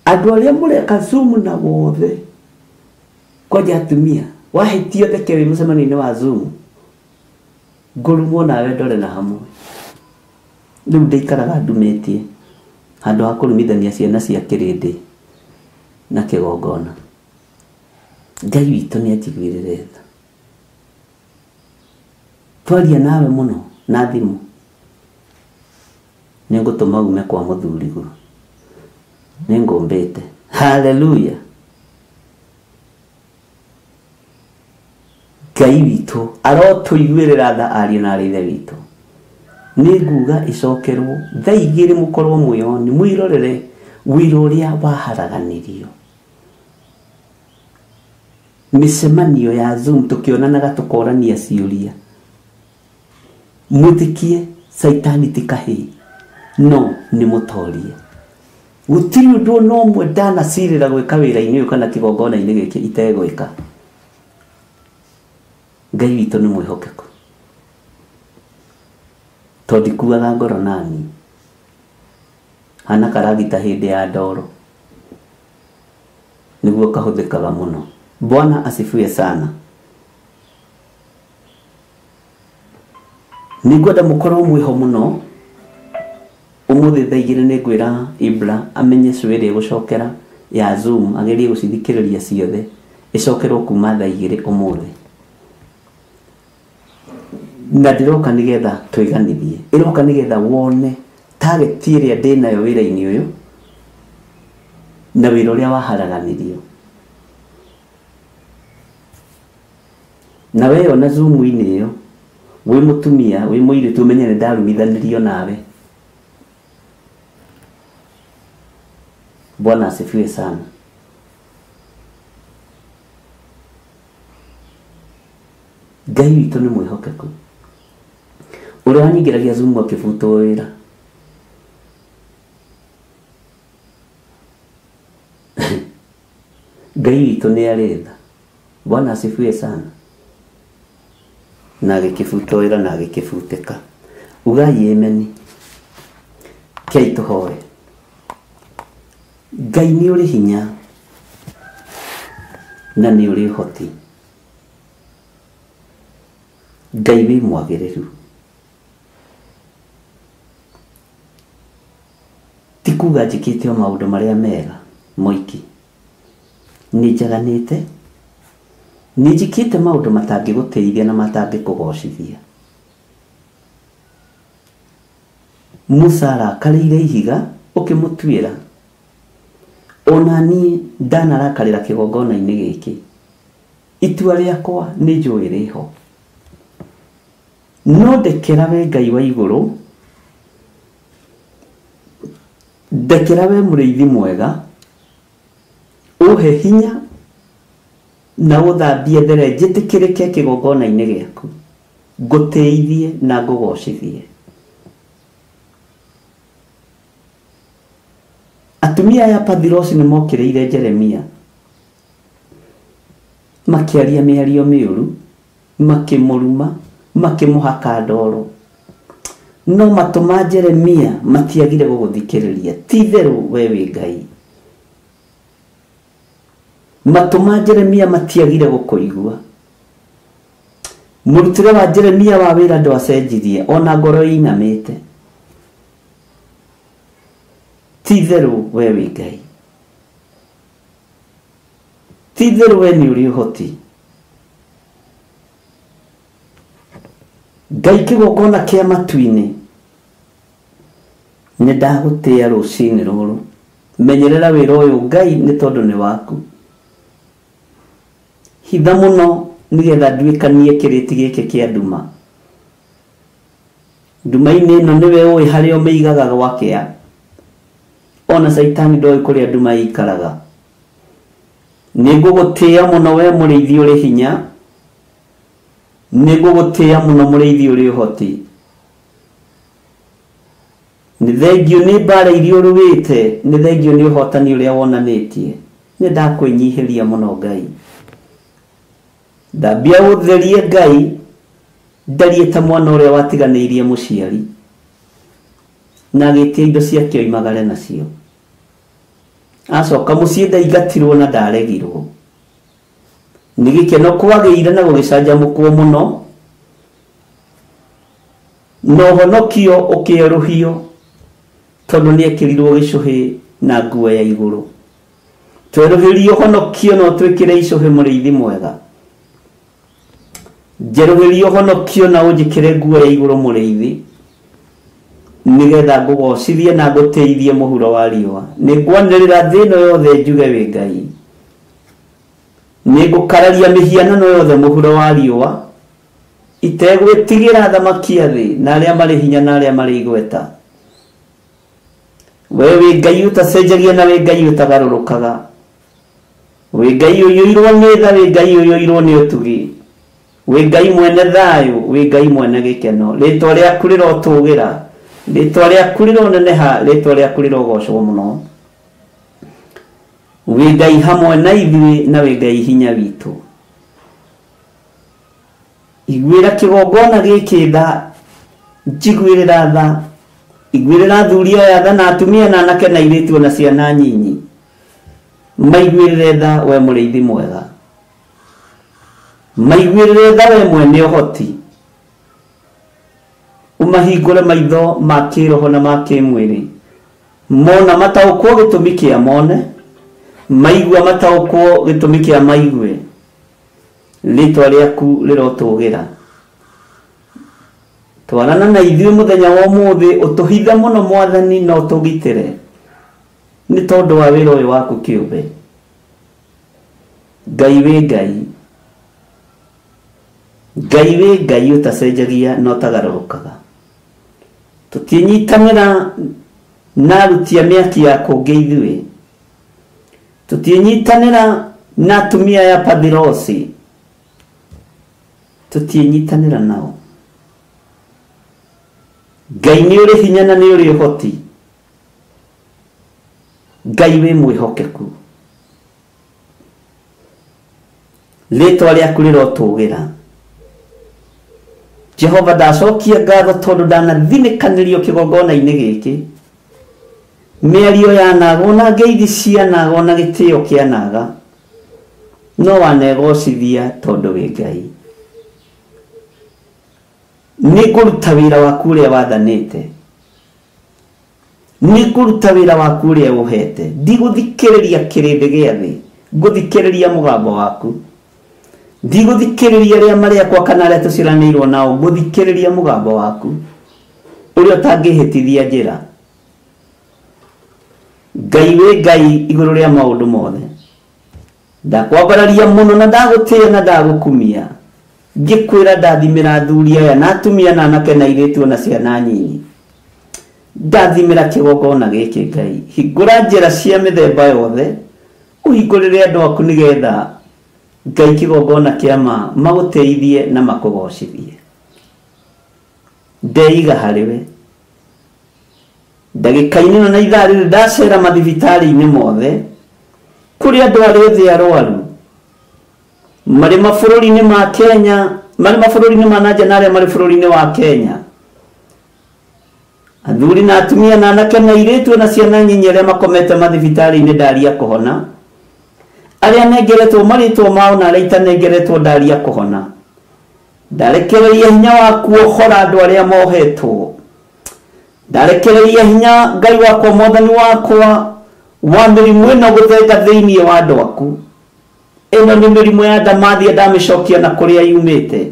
G: Andũ arĩa mũreka Zoom na wothe, kwanja atumia, wahĩtio theke wĩ mũcemanio-inĩ wa Zoom, ngũrumwo nawe ndore na hamwe. Rĩu ndĩikaraga ndumĩtie handũ ha kũrumithania ciana cia kĩrĩndĩ na kĩgongona. Ngai witũ nĩ anjiguĩrĩre tha. Twaria nawe mũno na thimũ, nĩ ngũtũma ume kwa mũthuriguo, nĩ ngũmbĩte. Hallelujah. Ngai witũ arotũiguĩrĩra tha ariũ na arĩ ithe witũ. Nĩ nguga ĩcokerwo thaa igĩrĩ mũkorwo mwĩoni, mwĩrorere wĩra ũrĩa waharaganirio. Mĩcemanio ya Zoom tũkĩonanaga tũkorania ciũria. Mwĩtĩkie Caitani ti kahĩĩ, no nĩ mũtorie. Gũtirĩ ũndũ ona ũmwe ndanacirĩra gwĩka wĩra-inĩ ũyũ kana kĩgongona-inĩ gĩkĩ itegwĩka. Ngai witũ nĩ mwĩhokeku, tondũ ndikuaga ngoro nani. Hana karagita hĩndĩ ya ndoro nĩguo kahũthĩkaga mũno. Bwana asifiwe sana. Nĩngwenda mũkorwo mwĩho mũno ũmũthĩ thaa igĩrĩ. Nĩ ngwĩra Ibra amenye show ĩrĩa ĩgũcokera ya Zoom, agerie gũcithikĩrĩria ciothe, ĩcokerwo kuma thaa igĩrĩ ũmũthĩ. Na ndĩroka nĩgetha twĩganithie, ĩroka nĩgetha wone target ĩrĩa ndĩnayo wĩra-inĩ ũyũ na wĩra ũrĩa waharaganirio. Na weyona Zoom-inĩ ĩyo wĩ mũtumia, wĩ mũirĩtu, ũmenye nĩ ndarumithanirio nawe. Bwana asifiwe sana. Ngai witũ nĩ mwĩhokeku. Ũrĩa wanyingĩragia Zoom akĩbutwo wĩra. Ngai witũ nĩ arĩ tha. Bwana asifiwe sana. Na agĩkĩbutwo wĩra na agĩkĩbutĩka. Ugai ameni. Kei tũhoe. Ngai nĩ ũrĩ hinya na nĩ ũrĩ ũhoti. Ngai wĩ mwagĩrĩru. Ti kuga njĩkĩte o maũndũ marĩa mega moiki. Nĩ njaganĩte, Nĩ njĩkĩte maũndũ matangĩgũtĩithia na matangĩkũgocithia. Musa arakarĩire ihiga ũkĩmũtuĩra. Ona niĩ ndanarakarĩra kĩgongona-inĩ gĩkĩ. Itua rĩakwa nĩ njũĩ rĩho. No ndekera we Ngai wa igũrũ, ndekera we mũrĩithi mwega, ũhe hinya na ũthambie there njĩtĩkĩrĩke kĩgongona-inĩ gĩaku, ngũtĩithie na ngũgocithie. Atumia aya Pathirosi nĩ mokĩrĩire Jeremia, makĩaria mĩario mĩũru, makĩmũruma, makĩmũhaka ndoro. No matũ ma Jeremia matiagire gũgũthikĩrĩria. Ti itherũ we wĩ Ngai. Matũ ma Jeremia matiagire gũkũigua. Mũrutĩre wa Jeremia wa wĩra ndwacenjirie, ona ngoro ĩinamĩte. Ti itherũ we wĩ Ngai. Ti itherũ we nĩ ũrĩ ũhoti. Ngai kĩgongona kĩa matu-inĩ, nĩ ndagũtĩĩa rũcinĩ rũrũ. Menyerera wĩra ũyũ Ngai nĩ tondũ nĩ waku. Hitha mũno nĩgetha nduĩkanie kĩrĩti gĩkĩ kĩa nduma. Nduma-inĩ ĩno nĩwe ũĩ harĩa ũmĩigaga gwakĩa. Ona Caitani ndoĩ kũrĩa nduma ĩikaraga. Nĩ ngũgũtĩĩa mũno we mũrĩithi ũrĩ hinya. Nĩ ngũgũtĩĩa mũno mũrĩithi ũrĩ ũhoti. Nĩ thengio nĩ mbara iria ũrũĩte, nĩ thengio nĩ ũhotani ũrĩa wonanĩtie. Nĩ ndakwĩnyihĩria mũno Ngai. Thambia ũtherie Ngai, ndarie ta mwana ũrĩa watiganĩirie mũciari na agĩtia indo ciake oimagare nacio. Acoka mũciĩ ndaingatirwo na ndaregirwo. Nĩ gĩkeno kwagĩire na gũgĩcanjamũkwo mũno, na ũhonokio ũkĩerũhio tondũ nĩekĩrirwo gĩcũhĩ na nguo ya igũrũ. Twerũhĩrio ũhonokio na ũtwĩkĩre icũhĩ mũrĩithi mwega. Njerũhĩrio ũhonokio na ũnjĩkĩre nguo ya igũrũ mũrĩithi, nĩgetha ngũgocithie na ngũtĩithie mũhuro wa riũa. Nĩ ngwanĩrĩra thĩ ĩno yothe njuge wĩ Ngai. Nĩ ngũkararia mĩhianano yothe mũhuro wa riũa, itegwĩtigĩra athamaki a thĩ na arĩa marĩ hinya na arĩa marĩ igweta. We wĩ Ngai ũtacenjagia na wĩ Ngai ũtagarũrũkaga. Wĩ Ngai ũiyũirwo nĩ tha, wĩ Ngai ũiyũirwo nĩ ũtugi. Wĩ Ngai mwene thayũ, wĩ Ngai mwene gĩkeno. Rĩtwa rĩaku rĩrotũgĩra, rĩtwa rĩaku rĩroneneha, rĩtwa rĩaku rĩrogocwo mũno. Wĩ Ngai hamwe na ithuĩ na wĩ Ngai hinya witũ. Iguĩra kĩgongona gĩkĩ tha, njiguĩrĩra tha. Iguĩrĩra athuri aya tha na atumia na anake na airĩtu ona ciana nyinyi. Maiguĩrĩre tha we mũrĩithi mwega. Maiguĩrĩre tha we mwene ũhoti. Ũmahingũre maitho ma kĩroho na ma kĩmwĩrĩ. Mona mataũkwo gĩtũmi kĩa mone, maigua mataũkwo gĩtũmi kĩa maigue. Rĩtwa rĩaku rĩrotũgĩra. Twarana na ithuĩ mũthenya wa ũmũthĩ, ũtũhithe mũno Mwathani na ũtũgitĩre nĩ tondũ wa wĩra ũyũ waku kĩũmbe. Ngai wĩ Ngai. Ngai wĩ Ngai ũtacenjagia na ũtagarũrũkaga. Tũtiĩnyitanĩra na aruti a mĩaki ya kũngĩ ithuĩ. Tũtiĩnyitanĩra na atumia aya Pathirosi. Tũtiĩnyitanĩra nao. Ngai nĩ ũrĩ hinya na nĩ ũrĩ ũhoti. Ngai wĩ mwĩhokeku. Rĩtwa rĩaku rĩrotũgĩra. Jehova ndacokia ngatho tondũ ndanathinĩkanĩrio kĩgongona-inĩ gĩkĩ. Mĩario yanagwo na ngeithi cianagwo na gĩtĩo kĩanaga. No wanegocithia tondũ wĩ Ngai. Nĩ ngũruta wĩra waku ũrĩa wathanĩte. Nĩ ngũruta wĩra waku ũrĩa ũhete. Ndigũthikĩrĩria kĩrĩndĩ gĩa thĩ, ngũthikĩrĩria mũgambo waku. Ndigũthikĩrĩria arĩa marĩ akwa kana arĩa tũciaranĩirwo nao, ngũthikĩrĩria mũgambo waku ũrĩa ũtangĩhĩtithia njĩra. Ngai wĩ Ngai igũrũ rĩa maũndũ mothe. Ndakwambararia mũno na ndagũtĩĩa na ndagũkumia. Ngĩkwĩra ndathimĩra athuri aya na atumia na anake na airĩtu na ciana nyinyi. Ndathimĩra kĩgongona gĩkĩ Ngai. Hingũra njĩra cia mĩthemba yothe, ũhingũrĩre andũ aku nĩgetha Ngai kĩgongona kĩa ma magũteithie na makũgocithie. Ndeiga harĩ we. Ndagĩka-inĩ ĩno na ithaa rĩrĩ ndacera mathibitarĩ-inĩ mothe kũrĩ andũ arĩa othe arwaru marĩ mabũrũri-inĩ ma Kenya, marĩ mabũrũri-inĩ ma nanja na arĩa marĩ bũrũri-inĩ wa Kenya, athuri na atumia na anake na airĩtu na ciana nyinyi arĩa makomete mathibitarĩ-inĩ ndaria kũhona, arĩa nengeretwo marĩtwa mao na arĩa itanengeretwo ndaria kũhona. Ndarekereria hinya waku ũhora andũ arĩa mohetwo. Ndarekereria hinya Ngai wakwa mwathani wakwa wa mĩrimũ ĩno gũthenga thĩinĩ wa andũ aku. Ĩno nĩ mĩrimũ ya ndamathia ndamĩcokia na kũrĩa yumĩte.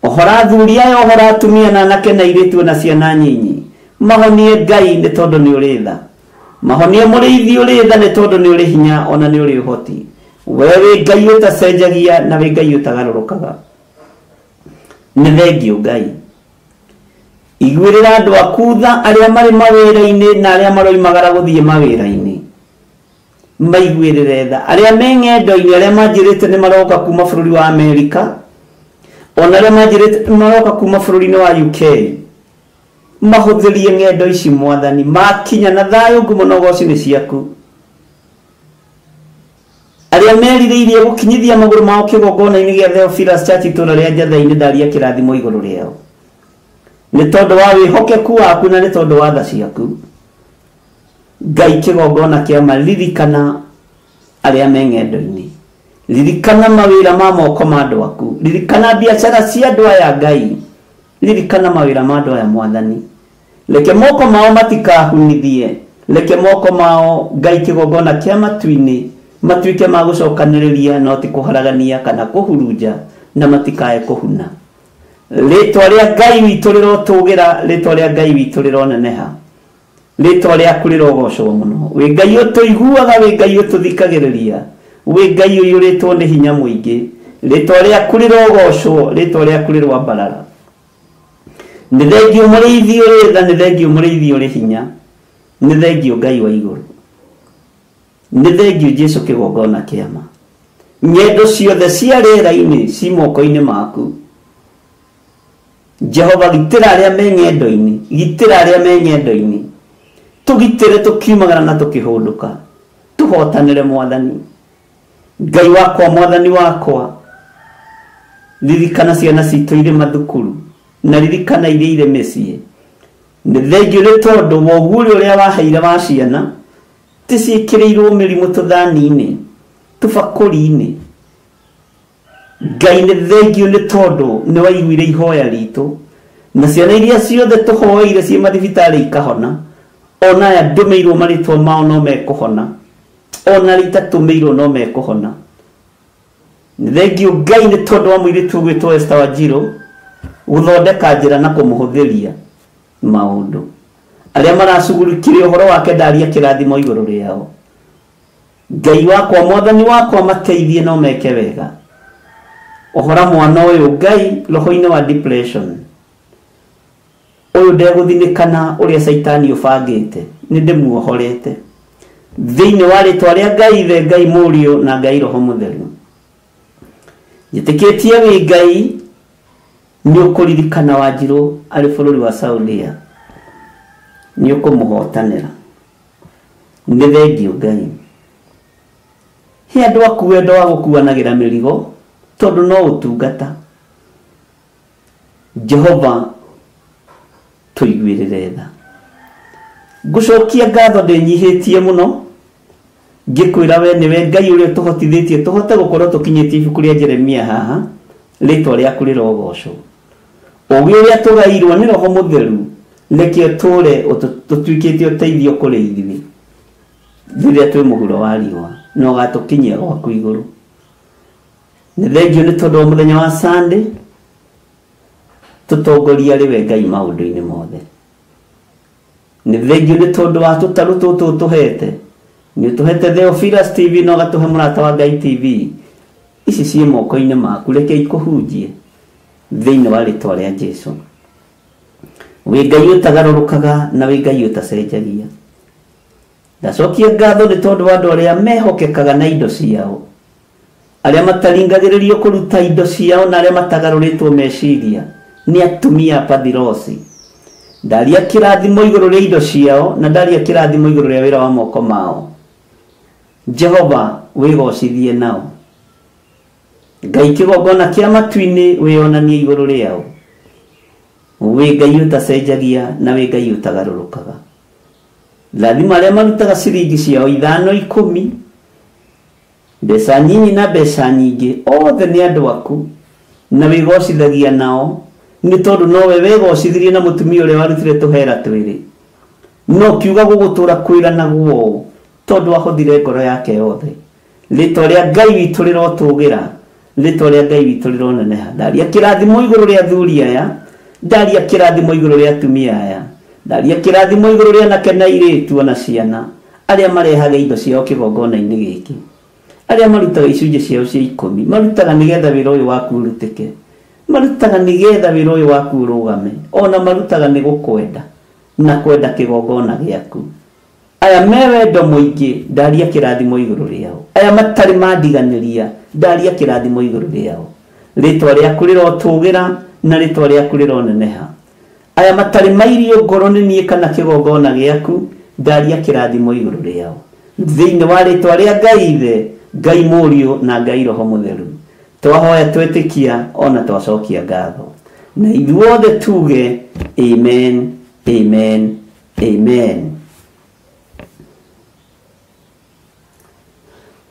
G: Ũhora athuri aya, ũhora atumia na anake na airĩtu na ciana nyinyi. Mahonie Ngai nĩ tondũ nĩ ũrĩ tha. Mahonie mũrĩithi ũrĩ tha nĩ tondũ nĩ ũrĩ hinya ona nĩ ũrĩ ũhoti. We wĩ Ngai ũtacenjagia na wĩ Ngai ũtagarũrũkaga. Nĩ thengio Ngai. Iguĩrĩra andũ aku tha arĩa marĩ mawĩra-inĩ na arĩa maroimagara gũthiĩ mawĩra-inĩ. Maiguĩrĩre tha arĩa me ng'endo-inĩ, arĩa manjĩrĩte nĩ maroka kuma bũrũri wa Amerika, ona arĩa manjĩrĩte nĩ maroka kuma bũrũri-inĩ wa UK. Mahũthĩrie ng'endo ici mwathani, makinya na thayũ ngumo na ũgoci nĩ ciaku. Arĩa merirĩirie gũkinyithia magũrũ mao kĩgongona-inĩ gĩa Theophilus Church itũũra rĩa Njathai-inĩ ndaria kĩrathimo igũrũ rĩao nĩ tondũ wa wĩhokeku waku na nĩ tondũ wa tha ciaku. Ngai kĩgongona kĩa ma, ririkana arĩa me ng'endo-inĩ, ririkana mawĩra ma moko ma andũ aku, ririkana biacara cia andũ aya Ngai, ririkana mawĩra ma andũ aya mwathani. Reke moko mao matikahunithie, reke moko mao Ngai kĩgongona kĩa matu-inĩ matuĩke ma gũcokanĩrĩria no ti kũharagania kana kũhurunja, na matikae kũhuna. Rĩtwa rĩa Ngai witũ rĩrotũgĩra, rĩtwa rĩa Ngai witũ rĩroneneha, rĩtwa rĩaku rĩrogocwo mũno. Wĩ Ngai ũtũiguaga, wĩ Ngai ũtũthikagĩrĩria, wĩ Ngai ũiyũrĩtwo nĩ hinya mũingĩ. Rĩtwa rĩaku rĩrogocwo, rĩtwa rĩaku rĩroambarara. Nĩ thengio mũrĩithi ũrĩ tha, nĩ thengio mũrĩithi ũrĩ hinya, nĩ thengio Ngai wa igũrũ, nĩ thengio Jesu kĩgongona kĩa ma. Ng'endo ciothe cia rĩera-inĩ ci moko-inĩ maku. Jehova, gitĩra arĩa me ng'endo-inĩ, gitĩra arĩa me ng'endo-inĩ, tũgitĩre tũkiumagara na tũkĩhũndũka, tũhotanĩre mwathani. Ngai wakwa mwathani wakwa, ririkana ciana citũ irĩ mathukuru na ririkana iria irĩ mĩciĩ. Nĩ thengio nĩ tondũ wa ũguũrio ũrĩa waheire wa ciana, ti ciĩkĩrĩirwo mĩrimũ tũthani-inĩ, tũbakũri-inĩ. Ngai nĩ thengio nĩ tondũ nĩ waiguire ihoya ritũ, na ciana iria ciothe tũhoeire ciĩ mathibitarĩ ikahona, ona aya ndũmĩirwo marĩtwa mao no mekũhona, ona arĩa itatũmĩirwo no mekũhona. Nĩ thengio Ngai nĩ tondũ wa mũirĩtu ũgwĩtwo Esther Wanjiru gũthondeka njĩra na kũmũhũthĩria maũndũ. Arĩa maracugurikire ũhoro wake ndaria kĩrathimo igũrũ rĩao. Ngai wakwa mwathani wakwa mateithie no meke wega. Ũhora mwana ũyũ Ngai roho-inĩ wa depression ũyũ ndegũthinĩkana ũrĩa caitani ũbangĩte, nĩ ndĩmuohorete thĩinĩ wa rĩtwa rĩa Ngai Ithe, Ngai Mũriũ na Ngai Roho Mũtheru. Njĩtĩkĩtie wĩ Ngai nĩ ũkũririkana Wanjiru arĩ bũrũri wa Saudia, nĩ ũkũmũhotanĩra. Nĩ thengio Ngai. He andũ aku wendo wa gũkuanagĩra mĩrigo tondũ no ũtungata. Jehova tũiguĩrĩre tha. Ngũcokia ngatho ndĩnyihĩtie mũno ngĩkwĩra we nĩwe Ngai ũrĩa ũtũhotithĩtie tũhote gũkorwo tũkinyĩtie ibuku rĩa Jeremia haha, rĩtwa rĩaku rĩrogocwo. Ũgĩ ũrĩa tũgairwo nĩ Roho Mũtheru reke ũtũũre tũtuĩkĩte ũteithio kũrĩ ithuĩ rĩrĩa twĩ mũhuro wa riũa, na ũgatũkinyia gwaku igũrũ. Nĩ thengio nĩ tondũ wa mũthenya wa Sunday tũtongoria rĩwe Ngai maũndũ-inĩ mothe. Nĩ thengio nĩ tondũ wa tũtarũ tũtũ ũtũhete. Nĩ ũtũhete Theophilus TV na ũgatũhe Mũrata wa Ngai TV. Ici ciĩ moko-inĩ maku, reke ikũhunjie thĩinĩ wa rĩtwa rĩa Jesu. Wĩ Ngai ũtagarũrũkaga na wĩ Ngai ũtacenjagia. Ndacokia ngatho nĩ tondũ wa andũ arĩa mehokekaga na indo ciao, arĩa mataringagĩrĩrio kũruta indo ciao na arĩa matagarũrĩtwo meciria nĩ atumia a Pathirosi. Ndaria kĩrathimo igũrũ rĩa indo ciao na ndaria kĩrathimo igũrũ rĩa wĩra wa moko mao. Jehova wĩgocithie nao. Ngai kĩgongona kĩa matu-inĩ wĩonanie igũrũ rĩao. Wĩ Ngai ũtacenjagia na wĩ Ngai ũtagarũrũkaga. Rathima arĩa marutaga ciringi ciao 5 10, mbeca nyinyi na mbeca nyingĩ, othe nĩ andũ aku na wĩgocithagia nao nĩ tondũ nowe wegocithirie na mũtumia ũrĩa warutire tũhera twĩrĩ. No kiuga gũgũtũra kwĩranagwo ũũ tondũ ahũthire ngoro yake yothe. Rĩtwa rĩa Ngai witũ rĩrotũgĩra, rĩtwa rĩa Ngai witũ rĩroneneha. Ndaria kĩrathimo igũrũ rĩa athuri aya, ndaria kĩrathimo igũrũ rĩa atumia aya, ndaria kĩrathimo igũrũ rĩa anake na airĩtu ona ciana arĩa marehaga indo ciao kĩgongona-inĩ gĩkĩ, arĩa marutaga icunjĩ ciao cia 10, marutaga nĩgetha wĩra ũyũ waku ũrutĩke, marutaga nĩgetha wĩra ũyũ waku ũrũgame, ona marutaga nĩ gũkwenda na kwenda kĩgongona gĩaku. Aya me wendo mũingĩ, ndaria kĩrathimo igũrũ rĩao. Aya matarĩ mandiganĩria, ndaria kĩrathimo igũrũ rĩao. Rĩtwa rĩaku rĩrotũgĩra na rĩtwa rĩaku rĩroneneha. Aya matarĩ mairio ngoro nĩ niĩ kana kĩgongona gĩaku, ndaria kĩrathimo igũrũ rĩao. Thĩinĩ wa rĩtwa rĩa Ngai Ithe, Ngai Mũriũ na Ngai Roho Mũtheru, twahoya twĩtĩkia ona twacokia ngatho. Na ithuothe tuge amen, amen, amen.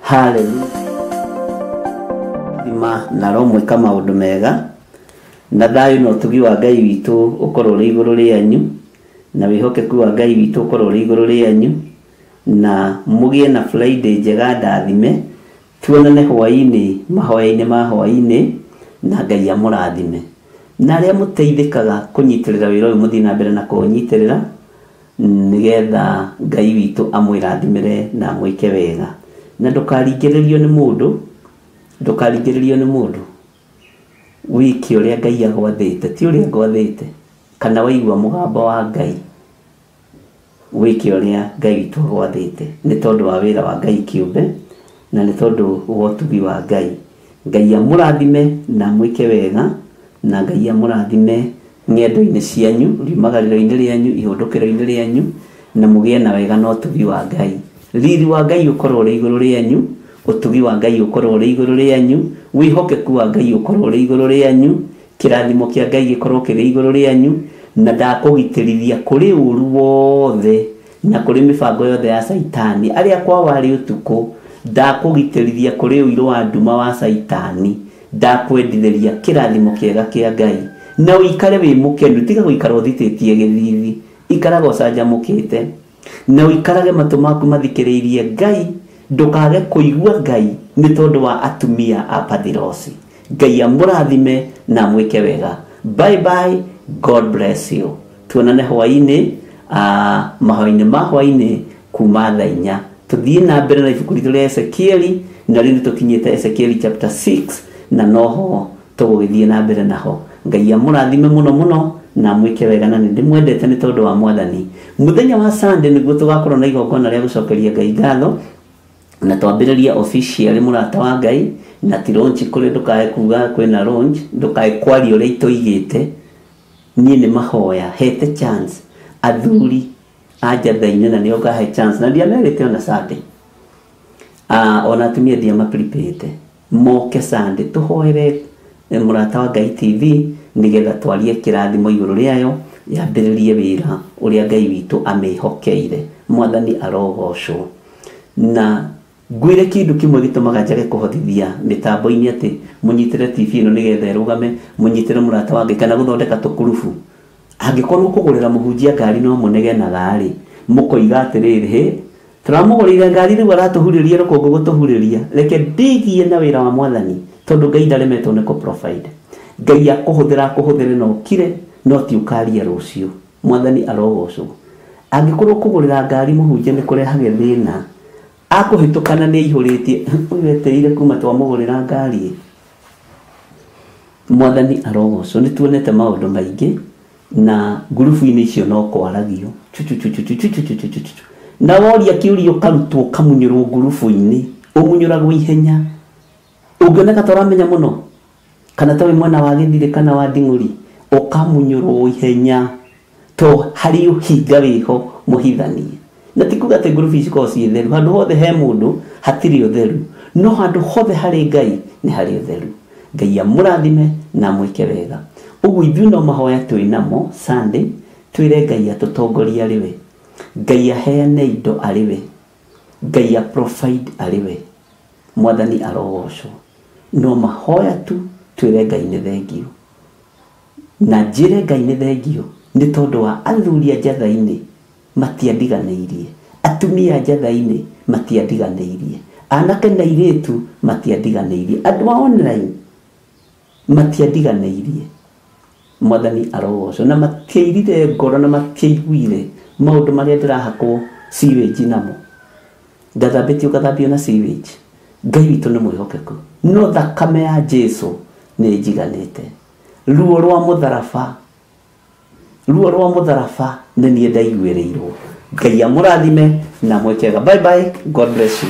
G: Hallelujah. Thima na romwĩka maũndũ mega na thayũ na ũtugi wa Ngai witũ ũkorwo ũrĩ igũrũ rĩanyu, na wĩhokeku wa Ngai witũ ũkorwo ũrĩ igũrũ rĩanyu, na mũgĩe na Friday njega ndathime. Tuonane hwaĩ-inĩ mahoya-inĩ ma hwaĩ-inĩ, na Ngai amũrathime. Na arĩa mũteithĩkaga kũnyitĩrĩra wĩra ũyũ mũthiĩ na mbere na kũũnyitĩrĩra nĩgetha Ngai witũ amwĩrathimĩre na amwĩke wega. Na ndũkaringĩrĩrio nĩ mũndũ, ndũkaringĩrĩrio nĩ mũndũ. Wĩke ũrĩa Ngai agwathĩte, ti ũrĩa ngwathĩte, kana waigua mũgambo wa Ngai, wĩke ũrĩa Ngai witũ agwathĩte, nĩ tondũ wa wĩra wa Ngai kĩũmbe na nĩ tondũ wa ũtugi wa Ngai. Ngai amũrathime na amwĩke wega, na Ngai amũrathime ng'endo-inĩ cianyu, riumagarĩro-inĩ rĩanyu, ihũndũkĩro-inĩ rĩanyu, na mũgĩe na wega na ũtugi wa Ngai. Riri wa Ngai ũkorwo ũrĩ igũrũ rĩanyu, ũtugi wa Ngai ũkorwo ũrĩ igũrũ rĩanyu, wĩhokeku wa Ngai ũkorwo ũrĩ igũrũ rĩanyu, kĩrathimo kĩa Ngai gĩkorwo kĩrĩ igũrũ rĩanyu, na ndakũgitĩrithia kũrĩ ũru wothe na kũrĩ mĩbango yothe ya Caitani. Arĩa kwao arĩ ũtukũ, ndakũgitĩrithia kũrĩ ũirũ wa nduma wa Caitani, ndakwendithĩria kĩrathimo kĩega kĩa Ngai. Na ũikare wĩ mũkenu, tiga gũikara ũthitĩtie gĩthithi, ikaraga ũcanjamũkĩte, na ũikarage matũ maku mathikĩrĩirie Ngai, ndũkage kũigua Ngai nĩ tondũ wa atumia a Pathirosi. Ngai amũrathime na amwĩke wega. Bye bye, God bless you. Tuonane hwaĩ-inĩ, mahoya-inĩ ma hwaĩ-inĩ kuma thaa 4. Tũthiĩ na mbere na ibuku ritũ rĩa Ezekieli, na rĩu nĩtũkinyĩte Ezekieli chapter 6, na noho tũgũgĩthiĩ na mbere naho. Ngai amũrathime mũno mũno na amwĩke wega, na nĩndĩmwendete nĩ tondũ wa Mwathani. Mũthenya wa Sunday nĩguo tũgakorwo na igongona rĩa gũcokeria Ngai ngatho, na twambĩrĩria officially Mũrata wa Ngai, na ti launch kũrĩ, ndũkae kuga kwĩna launch, ndũkae kwaria ũrĩa itoigĩte. Niĩ nĩ mahoya hete chance athuri a njatha-inĩ, na nĩo ngahe chance, na ndiamerĩte ona Sunday, ona atumia ndiamaprepĩte moke Sunday tũhoere Mũrata wa Ngai TV nĩgetha twarie kĩrathimo igũrũ rĩayo, yambĩrĩrie wĩra ũrĩa Ngai witũ amĩhokeire. Mwathani arogocwo. Na ngwĩre kĩndũ kĩmwe gĩtũmaga njage kũhotithia mĩtambo-inĩ atĩ mũnyitĩre TV ĩno nĩgetha ĩrũgame, mũnyitĩre Mũrata wa Ngai, kana gũthondeka tũkurubu. Angĩkorwo kũgũrĩra mũhunjia ngari no mũnegenaga-rĩ, mũkoiga atĩrĩrĩ, hĩ, tũramũgũrĩire ngari rĩu aratũhurĩria rũkũngũ gũtũhurĩria, reke ndĩgie na wĩra wa Mwathani Tondu Ngai ndaremetwo nĩ kũ provide. Ngai akũhũthĩra akũhũthĩre na ũkire no ti ũkaria rũciũ. Mwathani arogocwo. Angĩkorwo kũgũrĩra ngari mũhunjia nĩ kũrehage thĩna, akũhĩtũkana nĩ aihũrĩtie ũyũ etereire kuma twamũgũrĩra ngari. Mwathani arogocwo. Nĩ tuonete maũndũ maingĩ na ngurubu-inĩ icio no kwaragio chuchuchuchuchuchuchuchuchu. Na woria kĩũria ũkarutwo ũkamunyũrwo ngurubu-inĩ, ũmunyũragwo ihenya. Ũngĩoneka ta ũramenya mũno kana ta wĩ mwena wa gĩthirĩ kana wa nding'ũri, ũkamunyũrwo ihenya to harĩ ũhinga wĩho mũhithanie. Na ti kuga atĩ ngurubu ici cikoragwo ciĩ theru, handũ hothe he mũndũ hatirĩ ũtheru, no handũ hothe harĩ Ngai nĩ harĩ ũtheru. Ngai amũrathime na amwĩke wega. Ũguo ithuĩ no mahoya twĩ namo Sunday, twĩre Ngai atũtongorie arĩ we, Ngai aheane indo arĩ we, Ngai a provide arĩ we. Mwathani arogocwo. No mahoya tu twĩre Ngai nĩ thengio, na njĩre Ngai nĩ thengio nĩ tondũ wa athuri a njatha-inĩ matiandiganĩirie, atumia a njatha-inĩ matiandiganĩirie, anake na airĩtu matiandiganĩirie, andũ a online matiandiganĩirie. Mwathani arogocwo. Na matiairire ngoro na matiaiguire maũndũ marĩa ndĩrahakwo sewage namo. Ngathambĩtio ngathambio na sewage. Ngai witũ nĩ mwĩhokeku, no thakame ya Jesu nĩ njiganĩte. Ruo rwa mũtharaba, ruo rwa mũtharaba nĩ niĩ ndaiguĩrĩirwo. Ngai amũrathime na mwĩke wega. Bye bye. God bless you.